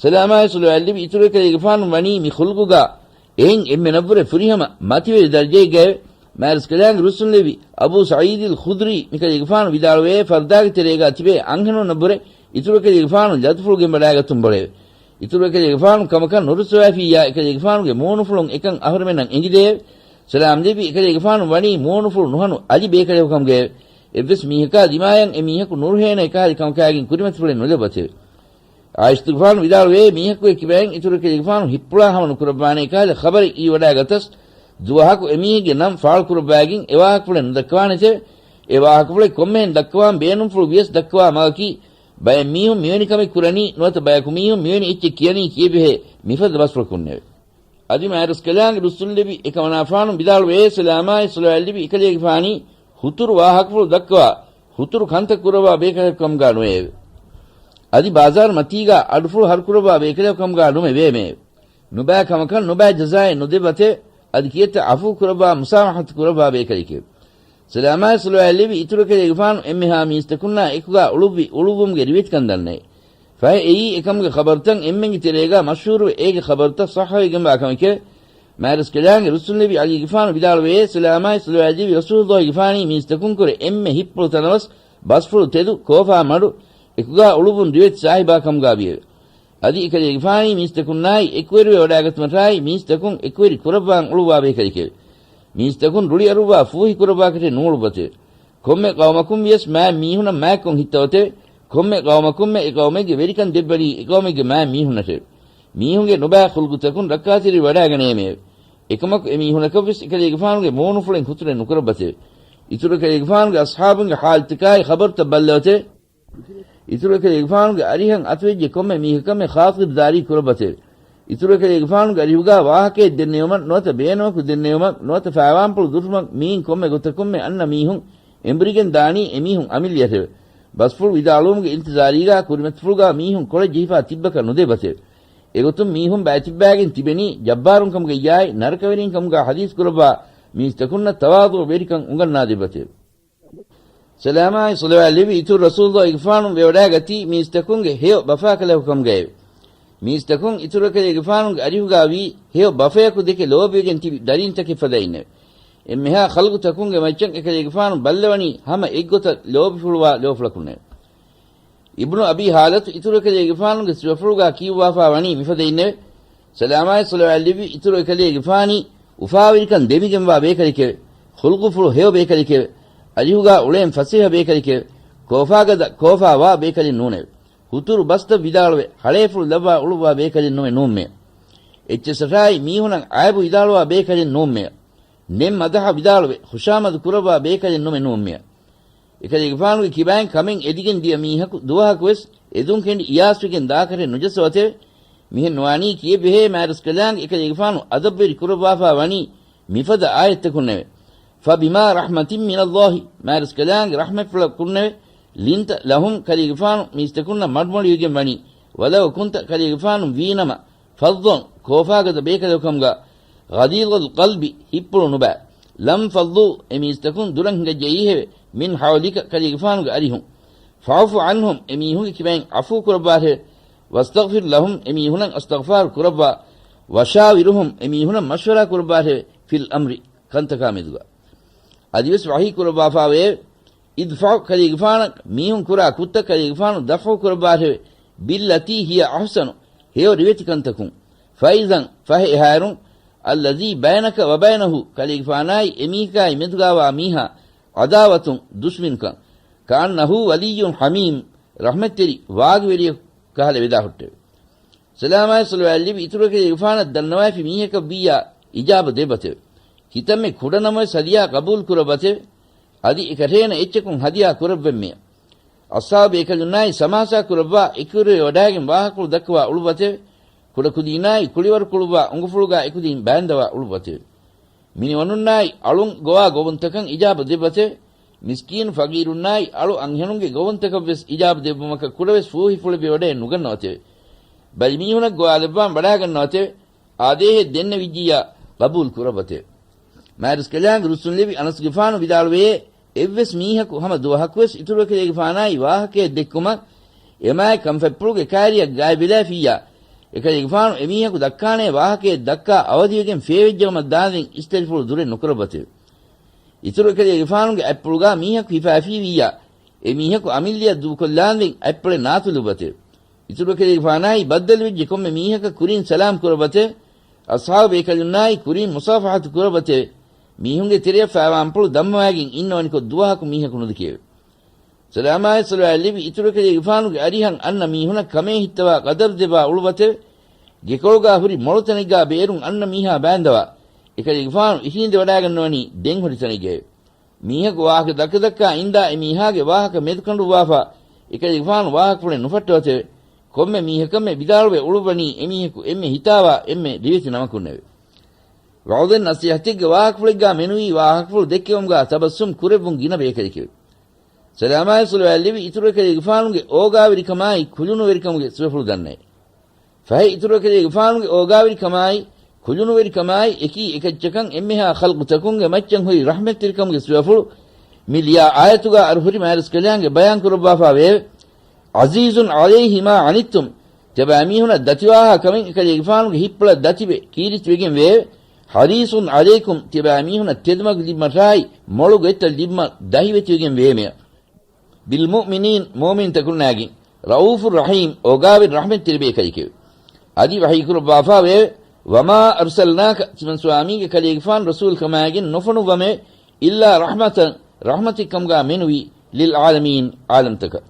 ސަލާމާއި ޞަލަވާތްލެއްވި އިތުރު އެކަލޭގެފާނު ވަނީ މި ޚުލްޤުގާ އެހެން އެންމެނަށްވުރެ ފުރިހަމަ މަތިވެރި ދަރަޖައެއްގައެވެ. މާތްރަސްކަލާނގެ ރުއްސުންލެއްވި އަބޫ ސަޢީދުލް ޚުދްރީ މިކަލޭގެފާނު ވިދާޅުވޭ، ފަރުދާގެ ތެރޭގާ ތިބޭ އަންހެނުންނަށްވުރެ އިތުރު އެކަލޭގެފާނު ލަދުފުޅު ގެންވަޑާގަތުން ބޮޑެވެ. އިތުރު އެކަލޭގެފާނު ކަމަކަށް ނުރުއްސަވައިފިއްޔާ އެކަލޭގެފާނުގެ މޫނުފުޅުން އެކަން އަހުރެމެންނަށް އެނގިދެއެވެ. ސަލާމް ލެއްވި އެކަލޭގެފާނު ވަނީ މޫނުފުޅު ނުހަނު އަލި ބޭކަލެއް ކަމުގައެވެ. އެއްވެސް މީހަކާ ދިމާޔަށް އެ މީހަކު ނުރުހޭނެ އެކަހަލަ ކަމަކާގެން ކުރިމަތިފުޅެއް ނުލައްވަތެވެ. ޢާއިޝަތުގެފާނު ވިދާޅުވޭ، މީހަކުގެ ކިބައިން އިތުރު އެކަލޭގެފާނު ހިތްޕުޅާ ހަމަ ނުކުރައްވާނެ އެކަހަލަ ޚަބަރެއް އީވަޑާގަތަސް، ދުވަހަކު އެމީހެއްގެ ނަން ފާޅުކުރައްވާގެން އެވާހަކަފުޅެއް ނުދައްކަވާނެތެވެ. އެ ވާހަކަފުޅެއް ކޮންމެހެން ދައްކަވާން ބޭނުންފުޅު ވިޔަސް ދައްކަވާ މަގަކީ، ބައެއް މީހުން މިވެނި ކަމެއް ކުރަނީ ނުވަތަ ބަޔަކު މީހުން މިވެނި އެއްޗެއް ކިޔަނީ ކީއްވެހޭ މިފަދަ ބަސްފުޅަކުންނެވެ. އަދި މާތްރަސްކަލާނގެ ރުއްސުންލެއްވި އެކަމަނާފާނު ވިދާޅުވޭ، ސަލާމާއި ޞަލަވާތްލެއްވި އެކަލޭގެފާނީ ހުތުރު ވާހަކަފުޅު ދައްކަވާ، ހުތުރު ކަންތައް ކުރައްވާ ބޭކަލެއް ކަމުގާ ނުވެއެވެ. އަދި ބާޒާރު މަތީގާ އަޑުފުޅު ހަރުކުރައްވާ ބޭކަލެއް ކަމުގާ ނުމެ ވޭމެއެވެ. ނުބައި ކަމަކަށް ނުބައި ޖަޒާއެއް ނުދެއްވަތެވެ. އަދި ކިއެއްތަ ޢަފޫ ކުރައްވާ މުސާމަޙަތު ކުރައްވާ ބޭކަލެކެވެ. ސަލާމާއި ޞަލަވާތްލެއްވި އިތުރު އެކަލޭގެފާނު އެންމެހާ މީސްތަކުންނާ އެކުގާ އުޅުއްވި އުޅުއްވުމުގެ ރިވެތިކަން ދަންނައެވެ. ފަހެ އެއީ އެކަމުގެ ޚަބަރުތައް އެންމެންގެ ތެރޭގާ މަޝްހޫރުވެ އޭގެ ޚަބަރުތައް ޞައްޙަވެގެންވާ ކަމެކެވެ. މާތްރަސްކަލާނގެ ރުއްސުންލެއްވި ޢަލީގެފާނު ވިދާޅުވޭ، ސަލާމާއި ޞަލަވާތްލެއްވި ރަސޫލުﷲގެފާނީ މީސްތަކުންކުރެ އެންމެ ހިތްޕުޅު ތަނަވަސް ބަސްފުޅު ތެދު ކޯފާ މަޑު އެކުގާ އުޅުއްވުން ރިވެތި ސާހިބާ ކަމުގާ ވިއެވެ. އަދި އެކަލޭގެފާނީ މީސްތަކުންނާއި އެކުވެރިވެ ވަޑާގަތުމަށާއި މީސްތަކުން އެކުވެރި ކުރައްވާން އުޅުއްވާ ބޭކަލެކެވެ. މީސްތަކުން ރުޅިއަރުއްވާ ފޫހި ކުރައްވާކަށެއް ނޫޅުއްވަތެވެ. ކޮންމެ ޤައުމަކުން ވިޔަސް މާތް މީހުނަށް މާތްކޮށް ހިއްތަވަތެވެ. ކޮންމެ ޤައުމަކުންމެ އެ ޤައުމެއްގެ ވެރިކަން ދެއްވަނީ އެ ޤައުމެއްގެ މާތް މީހުންނަށެވެ. މީހުންގެ ނުބައި ޚުލްޤުތަކުން ރައްކާތެރިވެ ވަޑާގަނޭމެއެވެ. އެކަމަކު އެ މީހުނަކަށްވެސް އެކަލޭގެފާނުގެ މޫނުފުޅެއް ހުތުރެއް ނުކުރައްވަތެވެ. އިތުރު އެކަލޭގެފާނުގެ އަޞްޙާބުންގެ ޙާލުތަކާއި ޚަބަރުތައް ބައްލަވަތެވެ. އިތުރު އެކަލޭގެފާނުގެ އަރިހަށް އަތުވެއްޖެ ކޮންމެ މީހަކަށްމެ ޚާޠިރުދާރީ ކުރައްވަތެވެ. އިތުރު އެކަލޭގެފާނުގެ އަރިހުގާ ވާހަކައެއް ދެންނެވުމަށް ނުވަތަ ބޭނުމަކު ދެންނެވުމަށް ނުވަތަ ފައިވާންޕުޅު ދުށުމަށް މިއިން ކޮންމެ ގޮތަކުންމެ އަންނަ މީހުން އެނބުރިގެން ދާނީ އެމީހުން އަމިއްލަޔަށެވެ. ބަސްފުޅު ވިދާޅުވުމުގެ އިންތިޒާރީގާ ކުރިމަތިފުޅުގާ މީހުން ކޮޅެއް ޖެހިފާ ތިއްބަކަށް ނުދެއްވަތެވެ. އެގޮތުން މީހުން ބައިތިއްބާގެން ތިބެނީ ޖައްބާރުން ކަމުގައްޔާއި ނަރަކަވެރިން ކަމުގާ ޙަދީޘް ކުރައްވާ މީސްތަކުންނަށް ތަވާޟުޢުވެރިކަން އުނގަންނާދެއްވަތެވެ. ސަލާމާއި ޞަލަވާތް ލެއްވި އިތުރު ރަސޫލުއްލާހިގެފާނު ވެވަޑައިގަތީ މީސްތަކުންގެ ހެޔޮ ބަފާކަލަކު ކަމުގައެވެ. މީސްތަކުން އިތުރު އެކަލޭގެފާނުގެ އަރިހުގާ ވީ ހެޔޮ ބަފަޔަކު ދެކެ ލޯބިވެގެން ތިބި ދަރީންތަކެއް ފަދައިންނެވެ. އެންމެހާ ޚަލްޤުތަކުންގެ މައްޗަށް އެކަލޭގެފާނު ބައްލަވަނީ ހަމަ އެއްގޮތަށް ލޯބިފުޅުވާ ލޯފުޅަކުންނެވެ. އިބްނު އަބީ ހާލަތު އިތުރު އެކަލޭގެފާނުގެ ސިފަފުޅުގާ ކިޔުއްވާފާ ވަނީ މިފަދައިންނެވެ. ސަލާމާއި ޞަލަވާތް ލެއްވި އިތުރު އެކަލޭގެފާނީ އުފާވެރިކަން ދެމިގެންވާ ބޭކަލެކެވެ. ޚުލްޤުފުޅު ހެޔޮ ބޭކަލެކެވެ. އަރިހުގާ އުޅޭން ފަސޭހަ ބޭކަލެކެވެ. ކޯފާގަދަ ކޯފާ ވާ ބޭކަލެއް ނޫނެވެ. ހުތުރު ބަސްތައް ވިދާޅުވެ ހަޅޭފުޅު ލައްވާ އުޅުއްވާ ބޭކަލެއް ނުމެ ނޫންމެ. އެއްޗެއްސަށާއި މީހުނަށް އައިބު ވިދާޅުވާ ބޭކަލެއް ނޫންމެ. ނެތް މަދަޙަ ވިދާޅުވެ ޚުޝާމަދު ކުރައްވާ ބޭކަލެއް ނުމެ ނޫންމެ. އެކަލޭގެފާނުގެ ކިބައިން ކަމެއް އެދިގެން ދިޔަ މީހަކު ދުވަހަކުވެސް އެދުން ކެނޑި އިޔާސްވެގެން ދާކަށެއް ނުޖައްސަވަތެވެ. މިހެން ނުވާނީ ކިއެއްވެހޭ މާތްރަސްކަލާނގެ އެކަލޭގެފާނު އަދަބުވެރި ކުރައްވާފާ ވަނީ މިފަދަ އާޔަތްތަކުންނެވެ. فبما رحمة من الله، މާތްރަސްކަލާނގެ ރަޙްމަތްފުޅަކުންނެވެ. لنت لهم، ކަލޭގެފާނު މީސްތަކުންނަށް މަޑުމޮޅިވެގެން ވަނީ. ولو كنت، ކަލޭގެފާނު ވީނަމަ، فظا، ކޯފާގަދަ ބޭކަލަކު ކަމުގަ، غليظ القلب، ހިތްޕުޅު ނުބައި، لانفضوا، އެމީސްތަކުން ދުރަށް ހިނގައްޖައީހެވެ، من حولك، ކަލޭގެފާނުގެ އަރިހުން. فاعف عنهم، އެމީހުންގެ ކިބައިން ޢަފޫ ކުރައްވާށެވެ. واستغفر لهم، އެމީހުނަށް އިސްތިޣްފާރު ކުރައްވާ. وشاورهم، އެމީހުނަށް މަޝްވަރާ ކުރައްވާށެވެ، في الأمر، ކަންތަކާ މެދުގަ. އަދިވެސް ވަޙީ ކުރައްވާފާވެއެވެ. ادفع، ކަލޭގެފާނަށް މީހުން ކުރާ ކުށްތައް ކަލޭގެފާނު ދަފްޢު ކުރައްވާށެވެ. بالتي هي أحسن، ހެޔޮ ރިވެތި ކަންތަކުން. فإذا، ފަހެ އެހާއިރުން، الذي بينك وبينه، ކަލޭގެފާނާއި އެމީހަކާއި މެދުގާވާ މީހާ، عداوة، ދުޝްމިނުކަން، كأنه ولي حميم، ރަޙްމަތްތެރި ވާގިވެރިޔަކު ކަހަލަ ވެދާ ހުއްޓެވެ. ސަލާމާއި ޞަލަވާތް ލެއްވި އިތުރު އެކަލޭގެފާނަށް ދަންނަވައިފި މީހަކަށް ވިއްޔާ އިޖާބަ ދެއްވަތެވެ. ކިތަންމެ ކުޑަނަމަވެސް ހަދިޔާ ޤަބޫލު ކުރައްވަތެވެ. އަދި އެކަށޭނަ އެއްޗަކުން ހަދިޔާ ކުރައްވެންމެޔަށް. އަޞްޙާބު ބޭކަލުންނާއި ސަމާސާ ކުރައްވާ އެކުރެވި ވަޑާގެން ވާހަކަފުޅު ދައްކަވާ އުޅުއްވަތެވެ. ކުޑަކުދީންނާއި ކުޅިވަރުކުޅުއްވާ އުނގުފުޅުގާ އެކުދީން ބާންދަވާ އުޅުއްވަތެވެ. މިނިވަނުންނާއި އަޅުން ގޮވާ ގޮވުންތަކަށް އިޖާބަ ދެއްވަތެވެ. މިސްކީނު ފަގީރުންނާއި އަޅު އަންހެނުންގެ ގޮވުންތަކަށްވެސް އިޖާބަ ދެއްވުމަކަށް ކުޑަވެސް ފޫހިފުޅެއްވެވަޑައެއް ނުގަންނަވަތެވެ. ބަލިމީހުނަށް ގޮވާލައްވާން ވަޑާގަންނަވަތެވެ. އާދޭހެއް ދެންނެވިއްޖިއްޔާ ޤަބޫލު ކުރައްވަތެވެ. މާތްރަސްކަލާނގެ ރުއްސުންލެވި އަނަސްގެފާނު ވިދާޅުވެޔޭ، އެއްވެސް މީހަކު ހަމަ ދުވަހަކުވެސް އިތުރު އެކަލޭގެފާނާއި ވާހަކައެއް ދެއްކުމަށް އެމާތް ކަންފަތްޕުޅުގެ ކާރިއަށް ގާތްވެލާފިއްޔާ، އެކަލޭގެފާނު އެމީހަކު ދައްކާނޭ ވާހަކައެއް ދައްކާ އަވަދިވެގެން ފޭވެއްޖައުމަށް ދާނދެން އިސްތަށިފުޅު ދުރެއް ނުކުރައްވަތެވެ. އިތުރު އެކަލޭގެފާނުގެ އަތްޕުޅުގާ މީހަކު ހިފާފީވިއްޔާ، އެމީހަކު އަމިއްލަޔަށް ދޫކޮށްލާނދެން އަތްޕުޅެއް ނާތުލުއްވަތެވެ. އިތުރު އެކަލޭގެފާނާއި ބައްދަލުވެއްޖެ ކޮންމެ މީހަކަށް ކުރިން ސަލާމް ކުރައްވަތެވެ. އަޞްޙާބު ބޭކަލުންނާއި ކުރިން މުޞާފަޙަތު ކުރައްވަތެވެ. މީހުންގެ ތެރެއަށް ފާވާންޕުޅު ދަންމަވާގެން އިންނަވަނިކޮށް ދުވަހަކު މީހަކު ނުދެކެއެވެ. ސަލާމާއި ޞަލަވާތް ލެއްވި އިތުރު އެކަލޭގެފާނުގެ އަރިހަށް އަންނަ މީހުނަށް ކަމޭ ހިއްތަވާ ޤަދަރު ދެއްވާ އުޅުއްވަތެވެ. ގެކޮޅުގާ ހުރި މޮޅު ތަނެއްގާ ބޭރުން އަންނަ މީހާ ބާންދަވާ، އެކަލޭގެފާނު އިށީނދެވަޑާގަންނަވަނީ ދެން ހުރި ތަނެއްގައެވެ. މީހަކު ވާހަކަ ދައްކަދައްކާ އިންދާ އެމީހާގެ ވާހަކަ މެދުކަނޑުއްވާފާ، އެކަލޭގެފާނު ވާހަކަފުޅެއް ނުފައްޓަވަތެވެ. ކޮންމެ މީހަކަށްމެ ވިދާޅުވެ އުޅުއްވަނީ އެމީހަކު އެންމެ ހިތާވާ އެންމެ ރިވެތި ނަމަކުންނެވެ. ވަޢުޡެއް ނަޞޭޙަތެއްގެ ވާހަކަފުޅެއްގާ މެނުވީ ވާހަކަފުޅު ދެއްކެވުމުގާ ތަބައްސުމް ކުރެއްވުން ގިނަ ބޭކަލެކެވެ. ސަލާމާއި ޞަލަވާތް ލެއްވި އިތުރު އެކަލޭގެފާނުގެ އޯގާވެރިކަމާއި ކުލުނުވެރިކަމުގެ ސިފަފުޅު ދަންނައެވެ. ފަހެ އިތުރު އެކަލޭގެފާނުގެ އޯގާވެރިކަމާއި ކުލުނުވެރިކަމާއި އެކީ އެކައްޗަކަށް އެންމެހާ ޚަލްޤުތަކުންގެ މައްޗަށް ހުރި ރަޙްމަތްތެރިކަމުގެ ސިފަފުޅު މި ލިޔާ އާޔަތުގާ އަރުހުރި މާތްރަސްކަލާނގެ ބަޔާން ކުރައްވާފާ ވެއެވެ. عزيز عليه ما عنتم، ތިޔަބައިމީހުނަށް ދަތިވާހާ ކަމެއް އެކަލޭގެފާނުގެ ހިތްޕުޅަށް ދަތިވެ ކީރިތިވެގެން ވެއެވެ. حريص عليكم، ތިޔަބައިމީހުނަށް ތެދުމަގު ލިބުމަށާއި މޮޅު ގޮތްތައް ލިބުމަށް ދަހިވެތިވެގެން ވެއެމެ. بالمؤمنين، މުއުމިންތަކުންނާގެން، رءوف رحيم، އޯގާވެރި ރަޙްމަތްތެރި ބޭކަލެކެވެ. އަދި ވަޙީކުރައްވާފާވެއެވެ. وما أرسلناك، ތިމަން ސުވާމީގެ ކަލޭގެފާނު ރަސޫލުކަމާގެން ނުފޮނުއްވަމެވެ. إلا رحمة، ރަޙްމަތެއްކަމުގާ މެނުވީ، للعالمين، ޢާލަމްތަކަށް.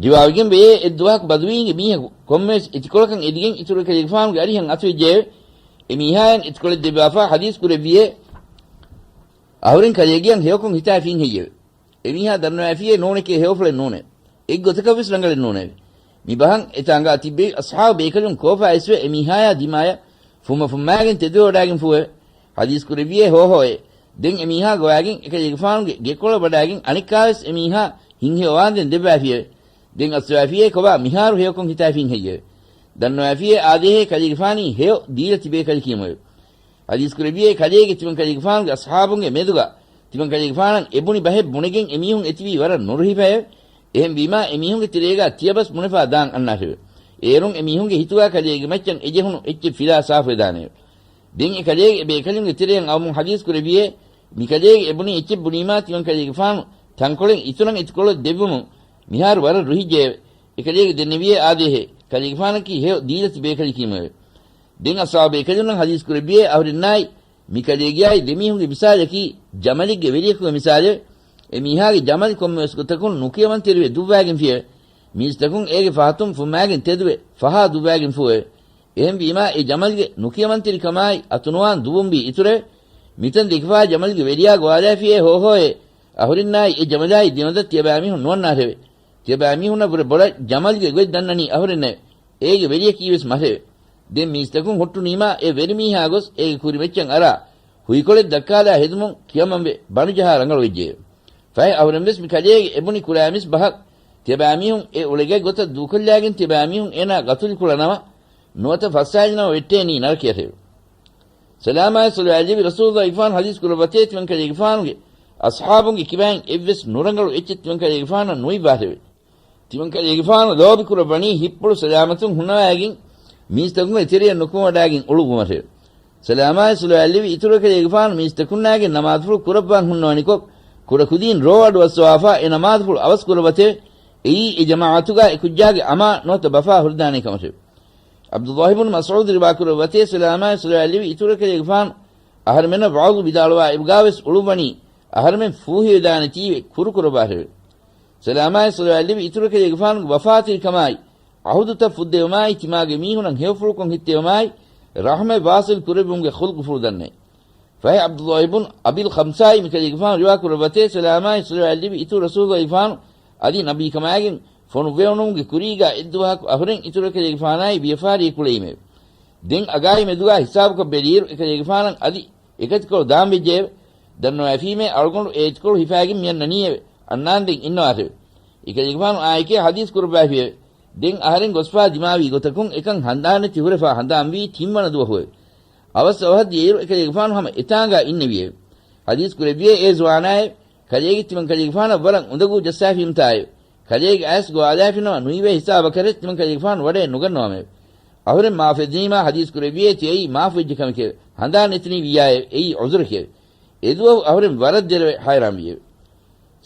ރިވާވެގެން ވެޔޭ، އެއްދުވަހަކު ބަދުވީންގެ މީހަކު ކޮންމެވެސް އެތިކޮޅަކަށް އެދިގެން އިތުރު އެކަލޭގެފާނުގެ އަރިހަށް އަތުވެއްޖެއެވެ. އެ މީހާޔަށް އެތިކޮޅެއް ދެއްވާފާ ޙަދީޘް ކުރެއްވިއޭ، އަހުރެން ކަލޭގެއަށް ހެޔޮކޮށް ހިތާފީން ހެއްޔެވެ؟ އެމީހާ ދަންނަވައިފިއޭ ނޫނެކޭ ހެޔޮފުޅެއް ނޫނޭ. އެއްގޮތަކަށްވެސް ރަނގަޅެއް ނޫނޭ. މިބަހަށް އެތާނގާ ތިއްބެވި އަޞްޙާބު ބޭކަލުން ކޯފާއިސްވެ އެމީހާޔާ ދިމާޔަށް ފުއްމަފުއްމާގެން ތެދުވެވަޑާގެންފޫއެވެ. ޙަދީޘް ކުރެއްވިއޭ ހޯހޯއޭ. ދެން އެމީހާ ގޮވާގެން އެކަލޭގެފާނުގެ ގެކޮޅަށް ވަޑާގެން އަނެއްކާވެސް އެމީހާ ހިތްހެޔޮވާންދެން ދެއްވާފިއެވެ. ދެން އައްސަވާފިއޭ ކޮބާ މިހާރު ހެޔޮކޮށް ހިތާފިން ހެއްޔެވެ؟ ދަންނަވާފިއޭ އާދޭހޭ ކަލޭގެފާނީ ހެޔޮ ދީލަތި ބޭކަލަކީމެވެ. ޙަދީޘް ކުރެއްވިއޭ ކަލޭގެ ތިމަން ކަލޭގެފާނުގެ އަޞްޙާބުންގެ މެދުގަ ތިމަން ކަލޭގެފާނަށް އެބުނި ބަހެއް ބުނެގެން އެމީހުން އެތިބީ ވަރަށް ނުރުހިފައެވެ. އެހެންވީމާ އެމީހުންގެ ތެރޭގާ ތިޔަބަސް ބުނެފާ ދާން އަންނާށެވެ. އޭރުން އެމީހުންގެ ހިތުގާ ކަލޭގެ މައްޗަށް އެޖެހުނު އެއްޗެއް ފިލާ ސާފުވެދާނެއެވެ. ދެން އެ ކަލޭގެ އެ ބޭކަލުންގެ ތެރެއަށް އައުމުން ޙަދީޘް ކުރެއްވިއޭ، މި ކަލޭގެ އެބުނި އެއްޗެއް ބުނީމާ ތިމަން ކަލޭގެފާނު ތަންކޮޅެއް އިތުރަށް އިތުކޮޅަށް ދެއްވުމުން މިހާރު ވަރަށް ރުހިއްޖެއެވެ. އެކަލޭގެ ދެންނެވިއޭ އާދޭހޭ ކަލޭގެފާނަކީ ހެޔޮ ދީލަތި ބޭކަލަކީމެވެ. ދެން އަޞްޙާބު ބޭކަލުންނަށް ޙަދީޘް ކުރެއްވިއޭ އަހުރެންނާއި މި ކަލޭގެއާއި ދެމީހުންގެ މިސާލަކީ ޖަމަލެއްގެ ވެރިޔަކުގެ މިސާލެވެ. އެ މީހާގެ ޖަމަލު ކޮންމެވެސް ގޮތަކުން ނުކިޔަމަންތެރިވެ ދުއްވާގެންފިއެވެ. މީސްތަކުން އޭގެ ފަހަތުން ފުއްމާގެން ތެދުވެ ފަހާ ދުއްވާގެންފޫއެވެ. އެހެންވީމާ އެ ޖަމަލްގެ ނުކިޔަމަންތެރިކަމާއި އަތުނުވާން ދުވުންވީ އިތުރެވެ. މިތަން ދެކިފާ ޖަމަލްގެ ވެރިޔާ ގޮވާލާފިއޭ ހޯހޯއޭ އަހުރެންނާއި އެ ޖަމަލާއި ދެމެދަށް ތިޔަބައިމީހުން ނުވަންނާށެވެ. ތިޔަބައިމީހުންނަށްވުރެ ބޮޑަށް ޖަމަލްގެ ގޮތް ދަންނަނީ އަހުރެންނެވެ. އޭގެ ވެރިޔަކީވެސް މަށެވެ. ދެން މީސްތަކުން ހުއްޓުނީމާ އެ ވެރިމީހާ ގޮސް އޭގެ ކުރިމައްޗަށް އަރާ ހުއިކޮޅެއް ދައްކާލާ ހެދުމުން ކިޔަމަންވެ ބަނޑުޖަހާ ރަނގަޅުވެއްޖެއެވެ. ފަހެ އަހުރެންވެސް މި ކަލޭގެ އެބުނި ކުރާ މިސް ބަހަށް ތިޔަބައިމީހުން އެ އުޅެގަތް ގޮތަށް ދޫކޮށްލާގެން ތިޔަބައިމީހުން އޭނާ ގަތުލު ކުޅަނަމަ ނުވަތަ ފައްސާލިނަމަ ވެއްޓޭނީ ނަރަކަޔަށެވެ. ސަލާމާއި ޞަލަވާތް ލެއްވި ރަސޫލުﷲ ގެފާނު ޙަދީޘް ކުރައްވަތޭ ތިމަން ކަލޭގެފާނުގެ އަޞްޙާބުންގެ ކިބައިން އެއްވެސް ނުރަނގަޅު އެއްޗެއް ތިމަން ކަލޭގެފާނަށް ނުއިއްވާށެވެ. ތިމަން ކަލޭގެފާނު ލޯބި ކުރައްވަނީ ހިތްޕުޅު ސަލާމަތުން ހުންނަވައިގެން މީސްތަކުންގެ ތެރެއަށް ނުކުމެވަޑައިގެން އުޅުއްވުމަށެވެ. ސަލާމާއި ޞަލަވާތް ލެއްވި އިތުރު ކަލޭގެފާނު މީސްތަކުންނާގެން ނަމާދުފުޅު ކުރައްވާން ހުންނަވަނިކޮށް، ކުޑަކުދީން ރޯ އަޑު އައްސަވާފާ އެ ނަމާދުފުޅު އަވަސް ކުރައްވަތެވެ. އެއީ އެ ޖަމާޢަތުގާ އެ ކުއްޖާގެ އަމާ ނުވަތަ ބަފާ ހުރިދާނޭ ކަމަށެވެ. ޢަބްދުﷲ ބުނު މަސްޢޫދު ރިވާކުރައްވަތޭ ސަލާމާއި ޞަލަވާތް ލެއްވި އިތުރު ކަލޭގެފާނު އަހަރެމެންނަށް ވަޢުޡު ވިދާޅުވާ އެބަގާވެސް އުޅުއްވަނީ އަހަރެމެން ފޫހިވެދާނެތީވެ ކުރުކުރައްވާށެވެ. ސަލާމާއި ޞަލަވާތް ލެއްވި އިތުރު ކަލޭގެފާނުގެ ވަފާތެރިކަމާއި، ޢަހުދުތައް ފުއްދެވުމާއި، ތިމާގެ މީހުނަށް ހެޔޮފުޅުކޮށް ހިއްތެވުމާއި، ރަޙުމަތް ވާޞިލް ކުރެއްވުމުގެ ޚުލްޤުފުޅު ދަންނައި. ފަހެ ޢަބްދުﷲ ބުން އަބިލް ޚަމްސާއި މިކަލޭގެފާނު ރިވާކުރައްވަތޭ ސަލާމާއި ޞަލަވާތް ލެއްވި އިތުރު ރަސޫލުﷲ ގެފާނު އަދި ނަބީކަމާގެން ފޮނުއްވެވުނުމުގެ ކުރީގާ އެއްދުވަހަކު އަހުރެން އިތުރު ކަލޭގެފާނާއި ވިޔަފާރިއެއް ކުޅެއީމެވެ. ދެން އަގާއި މެދުގާ ހިސާބުކޮށް ބެލިއިރު އެކަލޭގެފާނަށް އަދި އެކަތިކޮޅު ދާންވެއްޖެއެވެ. ދަންނަވައިފީމޭ އަޅުގަނޑު އެ އެތިކޮޅު ހިފާގެން މިއަންނަނީއެވެ. އަންނާންދެން އިންނަވާށެވެ. އެކަލޭގެފާނު އާއެކޭ ޙަދީޘް ކުރައްވާފިއެވެ. ދެން އަހަރެން ގޮސްފާ ދިމާވީ ގޮތަކުން އެކަން ހަނދާންނެތި ހުރެފާ ހަނދާންވީ ތިންވަނަ ދުވަހުއެވެ. އަވަސް އަވަހަށް ދިޔައިރު އެކަލޭގެފާނު ހަމަ އެތާނގާ އިންނެވިއެވެ. ޙަދީޘް ކުރެއްވިއޭ އޭ ޒުވާނާއެވެ. ކަލޭގެ ތިމަން ކަލޭގެފާނަށް ވަރަށް އުނދަގޫ ޖައްސާފީމުތާއެވެ. ކަލޭގެ އަޔަސް ގޮވާލާފިނަމަ ނުއިވޭ ހިސާބަކަށް ތިމަން ކަލޭގެފާނު ވަޑައެއް ނުގަންނަވަމެވެ. އަހުރެން މާފުވެދިނީމާ ޙަދީޘް ކުރެއްވިއޭ ތިޔައީ މާފުވެއްޖެ ކަމެކެވެ. ހަނދާން ނެތުނީ ވިއްޔާއެވެ. އެއީ ޢުޛުރެކެވެ. އެދުވަހު އަހުރެން ވަރަށް ދެރަވެ ހައިރާންވިއެވެ.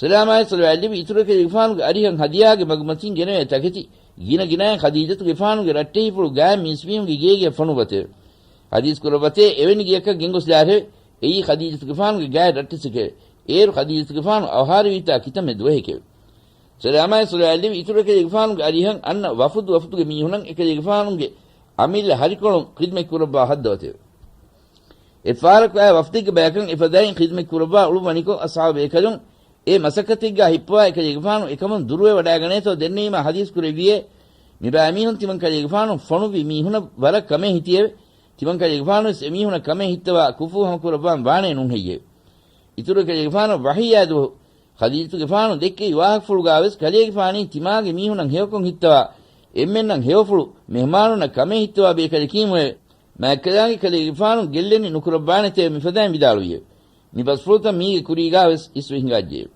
ސަލާމާއި ޞަލަވާތް ލެއްވި އިތުރު ކަލޭގެފާނުގެ އަރިހަށް ހަދިޔާގެ މަގުމަތިން ގެނެވޭ ތަކެތި ގިނަ ގިނައިން ޚަދީޖަތުގެފާނުގެ ރައްޓެހިފުޅު ގާތް މީސްމީހުންގެ ގޭގެއަށް ފޮނުއްވަތެވެ. ޙަދީޘް ކުރައްވަތޭ އެވެނި ގެއަކަށް ގެންގޮސްލާށެވެ. އެއީ ޚަދީޖަތުގެފާނުގެ ގާތް ރައްޓެއްސެކެވެ. އޭރު ޚަދީޖަތުގެފާނު އަވަހާރަވީތާ ކިތަންމެ ދުވަހެކެވެ. ސަލާމާއި ޞަލަވާތް ލެއްވި އިތުރު ކަލޭގެފާނުގެ އަރިހަށް އަންނަ ވަފުދު ވަފުދުގެ މީހުނަށް އެކަލޭގެފާނުގެ އަމިއްލަ ހަރިކޮޅުން ޚިދުމަތް ކުރައްވާ ހައްދަވަތެވެ. އެއްފަހަރަކު އާ ވަފްދެއްގެ ބަޔަކަށް އެފަދައިން ޚިދުމަތް ކުރައްވާ އުޅުއްވަނިކޮށް، އަޞްޙާބު ބޭކަލުން އެ މަސައްކަތެއްގާ ހިއްޕަވާ އެކަލޭގެފާނު އެކަމުން ދުރުވެވަޑައިގަނޭތޯ ދެންނެވީމާ ޙަދީޘް ކުރެއްވިއޭ، މިބައިމީހުން ތިމަން ކަލޭގެފާނު ފޮނުއްވި މީހުނަށް ވަރަށް ކަމޭ ހިތިއެވެ. ތިމަން ކަލޭގެފާނުވެސް އެމީހުނަށް ކަމޭ ހިއްތަވާ ކުފޫ ހަމަކުރައްވާން ވާނެ ނޫންހެއްޔެވެ؟ އިތުރު ކަލޭގެފާނު ވަޙީއާ ދުވަހު ޚަދީޖަތުގެފާނު ދެއްކެވި ވާހަކަފުޅުގާވެސް ކަލޭގެފާނީ ތިމާގެ މީހުނަށް ހެޔޮކޮށް ހިއްތަވާ، އެންމެންނަށް ހެޔޮފުޅު، މެހުމާނުންނަށް ކަމޭ ހިއްތަވާ ބޭކަލަކީމުއެވެ. މާތްކަލާނގެ ކަލޭގެފާނު ގެއްލެނި ނުކުރައްވާނެތޭ މިފަދައިން ވިދާޅުވިއެވެ. މި ބަސްފުޅުތައް މީގެ ކުރީގާވެސް އިސްވެ ހިނގާއްޖެއެވެ.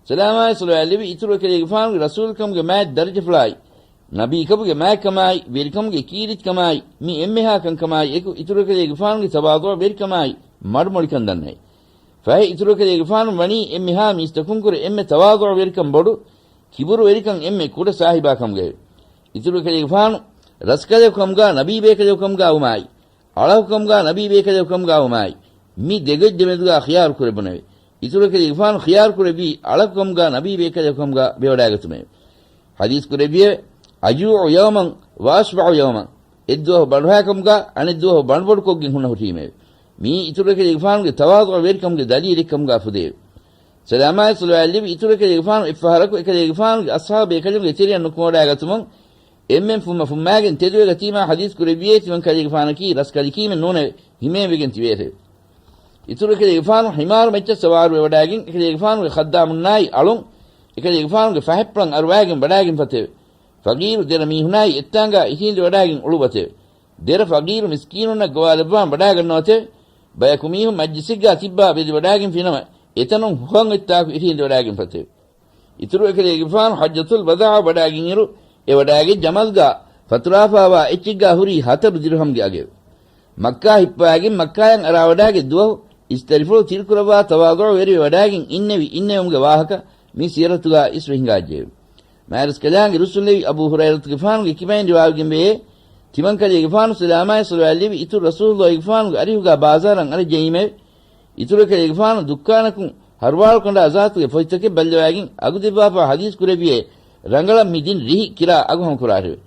ސަލާމާއި ޞަލަވާތް ލެއްވި އިތުރު ކަލޭގެފާނުގެ ރަސޫލުކަމުގެ މާތް ދަރަޖަފުޅާއި، ނަބީކަމުގެ މާތްކަމާއި، ވެރިކަމުގެ ކީރިތިކަމާއި، މި އެންމެހާ ކަންކަމާއި އެކު އިތުރު ކަލޭގެފާނުގެ ތަވާޟުޢު ވެރިކަމާއި، މަޑުމޮޅިކަން ދަންނައި. ފަހެ އިތުރު ކަލޭގެފާނު ވަނީ އެންމެހާ މީސްތަކުންކުރެ އެންމެ ތަވާޟުޢު ވެރިކަން ބޮޑު، ކިބުރުވެރިކަން އެންމެ ކުޑަ ސާހިބާ ކަމުގައެވެ. އިތުރު ކަލޭގެފާނު ރަސްކަލެކު ކަމުގާ ނަބީ ބޭކަލެކު ކަމުގާ ވުމާއި، އަޅަކު ކަމުގާ ނަބީ ބޭކަލެކު ކަމުގާ ވުމާއި، މި ދެގޮތް ދެމެދުގާ ޚިޔާރު ކުރެއްވުނެވެ. އިތުރު ކަލޭގެފާނު ޚިޔާރު ކުރެއްވީ އަޅަކު ކަމުގާ ނަބީ ބޭކަލެކު ކަމުގާ ވެވަޑައިގަތުމެވެ. ޙަދީޘް ކުރެއްވިއެވެ. أجوع يوما وأشبع يوما. އެއްދުވަހު ބަނޑުހާ ކަމުގާ އަނެއްދުވަހު ބަނޑުބޮޑުކޮށްގެން ހުންނަ ހުށީމެވެ. މިއީ އިތުރު ކަލޭގެފާނުގެ ތަވާޟުޢު ވެރިކަމުގެ ދަލީލެއް ކަމުގާ ފުދެއެވެ. ސަލާމާއި ޞަލަވާތް ލެއްވި އިތުރު ކަލޭގެފާނު އެއްފަހަރަކު އެކަލޭގެފާނުގެ އަޞްޙާބު ބޭކަލުންގެ ތެރެއަށް ނުކުމެވަޑައިގަތުމުން އެންމެން ފުއްމަ ފުއްމާގެން ތެދުވެގަތީމާ ޙަދީޘް ކުރެއްވިއޭ ތިމަން ކަލޭގެފާނަކީ ރަސްކަލަކީމެއް ނޫނެވެ. ހިމޭންވެގެން ތިބޭށެވެ. އިތުރު ކަލޭގެފާނު ޙިމާރު މައްޗަށް ސަވާރުވެވަޑައިގެން އެކަލޭގެފާނުގެ ޚައްދާމުންނާއި އަޅުން އެކަލޭގެފާނުގެ ފަހަތްޕުޅަށް އަރުވާގެން ވަޑާގެންފަތެވެ. ފަގީރު ދެރަ މީހުނާއި އެއްތާނގާ އިށީނދެ ވަޑާގެން އުޅުއްވަތެވެ. ދެރަ ފަގީރު މިސްކީނުންނަށް ގޮވާލައްވާން ވަޑާގަންނަވަތެވެ. ބަޔަކު މީހުން މަޖްލިސެއްގާ ތިއްބާ ވެދިވަޑާގެންފިނަމަ، އެތަނުން ހުހަން އޮތްތާކު އިށީނދެވަޑާގެންފަތެވެ. އިތުރު އެކަލޭގެފާނު ޙައްޖަތުލް ވަދާޢަށް ވަޑާގެންއިރު، އެ ވަޑާގެ ޖަމަލްގާ ފަތުރާފާވާ އެއްޗެއްގާ ހުރީ ހަތަރު ދިރުހަމްގެ އަގެވެ. މައްކާ ހިއްޕަވާގެން މައްކާޔަށް އަރާވަޑާގެ ދުވަހު އިސްތަށިފުޅު ތިރިކުރައްވާ ތަވާޟުޢުވެރިވެ ވަޑާގެން އިންނެވި އިންނެވުމުގެ ވާހަކަ މި ސިޔަރަތުގާ އިސްވެ ހިނގާއްޖެއެވެ. މާތްރަސްކަލާނގެ ރުއްސުންލެވި އަބޫ ހުރައިރަތުގެފާނުގެ ކިބައިން ރިވާވެގެންވެއޭ، ތިމަންކަލޭގެފާނު ސަލާމާއި ޞަލަވާތް ލެއްވި އިތުރު ރަސޫލުއްލާހިގެފާނުގެ އަރިހުގާ ބާޒާރަށް އަރައްޖައީމެވެ. އިތުރު އެކަލޭގެފާނު ދުއްކާނަކުން ހަރުވާޅުކަނޑާ ޒާތުގެ ފޮތިތަކެއް ބައްލަވާގެން އަގުދެއްވާފާ ޙަދީޘް ކުރެއްވިއޭ، ރަނގަޅަށް މި ދިން ރިހި ކިރާ އަގު ހަމަކުރާށެވެ.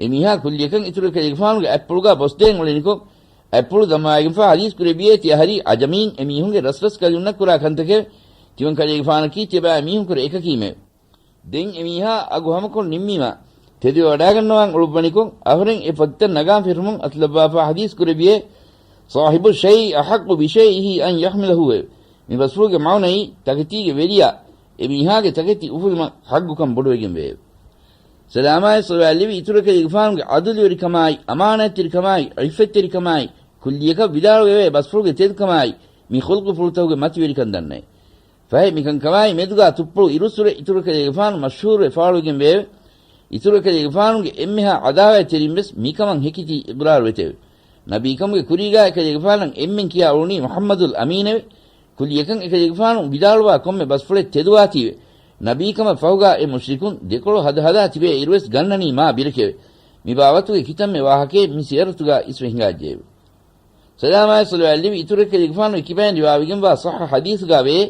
އެމީހާ ކުއްލިއަކަށް އިތުރު އެކަލޭގެފާނުގެ އަތްޕުޅުގާ ބޮސްދޭން އުޅެނިކޮށް، އަތްޕުޅު ދަމާގެންފާ ޙަދީޘް ކުރެއްވިއޭ، ތި އަހަރީ އަޖަމީން އެމީހުންގެ ރަސްރަސް ކަލުންނަށް ކުރާ ކަންތަކެވެ. ތިމަން ކަލޭގެފާނަކީ ތިޔަބައިމީހުންކުރެ އެކަކީމެވެ. ދެން އެމީހާ އަގު ހަމަކޮށް ނިންމީމާ، ތެދުވެވަޑާގަންނަވާން އުޅުއްވަނިކޮށް، އަހުރެން އެ ފޮތިތައް ނަގާން ފެށުމުން އަތުލައްވާފާ ޙަދީޘް ކުރެއްވިއޭ، صاحب الشيء أحق بشيئه أن يحمله އެވެ. މި ބަސްފުޅުގެ މަޢުނައީ، ތަކެތީގެ ވެރިޔާ އެމީހާގެ ތަކެތި އުފުލުމަށް ޙައްޤުކަން ބޮޑުވެގެންވެއެވެ. ސަލާމާއި ޞަލަވާތް ލެއްވި އިތުރު އެކަލޭގެފާނުގެ ޢަދުލުވެރިކަމާއި، އަމާނާތްތެރިކަމާއި، ޢިއްފަތްތެރިކަމާއި، ކުއްލިއަކަށް ވިދާޅުވެވޭ ބަސްފުޅުގެ ތެދުކަމާއި، މި ޚުލްޤުފުޅުތަކުގެ މަތިވެރިކަން ދަންނައި. ފަހެ މިކަންކަމާއި މެދުގާ ތުއްޕުޅު އިރުއްސުރެ އިތުރު އެކަލޭގެފާނު މަޝްހޫރުވެ ފާޅުވެގެން ވެއެވެ. އިތުރު އެކަލޭގެފާނުގެ އެންމެހާ ޢަދާވާތްތެރިން ވެސް މިކަމަށް ހެކިތީ އިޤްރާރު ވެތެވެ. ނަބީކަމުގެ ކުރީގާ އެކަލޭގެފާނަށް އެންމެން ކިޔާ އުޅުނީ މުޙައްމަދުލް އަމީނެވެ. ކުއްލިއަކަށް އެކަލޭގެފާނު ވިދާޅުވާ ކޮންމެ ބަސްފުޅެއް ތެދުވާތީވެ. ނަބީކަމަށް ފަހުގާ އެ މުޝްރިކުން ދެކޮޅު ހަދަހަދާ ތިބޭ އިރުވެސް ގަންނަނީ މާ ބިރެކެވެ. މިބާވަތުގެ ކިތަންމެ ވާހަކައެއް މި ސިޔަރަތުގާ އިސްވެ ހިނގާއްޖެއެވެ. ސަލާމާއި ޞަލަވާތް ލެއްވި އިތުރު އެކަލޭގެފާނުގެ ކިބައިން ރިވާވެގެންވާ ޞައްޙަ ޙަދީޘުގާ ވެއޭ،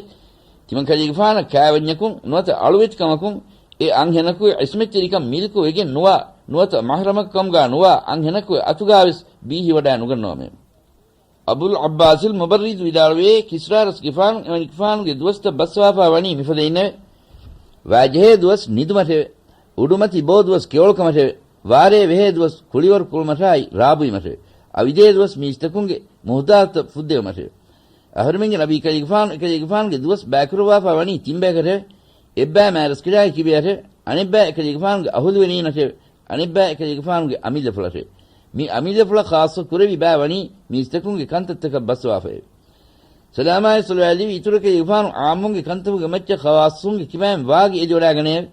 ތިމަން ކަލޭގެފާނަށް ކާވެންޏަކުން ނުވަތަ އަޅުވެތިކަމަކުން އެ އަންހެނަކުގެ ޢިޞްމަތްތެރިކަން މިލްކު ވެގެން ނުވާ، ނުވަތަ މަޙްރަމަކު ކަމުގާ ނުވާ އަންހެނަކުގެ އަތުގާވެސް ބީހިވަޑާ ނުގަންނަވަމެވެ. އަބުލް ޢައްބާސިލް މުބައްރިޒު ވިދާޅުވޭ، ކިސްރާ ރަސްގެފާނު އެވަނިކަފާނުގެ ދުވަސްތައް ބައްސަވާފާ ވަނީ މިފަދައިންނެވެ. ވާޖެހޭ ދުވަސް ނިދުމަށެވެ. އުޑުމަތި ބޯ ދުވަސް ކެޔޮޅުކަމަށެވެ. ވާރޭ ވެހޭ ދުވަސް ކުޅިވަރު ކުޅުމަށާއި ރާބުއިމަށެވެ. އަވިދޭ ދުވަސް މީސްތަކުންގެ މުހުދާތައް ފުއްދެވުމަށެވެ. އަހުރެމެންގެ ނަބީ ކަލޭގެފާނު އެކަލޭގެފާނުގެ ދުވަސް ބައިކުރައްވާފާ ވަނީ ތިން ބަޔަކަށެވެ. އެއްބައި މާތްރަސްކަލާގެ ކިބަޔަށެވެ. އަނެއްބައި އެކަލޭގެފާނުގެ އަހުލުވެރީނަށެވެ. އަނެއްބައި އެކަލޭގެފާނުގެ އަމިއްލަފުޅަށެވެ. މި އަމިއްލަފުޅަށް ޚާއްޞަ ކުރެވި ބައި ވަނީ މީސްތަކުންގެ ކަންތައްތަކަށް ބައްސަވާފައެވެ. ސަލާމާއި ޞަލަވާތް ލެއްވި އިތުރު އެކަލޭގެފާނު ޢާއްމުންގެ ކަންތައްގެ މައްޗަށް ޚާއްޞުންގެ ކިބައިން ވާގި އެދިވަޑާގަނެއެވެ.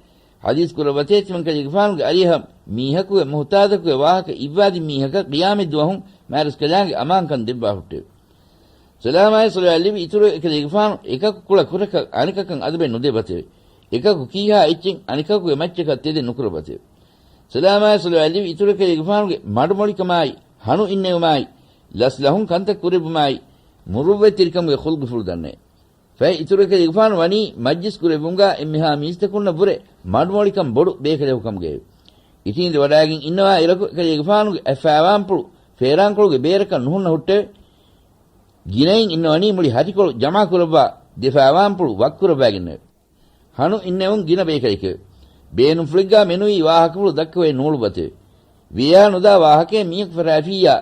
ޙަދީޘް ކުރައްވަތޭ ތިމަން ކަލޭގެފާނުގެ އަރިހަށް މީހަކުގެ މުހުތާދަކުގެ ވާހަކަ އިއްވާދިން މީހަކަށް ޤިޔާމަތްދުވަހުން މާތްރަސްކަލާނގެ އަމާންކަން ދެއްވާ ހުއްޓެވެ. ސަލާމާއި ޞަލަވާތް ލެއްވި އިތުރު އެކަލޭގެފާނު އެކަކު ކުޅަ ކުރަކަށް އަނެކަކަށް އަދަބެއް ނުދެއްވަތެވެ. އެކަކު ކީހާ އެއްޗެއް އަނެކަކުގެ މައްޗަކަށް ތެދެއް ނުކުރައްވަތެވެ. ސަލާމާއި ޞަލަވާތް ލެއްވި އިތުރު އެކަލޭގެފާނުގެ މަޑުމޮޅިކަމާއި، ހަނު އިންނެވުމާއި، ލަސްލަހުން ކަންތައް ކުރެއްވުމާއި، މުރުއްވަތްތެރިކަމުގެ ޚުލްޤުފުޅު ދަންނައެވެ. ފަހެ އިތުރު އެކަލޭގެފާނު ވަނީ މަޖްލިސް ކުރެއްވުމުގާ އެންމެހާ މީސްތަކުންނަށްވުރެ މަޑުމޮޅިކަން ބޮޑު ބޭކަލަކު ކަމުގައެވެ. އިށީނދެ ވަޑާގެން އިންނަވާ އިރަކު އެކަލޭގެފާނުގެ އަތް ފައިވާންޕުޅު ފޭރާންކޮޅުގެ ބޭރަކަށް ނުހުންނަ ހުއްޓެވެ. ގިނައިން އިންނަވަނީ މުޅި ހަތިކޮޅު ޖަމާކުރައްވާ ދެ ފައިވާންޕުޅު ވައްކުރައްވާގެންނެވެ. ހަނު އިންނެވުން ގިނަ ބޭކަލެކެވެ. ބޭނުންފުޅެއްގާ މެނުވީ ވާހަކަފުޅު ދައްކަވައި ނޫޅުއްވަތެވެ. ވިޔާ ނުދާ ވާހަކައެއް މީހަކު ފަށާފިއްޔާ،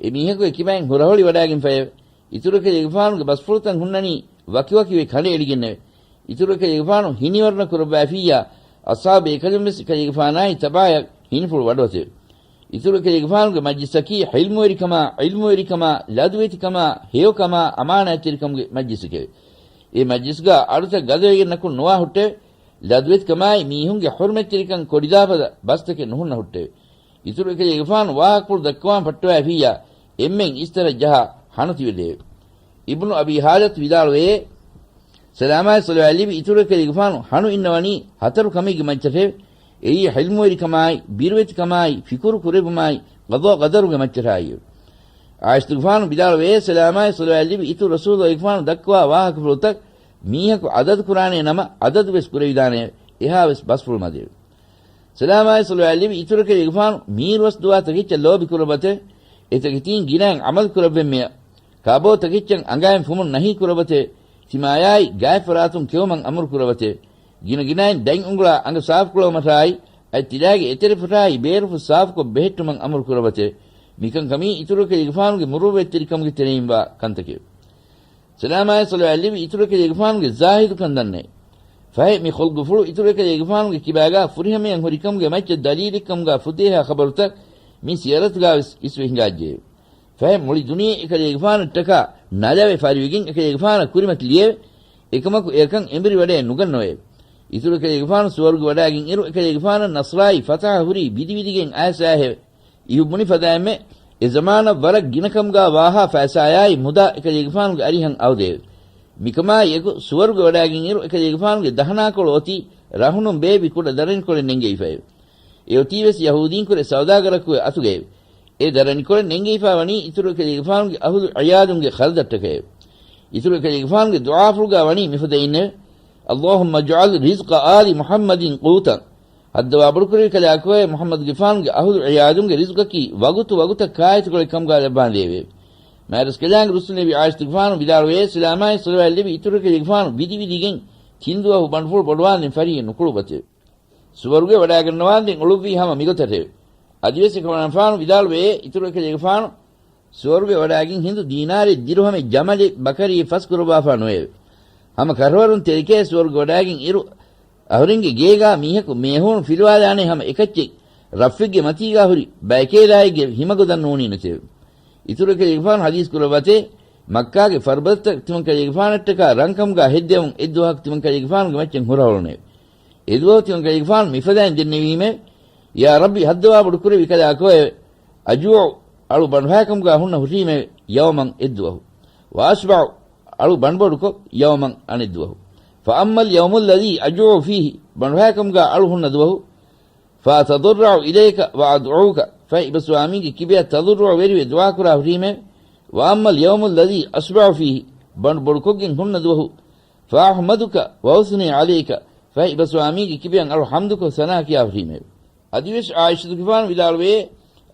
އެ މީހަކު އެ ކިބައިން ހުރަހޮޅި ވަޑާގެންފައެވެ. އިތުރު އެކަލޭގެފާނުގެ ބަސްފުޅުތައް ހުންނަނީ ވަކިވަކިވެ ކަނޑައެޅިގެންނެވެ. އިތުރު އެކަލޭގެފާނު ހިނިވަރުނަ ކުރައްވާފިއްޔާ، އަޞްޙާބު ބޭކަލުން ވެސް އެކަލޭގެފާނާއި ތަބާޔަށް ހިނިފުޅު ވަޑުވަތެވެ. އިތުރު އެކަލޭގެފާނުގެ މަޖްލިސަކީ ޙިލްމުވެރިކަމާ، ޢިލްމުވެރިކަމާ، ލަދުވެތިކަމާ، ހެޔޮކަމާ، އަމާނާތްތެރިކަމުގެ މަޖްލިސެކެވެ. އެ މަޖްލިސްގާ އަޑުތައް ގަދަވެގެން ނަކުން ނުވާ ހުއްޓެވެ. ލަދުވެތިކަމާއި މީހުންގެ ޙުރުމަތްތެރިކަން ކޮޑިދާފަދަ ބަސްތަކެއް ނުހުންނަ ހުއްޓެވެ. އިތުރު އެކަލޭގެފާނު ވާހަކަފުޅު ދައްކަވާން ފައްޓަވައިފިއްޔާ، އެންމެން އިސްތަށަށް ޖަހާ ހަނު ތިބެލެއެވެ. އިބްނު އަބީ ހާލަތު ވިދާޅުވެއޭ، ސަލާމާއި ޞަލަވާތް ލެއްވި އިތުރު އެކަލޭގެފާނު ހަނު އިންނަވަނީ ހަތަރު ކަމެއްގެ މައްޗަށެވެ. އެއީ ޙިލްމުވެރިކަމާއި، ބިރުވެތިކަމާއި، ފިކުރު ކުރެއްވުމާއި، ޤަޟާ ޤަދަރުގެ މައްޗަށާއިއެވެ. ޢާއިޝަތުގެފާނު ވިދާޅުވެއޭ، ސަލާމާއި ޞަލަވާތް ލެއްވި އިތުރު ރަސޫލުގެފާނު ދައްކަވާ ވާހަކަފުޅުތައް މީހަކު ޢަދަދު ކުރާނޭ ނަމަ، ޢަދަދު ވެސް ކުރެވިދާނެއެވެ. އެހާވެސް ބަސްފުޅު މަދެއެވެ. ސަލާމާއި ޞަލަވާތް ލެއްވި އިތުރު އެކަލޭގެފާނު މީރުވަސް ދުވާ ތަކެއްޗަށް ލޯބި ކުރައްވަތެވެ. އެތަކެތީން ގިނައިން ޢަމަލު ކުރައްވެންމެޔަށް. ކާބޯ ތަކެއްޗަށް އަނގައިން ފުމުން ނަހީ ކުރައްވަތެވެ. ތިމާޔާއި ގާތް ފަރާތުން ކެއުމަށް އަމުރު ކުރައްވަތެވެ. ގިނަ ގިނައިން ދަތް އުނގުޅާ އަނގަ ސާފުކުޅަވުމަށާއި، އަތް ތިލާގެ އެތެރެ ފަށާއި ބޭރުފުށް ސާފުކޮށް ބެހެއްޓުމަށް އަމުރު ކުރައްވަތެވެ. މިކަންކަމީ އިތުރު އެކަލޭގެފާނުގެ މުރުއްވަތްތެރިކަމުގެ ތެރެއިންވާ ކަންތަކެވެ. ސަލާމާއި ޞަލަވާތް ލެއްވި އިތުރު އެކަލޭގެފާނުގެ ޒާހިދުކަން ދަންނައެވެ. ފަހެ މި ޚުލްޤުފުޅު އިތުރު އެކަލޭގެފާނުގެ ކިބާގާ ފުރިހަމަޔަށް ހުރިކަމުގެ މައްޗަށް ދަލީލެއްކަމުގާ ފުދޭހާ ޚަބަރުތައް މި ސިޔަރަތުގާވެސް އިސްވެ ހިނގާއްޖެއެވެ. ފަހެ މުޅި ދުނިޔެ އެކަލޭގެފާނަށްޓަކާ ނަލަވެ ފަރިވެގެން އެކަލޭގެފާނަށް ކުރިމަތިލިއެވެ. އެކަމަކު އެއަކަށް އެނބުރިވަޑައެއް ނުގަންނަވައެވެ. އިތުރު އެކަލޭގެފާނު ސުވަރުގެ ވަޑާގެން އިރު އެކަލޭގެފާނަށް ނަޞްރާއީ ފަތަޙަ ހުރީ ބިދިބިދިގެން އައިސާހެވެ. އިހު ބުނި ފަދައިންމެ އެ ޒަމާނަށް ވަރަށް ގިނަކަމުގާ ވާހާ ފައިސާޔާއި މުދާ އެކަލޭގެފާނުގެ އަރިހަށް އައުދެއެވެ. މިކަމާއި އެކު ސުވަރުގެ ވަޑާގެން އިރު އެކަލޭގެފާނުގެ ދަހަނާކޮޅު އޮތީ ރަހުނުން ބޭއްވި ކުޑަ ދަރަނިކޮޅެއް ނެންގެވިފައެވެ. އެއޮތީވެސް ޔަހޫދީންކުރެ ސައުދާގަރަކުގެ އަތުގައެވެ. އެ ދަރަނިކޮޅެއް ނެންގެވިފާ ވަނީ އިތުރު އެކަލޭގެފާނުގެ އަހުލު އަޔާލުންގެ ޚަރަދަށްޓަކައެވެ. އިތުރު އެކަލޭގެފާނުގެ ދުޢާފުޅުގާ ވަނީ މިފަދައިންނެވެ. اللهم اجعل رزق آل محمد قوتا. ހައްދަވާ ބޮޑުކުރެވި ކަލާކޮއެވެ. މުޙައްމަދުގެފާނުގެ އަހުލު އަޔާލުންގެ ރިޒުގަކީ ވަގުތު ވަގުތަށް ކާއެތުކޮޅެއް ކަމުގާ ލައްވާނދޭވެ. މާތްރަސްކަލާނގެ ރުއްސުން ލެއްވި ޢާއިޝަތުގެފާނު ވިދާޅުވޭ، ސަލާމާއި ޞަލަވާތް ލެއްވި އިތުރު އެކަލޭގެފާނު ބިދިބިދިގެން ތިންދުވަހު ބަނޑުފުޅު ބޮޑުވާންދެން ފަރިއެއް ނުކުޅުބަތެވެ. ސުވަރުގެ ވަޑާގަންނަވާންދެން އުޅުއްވީ ހަމަ މިގޮތަށެވެ. އަދިވެސް އެކަމަނާފާނު ވިދާޅުވޭ، އިތުރު އެކަލޭގެފާނު ސުވަރުގެ ވަޑާގެން ހިނދު ދީނާރެއް ދިރުހަމެއް ޖަމަލެއް ބަކަރީއެއް ފަސްކުރައްވާފާ ނުވެއެވެ. ހަމަ ކަށަވަރުން ތެރެކޭ ސުވަރުގެ ވަޑާގެން އިރު އަހުރެންގެ ގޭގާ މީހަކު މޭހޫނު ފިލުވާލާނެ ހަމަ އެކައްޗެއް ރަށްފިއްގެ މަތީގާ ހުރި ބައެކޭލާއެއްގެ ހިމަގޮދަށް ނޫނީނެތެވެ. އިތުރު އެކަލޭގެފާނު ޙަދީޘް ކުރައްވަތޭ، މައްކާގެ ފަރުބަދަތައް ތިމަންކަލޭގެފާނަށްޓަކާ ރަންކަމުގާ ހެއްދެވުން އެއްދުވަހަކު ތިމަންކަލޭގެފާނުގެ މައްޗަށް ހުރަހޮޅުނެވެ. އެދުވަހު ތިމަންކަލޭގެފާނު މިފަދައިން ދެންނެވީމެވެ. ޔާ ރައްބި، ހައްދަވާ ބޮޑުކުރެވި ކަލާކޮއެވެ. އަޖޫޢު، އަޅު ބަނޑުހައިކަމުގާ ހުންނަ ހުށީމެވެ. ޔައުމަން، އެއްދުވަހު. ވައަޝްބަޢު، އަޅު ބަނޑުބޮޑުކޮށް، ޔައުމަން، އަނެއްދުވަހު. ފައައްމަލް ޔައުމުއްލަޛީ އަޖޫޢު ފީހި، ބަނޑުހައިކަމުގާ އަޅު ހުންނަ ދުވަހު. ފައަތަޟައްރަޢު އިލައިކަ ވައަދްޢޫކަ، ފަހެ އިބަސްވާމީގެ ކިބަޔަށް ތަޟައްރުޢު ވެރިވެ ދުޢާކުރާ ހުރީމެވެ. ވައައްމަލް ޔައުމުއްލަޛީ އަޝްބަޢު ފީހި، ބަނޑު ބޮޑުކޮށްގެން ހުންނަ ދުވަހު. ފައަޙްމަދުކަ ވައުސްނީ ޢަލައިކަ، ފަހެ އިބަސްވާމީގެ ކިބަޔަށް އަޅު ޙަމްދުކޮށް ސަނާ ކިޔާ ހުރީމެވެ. އަދިވެސް ޢާއިޝަތުގެފާނު ވިދާޅުވޭ،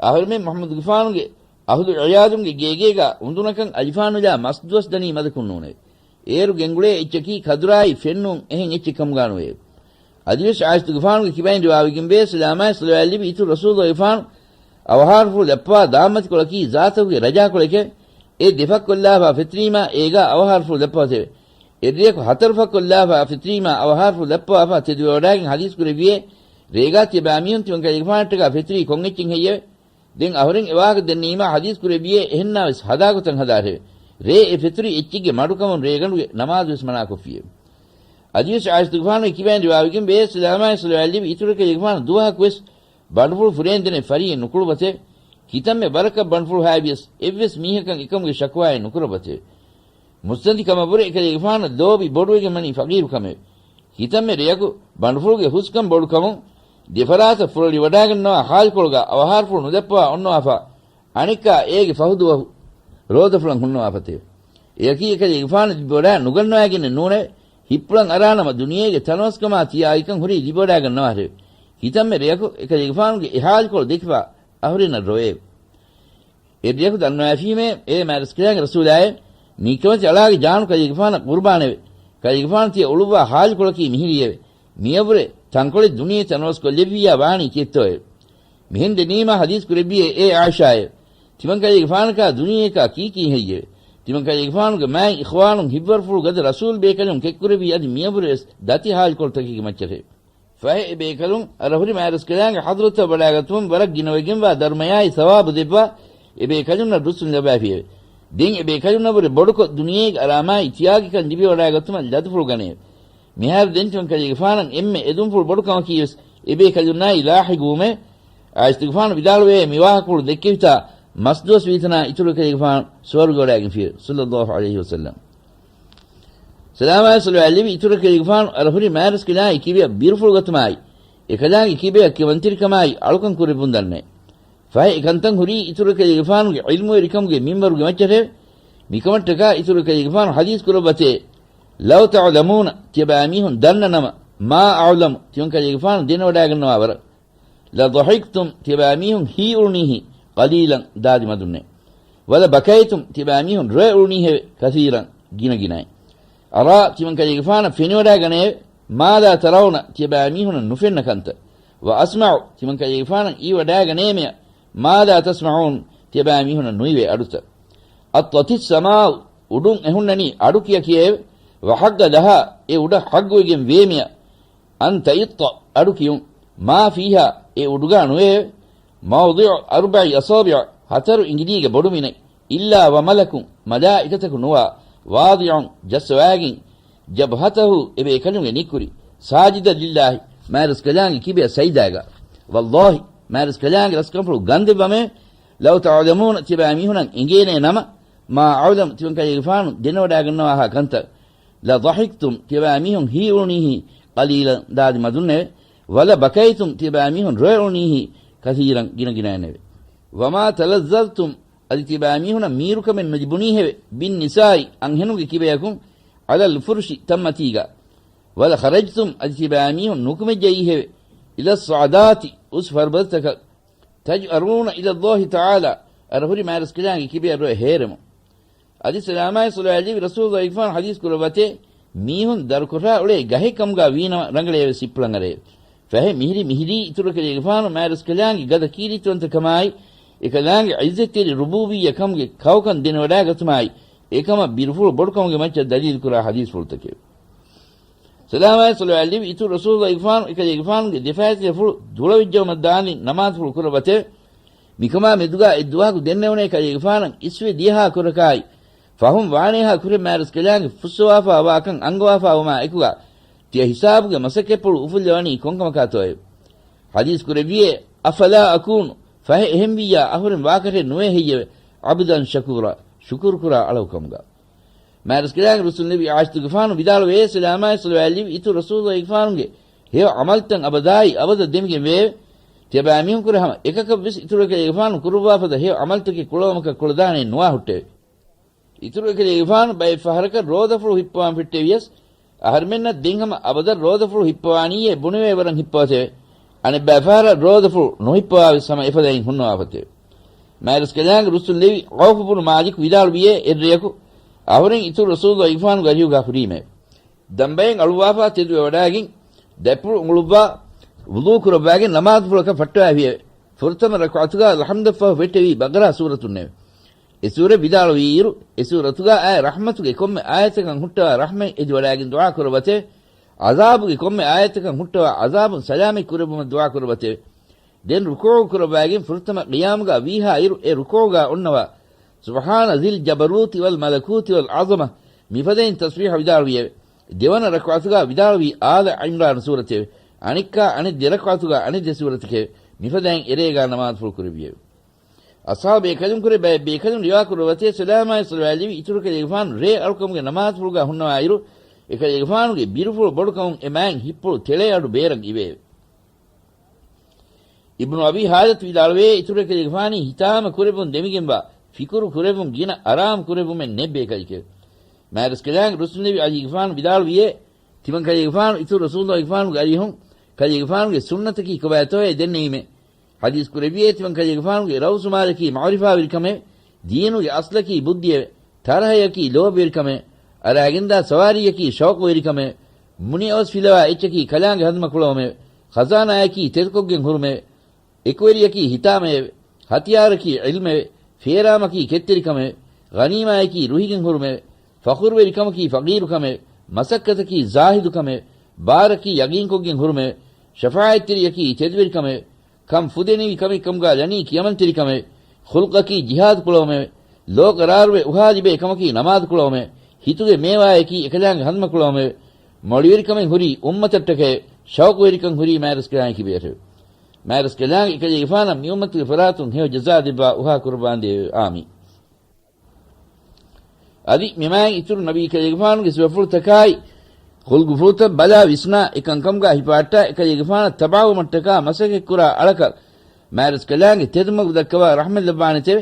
އަހަރުމެން މުޙައްމަދުގެފާނުގެ އަހުލު ޢިޔާލުންގެ ގޭގޭގާ އުނދުނަކަން އަލިފާނުލާ މަސްދުވަސް ދަނީ މަދަކުން ނޫނެވެ. އޭރު ގެންގުޅޭ އެއްޗަކީ ކަދުރާއި ފެންނޫން އެހެން އެއްޗެއް ކަމުގާނުވެއެވެ. އަދިވެސް ޢާއިޝަތުގެފާނުގެ ކިބައިން ރިވާވެގެންވޭ، ސަލާމާއި ޞަލަވާތް ލިބި އިތުރު ރަސޫލުގެފާނު އަވަހާރަފުޅު ލައްޕަވާ ދާންމަތިކޮޅަކީ ޒާތުގެ ރަޖާކޮޅެކެވެ. އެ ދެފަށްކޮށްލާފާ ފެތުރީމާ އޭގާ އަވަހާރަފުޅު ލައްޕަވަތެވެ. އެއްރެއަކު ހަތަރުފަށްކޮށްލާފާ ފެތުރީމާ އަވަހާރަފުޅު ލައްޕަވާފާ ތެދުވެވަޑާގެން ޙަދީޘް ކުރެއްވިއޭ، ރޭގާ ތިޔަބައިމީހުން ތިމަންކަލޭގެފާނަށްޓަކާ ފެތުރީ ކޮންއެއްޗެއް ހެއްޔެވެ؟ ދެން އަހުރެން އެވާހަކަ ދެންނެވީމާ ޙަދީޘް ކުރެއްވިއޭ، އެހެންނާވެސް ހަދާގޮތަށް ހަދާށެވެ. ރޭ އެ ފެތުރި އެއްޗެއްގެ މަޑުކަމުން ރޭގަނޑުގެ ނަމާދުވެސް މަނާކޮށްފިއެވެ. އަދިވެސް ޢާއިޝަތުގެފާނުގެ ކިބައިން ރިވާވެގެންވޭ، ސަލާމާއި ޞަލަވާތް ލިބި އިތުރު އެކަލޭގެފާނު ދުވަހަކުވެސް ބަނޑުފުޅު ފުރޭންދެނެއް ފަރިއެއް ނުކުޅުބަތެވެ. ކިތަންމެ ވަރަކަށް ބަނޑުފުޅު ހައިވިޔަސް އެއްވެސް މީހަކަށް އެކަމުގެ ޝަކުވާއެއް ނުކުރަބަތެވެ. މުއްސަނދި ކަމަށްވުރެ އެކަލޭގެފާނަށް ލޯބި ބޮޑުވެގެން ވަނީ ފަގީރުކަމެވެ. ކިތަންމެ ރެޔަކު ބަނޑުފުޅުގެ ހުސްކަން ބޮޑުކަމުން ދެފަރާތަށް ފުރޮޅިވަޑާގަންނަވާ ހާލުކޮޅުގަ އަވަހާރަފުޅު ނުލައްޕަވާ އޮންނަވާފަ، އަނެއްކާ އޭގެ ފަހު ދުވަހު ރޯދަފުޅަށް ހުންނަވާފަތެވެ. އެޔަކީ އެކަލޭގެފާނު ލިބިވަޑާ ނުގަންނަވާގެންނެއް ނޫނެވެ. ހިތްޕުޅަށް އަރާނަމަ ދުނިޔޭގެ ތަނަވަސްކަމާ ތިޔާއިކަން ހުރީ ލިބިވަޑާގަންނަވާށެވެ. ކިތަންމެ ރެޔަކު އެކަލޭގެފާނުގެ އެހާލުކޮޅު ދެކިފަ އަހުރެންނަށް ރޮވެއެވެ. އެއްރެޔަކު ދަންނަވައިފީމޭ، އޭ މާތްރަސްކަލާނގެ ރަސޫލާއޭ، ނިކަމެތި އަޅާގެ ޖާނު ކަލޭގެފާނަށް ޤުރުބާނެވެ. ކަލޭގެފާނު ތިޔަ އުޅުއްވާ ހާލުކޮޅަކީ މިހިރީއެވެ. މިޔަށްވުރެ ތަންކޮޅެއް ދުނިޔެ ތަނަވަސްކޮށްލެއްވިއްޔާ ވާނީ ކީއްތޯއެވެ؟ މިހެން ދެނީމާ ޙަދީޘް ކުރެއްވިއޭ، އޭ ޢާއިޝާއޭ، ތިމަންކަލޭގެފާނަކާ ދުނިޔެއަކާ ކީކީ ހެއްޔެވެ؟ ތިމަންކަލޭގެފާނުގެ މާތް އިޚްވާނުން ހިތްވަރުފުޅު ގަދަ ރަސޫލް ބޭކަލުން ކެތްކުރެއްވީ އަދި މިޔަށްވުރެވެސް ދަތި ހާލުކޮޅުތަކެއްގެ މައްޗަށެވެ. ފަހެ އެބޭކަލުން އަރަހުރި މާތްރަސްކަލާނގެ ޙަޟްރަތަށް ވަޑާގަތުމުން ވަރަށް ގިނަވެގެންވާ ދަރުމަޔާއި ސަވާބު ދެއްވާ އެބޭކަލުންނަށް ރުއްސުން ލައްވައިފިއެވެ. ދެން އެބޭކަލުންނަށްވުރެ ބޮޑުކޮށް ދުނިޔޭގެ އަރާމާއި ތިޔާގިކަން ލިބިވަޑާގަތުމަށް ލަދުފުޅު ގަނެއެވެ. މިހާރު ދެން ތިމަންކަލޭގެފާނަށް އެންމެ އެދުންފުޅު ބޮޑުކަމަކީވެސް އެބޭކަލުންނާއި ލާޙިގުވުމެވެ. ޢާއިޝަތުގެފާނު ވިދާޅުވޭ، މިވާހަކަފުޅު ދެއްކެވިތާ މަސްދުވަސް ވީތަނާ އިތުރު އެކަލޭގެފާނު ސުވަރުގެ ވަޑާގެންފިއެވެ. ޞައްލައްލާހު ޢަލައިހި ވަސައްލަމް. ސަލާމާއި ޞަލަވާތް ލިބި އިތުރު އެކަލޭގެފާނު އަރަހުރި މާތްރަސްކަލާނގެ ކިބަޔަށް ބިރުފުޅު ގަތުމާއި، އެކަލާނގެ ކިބަޔަށް ކިޔަމަންތެރިކަމާއި އަޅުކަން ކުރެއްވުން ދަންނައެވެ. ފަހެ އެކަންތައް ހުރީ އިތުރު އެކަލޭގެފާނުގެ ޢިލްމުވެރިކަމުގެ މިންވަރުގެ މައްޗަށެވެ. މިކަމަށްޓަކާ އިތުރު އެކަލޭގެފާނު ޙަދީޘް ކުރައްވަތޭ، لو تعلمون، ތިޔަބައިމީހުން ދަންނަނަމަ، ما أعلم، ތިމަންކަލޭގެފާނު ދެނެވަޑާގަންނަވާ ވަރަށް، لضحكتم، ތިޔަބައިމީހުން ހީއުޅުނީހީ، قليلا، ދާދި މަދުންނޭ. ولبكيتم، ތިޔަބައިމީހުން ރޮއެ އުޅުނީހެވެ، كثيرا، ގިނަގިނައި. أرى، ތިމަންކަލޭގެފާނަށް ފެނިވަޑާގަނޭވެ، ما لا ترون، ތިޔަބައިމީހުނަށް ނުފެންނަ ކަންތައް. وأسمع، ތިމަންކަލޭގެފާނަށް އީވަޑާގަނޭމެޔަ، ما لا تسمعون، ތިޔަބައިމީހުނަށް ނުއިވޭ އަޑުތައް. أطت السماء، އުޑުން އެހުންނަނީ އަޑު ކިޔަކިޔައެވެ. وحق لها، އެ އުޑަށް ޙައްޤުވެގެން ވޭމެއަށް، أن تئط، އަޑު ކިޔުން، ما فيها، އެ އުޑުގާ ނުވެއެވެ. موضع أربع أصابع، ހަތަރު އިނގިލީގެ ބޮޑުމިނެއް، إلا وملك، މަލާއިކަތަކު ނުވާ، واضع، ޖައްސަވާގެން، جبهته، އެބޭކަލުންގެ ނިއްކުރި، ساجدا لله، މާތްރަސްކަލާނގެ ކިބަޔަށް ސަޖިދާގަ. والله، މާތްރަސްކަލާނގެ ރަސްކަންފުޅު ގަންދެއްވަމެވެ. لو تعلمون، ތިޔަބައިމީހުނަށް އެނގޭނޭ ނަމަ، ما أعلم، ތިމަން ކަލޭގެފާނު ދެނެވަޑައިގަންނަވާހާ ކަންތައް، لضحكتم، ތިޔަބައިމީހުން ހީއުޅުނީހީ، قليلا، ދާދި މަދުންނެވެ. ولبكيتم، ތިޔަބައިމީހުން ރޮއެއުޅުނީހީ، كثيرا، ގިނަގިނައިންނެވެ. وما تلذذتم، އަދި ތިޔަބައިމީހުނަށް މީރުކަމެއް ނުލިބުނީހެވެ، بالنساء، އަންހެނުންގެ كިބަޔަކުން، على الفرش، ތަންމަތީގަ. ولخرجتم، އަދި ތިޔަބައިމީހުން ނުކުމެއްޖައީހެވެ، إلى الصعدات، އުސް ފަރުބަދަތަކަށް، تجأرون إلى الله تعالى، އަރަހުރި މާތްރަސްކަލާނގެ ކިބަޔަށް ރޮއެ ހޭރެމުން. އަދި ސަލާމާއި ސޮލާލީ ރަސޫލު އިގްފާން ޙަދީޘް ކުރައްވަތޭ، މީހުން ދަރުކޮށާ އުޅޭ ގަހެއް ކަމުގާ ވީނަމަ ރަނގަޅޭވެ ސިއްޕުޅަން އަރައެވެ. ފަހެ މިހިރި މިހިރީ އިތުރު ކަލޭގެފާނު މާތްރަސްކަލާނގެ ގަދަ ކީރިތިވަންތަކަމާއި، އެކަލާނގެ ޢިއްޒަތްތެރި ރުބޫބިއްޔަ ކަމުގެ ކައުކަން ދެނެވަޑައިގަތުމާއި، އެކަމަށް ބިރުފުޅު ބޮޑުކަމުގެ މައްޗަށް ދަލީލުކުރާ ޙަދީޘްފުޅުތަކެވެ. ސަލާމާއި ސޮލާލީ އިތުރު ރަސޫލު އިގްފާނު އެކަލޭގެފާނުގެ ދެފައިތިލަފުޅު ދުޅަވެއްޖައުމަށް ދާނީ ނަމާދުފުޅު ކުރައްވަތެވެ. މިކަމާ މެދުގާ އެއްދުވަހަކު ދެންނެވުނޭ ކަލޭގެފާނަށް އިސްވެ ދިޔަހާ ކުރަކާއި، ފަހުން ވާނޭހާ ކުރެން މާތްރަސްކަލާނގެ ފުއްސަވާފާ ވާކަން އަންގަވާފާ ވުމާ އެކުގާ، ތިޔަ ހިސާބުގެ މަސައްކަތްޕުޅު އުފުއްލަވަނީ ކޮންކަމަކާތޯއެވެ؟ ޙަދީޘް ކުރެއްވިއޭ، أفلا أكون، ފަހެ އެހެންވިއްޔާ އަހުރެން ވާކަށެއް ނުވޭ ހެއްޔެވެ؟ عبدا شكورا، ޝުކުރުކުރާ އަޅަކު ކަމުގާ. މާތްރަސްކަލާނގެ ރުއްސުން ލެއްވި ޢާއިޝަތުގެފާނު ވިދާޅުވޭ، ސަލާމާއި ސޮލާލީ އިތުރު ރަސޫލު އިގްފާނުގެ ހެޔޮ ޢަމަލުތައް އަބަދާއި އަބަދަށް ދެމިގެން ވެއެވެ. ތިޔަބައިމީހުންކުރެ ހަމަ އެކަކަށްވެސް އިތުރު އެކަލޭގެފާނު ކުރުއްވާފަދަ ހެޔޮ ޢަމަލުތަކެއް ކުޅަވުމަކަށް ކުޅަދާނެއެއް ނުވާ ހުއްޓެވެ. އިތުރު އެކަލޭގެފާނު ބައެއް ފަހަރަކަށް ރޯދަފުޅު ހިއްޕަވާން ފެއްޓެވިޔަސް، އަހަރުމެންނަށް ދެން ހަމަ އަބަދަށް ރޯދަފުޅު ހިއްޕަވާނީއޭ ބުނެވޭ ވަރަށް ހިއްޕަވަތެވެ. އަނެއްބައި ފަހަރަށް ރޯދަފުޅު ނުހިއްޕަވާވެސް ހަމަ އެފަދައިން ހުންނަވާފަތެވެ. މާތްރަސްކަލާނގެ ރުއްސުން ލެވި ޢައުފު ބުނު މާލިކު ވިދާޅުވިއޭ، އެއްރެޔަކު އަހުރެން އިތުރު ރަސޫލު އިގްފާނުގެ އަރިހުގާ ހުރީމެވެ. ދަނބައިން އަޅުއްވާފާ ތެދުވެވަޑައިގެން، ދަތްޕުޅު އުނގުޅުއްވާ، ވުޟޫ ކުރައްވާގެން ނަމާދުފުޅަކަށް ފައްޓަވައިފިއެވެ. ފުރަތަމަ ރަކުޢަތުގާ އަލްޙަމްދަށްފަހު ފެއްޓެވީ ބަގަރާ ސޫރަތުންނެވެ. އެ ސޫރަ ވިދާޅުވިއިރު، އެ ސޫރަތުގާ އާއި ރަޙްމަތުގެ ކޮންމެ އާޔަތަކަށް ހުއްޓަވާ ރަޙްމަތް އެދިވަޑައިގެން ދުޢާ ކުރައްވަތެވެ. ޢަޒާބުގެ ކޮންމެ އާޔަތަކަށް ހުއްޓަވާ ޢަޒާބުން ސަލާމަތް ކުރެއްވުމަށް ދުޢާ ކުރައްވަތެވެ. ދެން ރުކޫޢު ކުރައްވައިގެން ފުރަތަމަ ޤިޔާމުގާ ވީހާއިރު، އެ ރުކޫޢުގާ އޮންނަވާ، سبحان ذي الجبروت والملكوت والعظمة، މިފަދައިން ތަސްބީޙަ ވިދާޅުވިއެވެ. ދެވަނަ ރަކުޢަތުގާ ވިދާޅުވީ އާލަ ޢިމްރާން ސޫރަތެވެ. އަނެއްކާ އަނެއް ދެ ރަކުޢަތުގާ އަނެއް ދެ ސޫރަތެކެވެ. މިފަދައިން އެރޭގާ ނަމާދުފުޅު ކުރެއްވިއެވެ. އަޞްޙާބު ބޭކަލުންކުރެ ބައެއް ބޭކަލުން ރިވާ ކުރައްވަތޭ، ސަލާމާއި ސޮލާލީ އިތުރު ކަލޭގެފާނު ރޭ އަޅުކަމުގެ ނަމާދުފުޅުގާ ހުންނަވާއިރު، އެކަލޭގެފާނުގެ ބިރުފުޅު ބޮޑުކަމުން އެ މާތް ހިއްޕުޅު ތެޅޭ އަޑު ބޭރަށް އިވެއެވެ. އިބްނު އަބީ ޙާޖަތު ވިދާޅުވޭ، އިތުރު އެކަލޭގެފާނީ ހިތާމަ ކުރެއްވުން ދެމިގެންވާ، ފިކުރު ކުރެއްވުން ގިނަ އަރާމު ކުރެއްވުމެއް ނެތް ބޭކަލެކެވެ. މާތްރަސްކަލާނގެ ރުއްސުންލެވި ޢަލީގެފާނު ވިދާޅުވިއޭ، ތިމަން ކަލޭގެފާނު އިތުރު ރަސޫލުގެފާނުގެ އަރިހުން ކަލޭގެފާނުގެ ސުންނަތަކީ ކޮބާތޯއޭ ދެންނެވީމޭ. ޙަދީޘް ކުރެއްވިއޭ، ތިމަން ކަލޭގެފާނުގެ ރައުސުމާލަކީ މަޢުރިފާވެރިކަމެވެ. ދީނުގެ އަސްލަކީ ބުއްދިއެވެ. ތަރަހަޔަކީ ލޯބިވެރިކަމެވެ. އަރާގެންދާ ސަވާރީއަކީ ޝައުޤުވެރިކަމެވެ. މުނިއަވަސް ފިލަވާ އެއްޗަކީ ކަލާނގެ ހަނދުމަކުޅަވުމެވެ. ޚަޒާނާޔަކީ ތެދުކޮށްގެން ހުރުމެވެ. އެކުވެރިޔަކީ ހިތާމައެވެ. ހަތިޔާރަކީ ޢިލްމެވެ. ފޭރާމަކީ ކެތްތެރިކަމެވެ. ޣަނީމާޔަކީ ރުހިގެން ހުރުމެވެ. ފަޚުރުވެރިކަމަކީ ފަޤީރުކަމެވެ. މަސައްކަތަކީ ޒާހިދުކަމެވެ. ބާރަކީ ޔަގީންކޮށްގެން ހުރުމެވެ. ޝަފާޢަތްތެރިޔަކީ ތެދުވެރިކަމެވެ. ކަން ފުދެނިވި ކަމެއް ކަމުގާ ދަނީ ކިޔަމަންތެރިކަމެވެ. ޚުލްޤަކީ ޖިހާދު ކުޅަވުމެވެ. ލޯ ޤަރާރުވެ އުހާލިބޭ ކަމަކީ ނަމާދު ކުޅަވުމެވެ. ހިތުގެ މޭވާޔަކީ އެކަލާނގެ ހަނދުމަ ކުޅަވުމެވެ. މޮޅިވެރިކަމެއް ހުރީ އުއްމަތަށްޓަކައެވެ. ޝައުޤުވެރިކަން ހުރީ މާތްރަސްކަލާނގެ ކިބަޔަށެވެ. މާތްރަސްކަލާނގެ އެކަލޭގެފާނަށް މިއުއްމަތުގެ ފަރާތުން ހެޔޮ ޖަޒާ ދެއްވާ އުހާ ކުރައްވާނދޭ އާމީން. އަދި މިމާތް އިތުރު ނަބީ ކަލޭގެފާނުގެ ސިފަފުޅުތަކާއި، ޚުލްޤުފުޅުތައް ބަލާ ވިސްނާ، އެކަންކަމުގާ ހިފާއްޓާ، އެކަލޭގެފާނަށް ތަބަޢުވުމަށްޓަކާ މަސައްކަތްކުރާ އަޅަކަށް، މާތްރަސްކަލާނގެ ތެދުމަގު ދައްކަވާ ރަޙްމަތް ލައްވާނެތެވެ.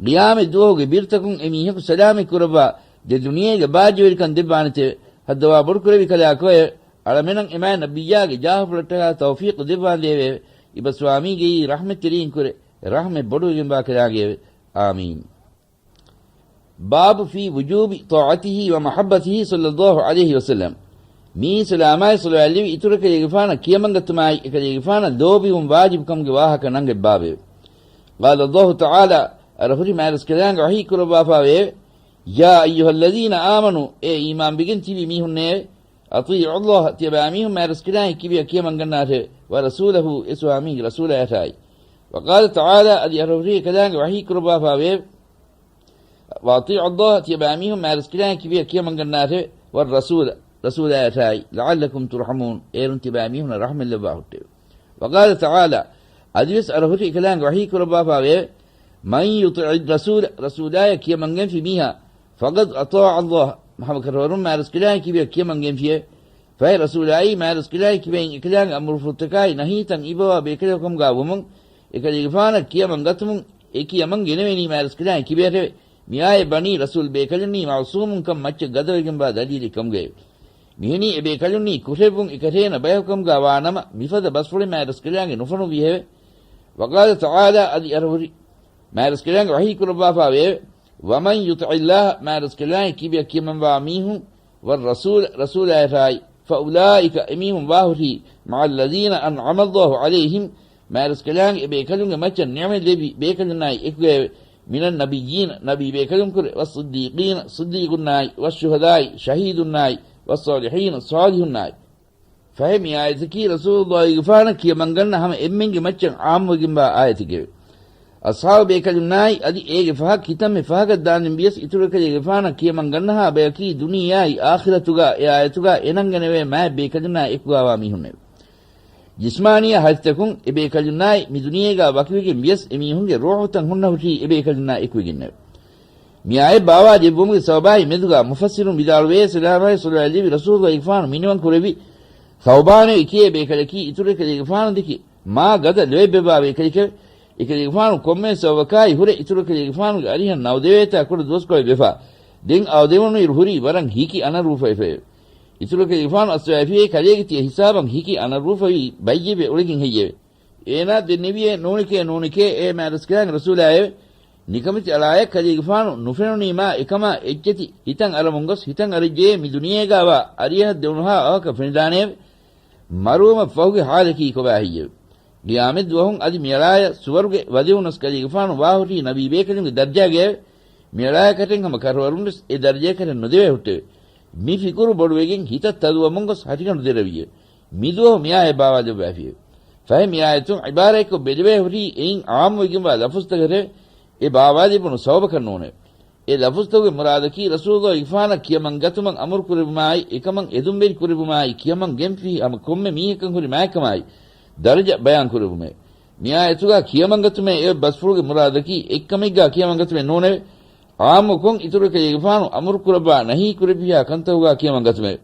ޤިޔާމަތް ދުވަހުގެ ބިރުތަކުން އެމީހަކު ސަލާމަތް ކުރައްވާ، ދެ ދުނިޔޭގެ ބާއްޖަވެރިކަން ދެއްވާނެތެވެ. ހައްދަވާ ބޮޑުކުރެވި ކަލާކޯއެވެ. އަޅަމެނަށް އެމާތް ނަބިއްޔާގެ ޖާހަފުޅަށްޓަކާ ތައުފީޤު ދެއްވާނދޭވެއެވެ. އިބަ ސްވާމީގެއީ ރަޙްމަތްތެރިންކުރެ، ރަޙްމަތް ބޮޑުވެގެންވާ ކަލާނގެއެވެ. އާމީން. باب في وجوب طاعته ومحبته صلى الله عليه وسلم. މީ ސަލާމާއި ޞަލަވާތް ލެވި އިތުރު ކަލޭގެފާނަށް ކިޔަމަންގަތުމާއި، އެކަލޭގެފާނަށް ލޯބިވުން ވާޖިބުކަމުގެ ވާހަކަ ނަންގެ ބާބެވެ. قال الله تعالى، އަރަހުރި މާތްރަސްކަލާނގެ ވަޙީ ކުރައްވާފާވެއެވެ. يا أيها الذين آمنوا، އޭ އީމާންވެގެން ތިބި މީހުންނޭވެ! أطيعوا الله، ތިޔަބައިމީހުން މާތްރަސްކަލާނގެ ކިބަޔަށް ކިޔަމަންގަންނާށެވެ. ورسوله، އެ ސުވާމީގެ ރަސޫލާޔަށާއި. وقال تعالى، އަދި އަރަހުރިހި ކަލާނގެ ވަޙީ ކުރައްވާފާވެއެވެ. وأطيعوا الله، ތިޔަބައިމީހުން މާތްރަސްކަލާނގެ ކިބަޔަށް ކިޔަމަންގަންނާށެވެ. والرسول، ރަސޫލާޔަށާއި. لعلكم ترحمون، އޭރުން ތިޔަބައިމީހުންނަށް ރަޙްމަތްލައްވާ ހުއްޓެވެ. وقال تعالى، އަދިވެސް އަރަހުރިހި ކަލާނގެ ވަޙީ ކުރައްވާފާވެއެވެ. من يطع الرسول، ރަސޫލާޔަށް ކިޔަމަންގެންފި މީހާ، فقد أطاع الله، ހަމަކަށަވަރުން މާތްރަސްކަލާނގެ ކިބަޔަށް ކިޔަމަންގެންފިއެވެ. ފަހެ ރަސޫލާއީ މާތްރަސްކަލާނގެ ކިބައިން އެކަލާނގެ އަމުރުފުޅުތަކާއި ނަހީތައް އިބަވާ ބޭކަލެއް ކަމުގާ ވުމުން، އެކަލޭގެފާނަށް ކިޔަމަން ގަތުމުން އެ ކިޔަމަން ގެނެވެނީ މާތްރަސްކަލާނގެ ކިބަޔަށެވެ. މިއާޔަތް ބަނީ ރަސޫލް ބޭކަލުންނީ މައުޞޫމުންކަން މައްޗަށް ގަދަވެގެންވާ ދަލީލެއް ކަމުގައެވެ. މިހެނީ އެބޭކަލުންނީ ކުށެއްވުން އެކަށޭނަ ބަޔަކު ކަމުގާ ވާނަމަ، މިފަދަ ބަސްފުޅެއް މާތްރަސްކަލާނގެ ނުފޮނުއްވިއެވެ. وقال تعالى، އަދި އަރަހުރި މާތްރަސްކަލާނގެ ވަޙީ ކުރައްވާފާވެއެވެ. ومن يطع الله، މާތްރަސްކަލާނގެ ކިބަޔަށް ކިޔަމަންވާ މީހުން، والرسول، ރަސޫލާޔަށާއި، فأولئك، އެމީހުން ވާހުށީ، مع الذين أنعم الله عليهم، މާތްރަސްކަލާނގެ އެބޭކަލުންގެ މައްޗަށް ނިޢުމަތް ލެއްވި ބޭކަލުންނާއި އެކުގައެވެ. من النبيين، ނަބީ ބޭކަލުންކުރެ، والصديقين، ޞިއްދީޤުންނާއި، والشهداء، ޝަހީދުންނާއި، والصالحين، ޞާލިޙުންނާއި. ފަހެ މި އާޔަތަކީ ރަސޫލުﷲ ގެފާނަށް ކިޔަމަންގަންނަ ހަމަ އެންމެންގެ މައްޗަށް ޢާއްމުވެގެންވާ އާޔަތެކެވެ. އަޞްޙާބު ބޭކަލުންނާއި އަދި އޭގެ ފަހަށް ކިތަންމެ ފަހަކަށް ދާންދެން ވިޔަސް އިތުރުކަލޭގެފާނަށް ކިޔަމަންގަންނަހާ ބަޔަކީ ދުނިޔެއާއި އާޚިރަތުގަ އެ އާޔަތުގަ އެނަންގަނެވޭ މާތް ބޭކަލުންނާ އެކުގައިވާ މީހުންނެވެ. ޖިސްމާނީ ހަތިތަކުން އެބޭކަލުންނާއި މި ދުނިޔޭގަ ވަކިވެގެން ވިޔަސް އެމީހުންގެ ރޫޙުތައް ހުންނަ ހުށީ އެބޭކަލުންނާ އެކުވެގެންނެވެ. މި އާޔަތް ބާވާލެއްވުމުގެ ސަބަބާއި މެދުގަ މުފައްސިރުން ވިދާޅުވޭ، ސަލާމާއި ޞަލާތް ލެއްވި ރަސޫލު ގައިފާނު މިނިވަން ކުރެއްވި ޘައުބާނު އެކިޔޭ ބޭކަލަކީ އިތުރު ކަލޭގެފާނު ދެކެ މާ ގަދަ ލޯތްބެއްވާ ބޭކަލެކެވެ. އެކަލޭގެފާނު ކޮންމެ ސަބަބަކާއި ހުރެ އިތުރު ކަލޭގެފާނުގެ އަރިހަށް ނަވަދެވޭތާ ކުޑަ ދުވަސްކޮޅެއް ވެފާ. ދެން އަވަދެވުނުއިރު ހުރީ ވަރަށް ހިކި އަނަރޫފައިފައެވެ. އިތުރު ކަލޭގެފާނު އައްސަވައިފިއޭ ކަލޭގެ ތިޔަ ހިސާބަށް ހިކި އަނަރޫފަވީ ބައްޔެވެ އުޅެގެން ހެއްޔެވެ. އޭނާ ދެންނެވިއޭ ނޫނެކޭ ނޫނެކޭ އޭ މާތްރަސްކަލާނގެ ރަސޫލާއެވެ. ނިކަމެތި އަޅާޔަށް ކަލޭގެފާނު ނުފެނުނީމާ އެކަމާ އެއްޗެތި ހިތަށް އަރަމުން ގޮސް ހިތަށް އަރައްޖެޔޭ މި ދުނިޔޭގަވާ އަރިއަހަށް ދެވުނުހާ އަވަހަކަށް ފެނިދާނެއެވެ. މަރުވުމަށް ފަހުގެ ޙާލަކީ ކޮބާ ހެއްޔެވެ؟ ޤިޔާމަތް ދުވަހުން އަދި މިއަޅާޔަށް ސުވަރުގެ ވަދެވުނަސް ކަލޭގެފާނު ވާހުށީ ނަބީ ބޭކަލުންގެ ދަރްޖާގައެވެ. މިއަޅާޔަކަށެއް ހަމަ ކަށަވަރުންވެސް އެ ދަރްޖަޔަކަށެއް ނުދެވޭ ހުއްޓެވެ. މި ފިކުރު ބޮޑުވެގެން ހިތަށް ތަދުވަމުން ގޮސް ހަށިގަނޑު ދެރަވިއެވެ. މިދުވަހު މިއާޔަތް ބާވާލެއްވައިފިއެވެ. ފަހެ މިއާޔަތުން ޢިބާރާތްކޮށް ބެލެވޭ ހުރީ އެއިން ޢާއްމުވެގެންވާ ލަފުޒުތަކަށެވެ. އެ ބާވާލެއްވުނު ސަބަބަކަށް ނޫނެވެ. އެ ލަފުޒުތަކުގެ މުރާދަކީ ރަސޫލުގެފާނަށް ކިޔަމަން ގަތުމަށް އަމުރު ކުރެއްވުމާއި، އެކަމަށް އެދުންވެރި ކުރެއްވުމާއި، ކިޔަމަން ގެންފި ހަމަ ކޮންމެ މީހަކަށް ހުރި މާތްކަމާއި، ދަރަޖަ ބަޔާން ކުރެއްވުމެވެ. މިއާޔަތުގަ ކިޔަމަން ގަތުމޭ އެ ބަސްފުޅުގެ މުރާދަކީ އެއްކަމެއްގަ ކިޔަމަން ގަތުމެއް ނޫނެވެ. ޢާއްމުކޮށް އިތުރު ކަލޭގެފާނު އަމުރު ކުރައްވާ ނަހީ ކުރެއްވިހާ ކަންތަކުގަ ކިޔަމަން ގަތުމެވެ.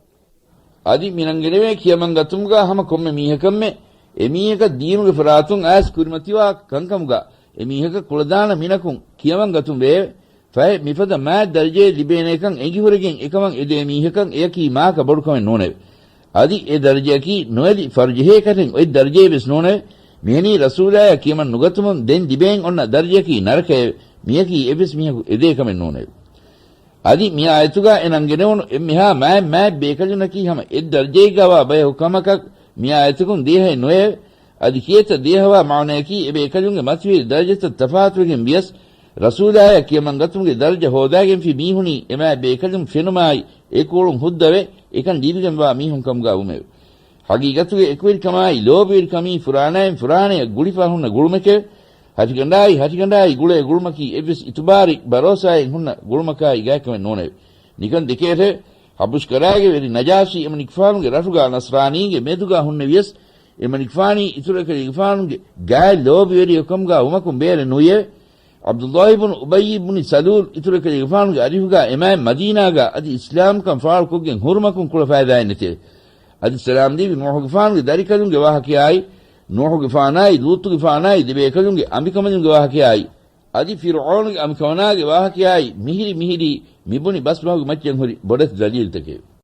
އަދި މިނަންގެނެވޭ ކިޔަމަންގަތުމުގަ ހަމަ ކޮންމެ މީހަކަށްމެ އެމީހަކަށް ދީނުގެ ފަރާތުން އައިސް ކުރިމަތިވާ ކަންކަމުގަ އެމީހަކަށް ކުޅަދާނަ މިނަކުން ކިޔަމަންގަތުން ވެއެވެ. ފަހެ މިފަދަ މާތް ދަރަޖައެއް ލިބޭނޭކަން އެނގިހުރެގެން އެކަމަށް އެދޭ މީހަކަށް އެޔަކީ މާކަ ބޮޑުކަމެއް ނޫނެވެ. އަދި އެ ދަރަޖަޔަކީ ނުއެލި ފަރުޖެހޭކަށެއް އޮތް ދަރަޖައެއް ވެސް ނޫނެވެ. މިހެނީ ރަސޫލާޔަށް ކިޔަމަން ނުގަތުމުން ދެން ލިބޭން އޮންނަ ދަރަޖަޔަކީ ނަރަކައެވެ. މިޔަކީ އެއްވެސް މީހަކު އެދޭ ކަމެއް ނޫނެވެ. އަދި މި އާޔަތުގަ އެ ނަންގެނެވުނު އެންމެހާ މާތް މާތް ބޭކަލުންނަކީ ހަމަ އެއް ދަރަޖައެއްގަވާ ބަޔަކު ކަމަކަށް މި އާޔަތަކުން ދޭހައެއް ނުވެއެވެ. އަދި ކިޔޭތަ ދޭހަވާ މާނަޔަކީ އެ ބޭކަލުންގެ މަތިވެރި ދަރަޖަތައް ތަފާތުވެގެން ވިޔަސް، ރަސޫލާޔަށް ކިޔަމަންގަތުމުގެ ދަރަޖަ ހޯދާގެންފި މީހުނީ އެ މާތް ބޭކަލުން ފެނުމާއި، އެ ކޯޅުން ހުއްދަވެ، އެކަން ލިބިގެންވާ މީހުން ކަމުގަ ވުމެވެ. ޙަޤީޤަތުގެ އެކުވެރިކަމާއި ލޯބިވެރިކަމީ ފުރާނައިން ފުރާނަޔަށް ގުޅިފަ ހުންނަ ގުޅުމެކެވެ. ހަށިގަނޑާއި ހަށިގަނޑާއި ގުޅޭ ގުޅުމަކީ އެއްވެސް އިތުބާރެއް ބަރޯސާއެއް ހުންނަ ގުޅުމަކާއި ގާތްކަމެއް ނޫނެވެ. ނިކަން ދެކޭށެވެ. ޙަބަޝް ކަރާގެ ވެރި ނަޖާޝީ އެމަނިކުފާނުގެ ރަށުގާ ނަޞްރާނީންގެ މެދުގާ ހުންނެވިޔަސް، އެމަނިކުފާނީ އިތުރު އެކަލޭގެފާނުގެ ގާތް ލޯބިވެރިޔެއް ކަމުގާ ވުމަކުން ބޭރެއް ނުވިއެވެ. ޢަބްދުﷲ ބުނު އުބައްޔި ބުނި ސަލޫލް އިތުރު އެކަލޭގެފާނުގެ އަރިހުގާ އެމާތް މަދީނާގާ އަދި އިސްލާމްކަން ފާޅުކޮށްގެން ހުރުމަކުން ކުޅަ ފައިދާއެއް ނެތެވެ. އަދި ސަލާމް ދެވި ނޫޙުގެފާނުގެ ދަރިކަލުންގެ ވާހަކަޔާއި، ނޫޙުގެފާނާއި ލޫޠުގެފާނާއި ދެބޭކަލުންގެ އަނބިކަނބަލުންގެ ވާހަކަޔާއި، އަދި ފިރުޢައުނުގެ އަނބިކަނބަލާގެ ވާހަކަޔާއި މިހިރި މިހިރީ މިބުނި ބަސް ބަހުގެ މައްޗަށް ހުރި ބޮޑެތި ދަލީލުތަކެވެ.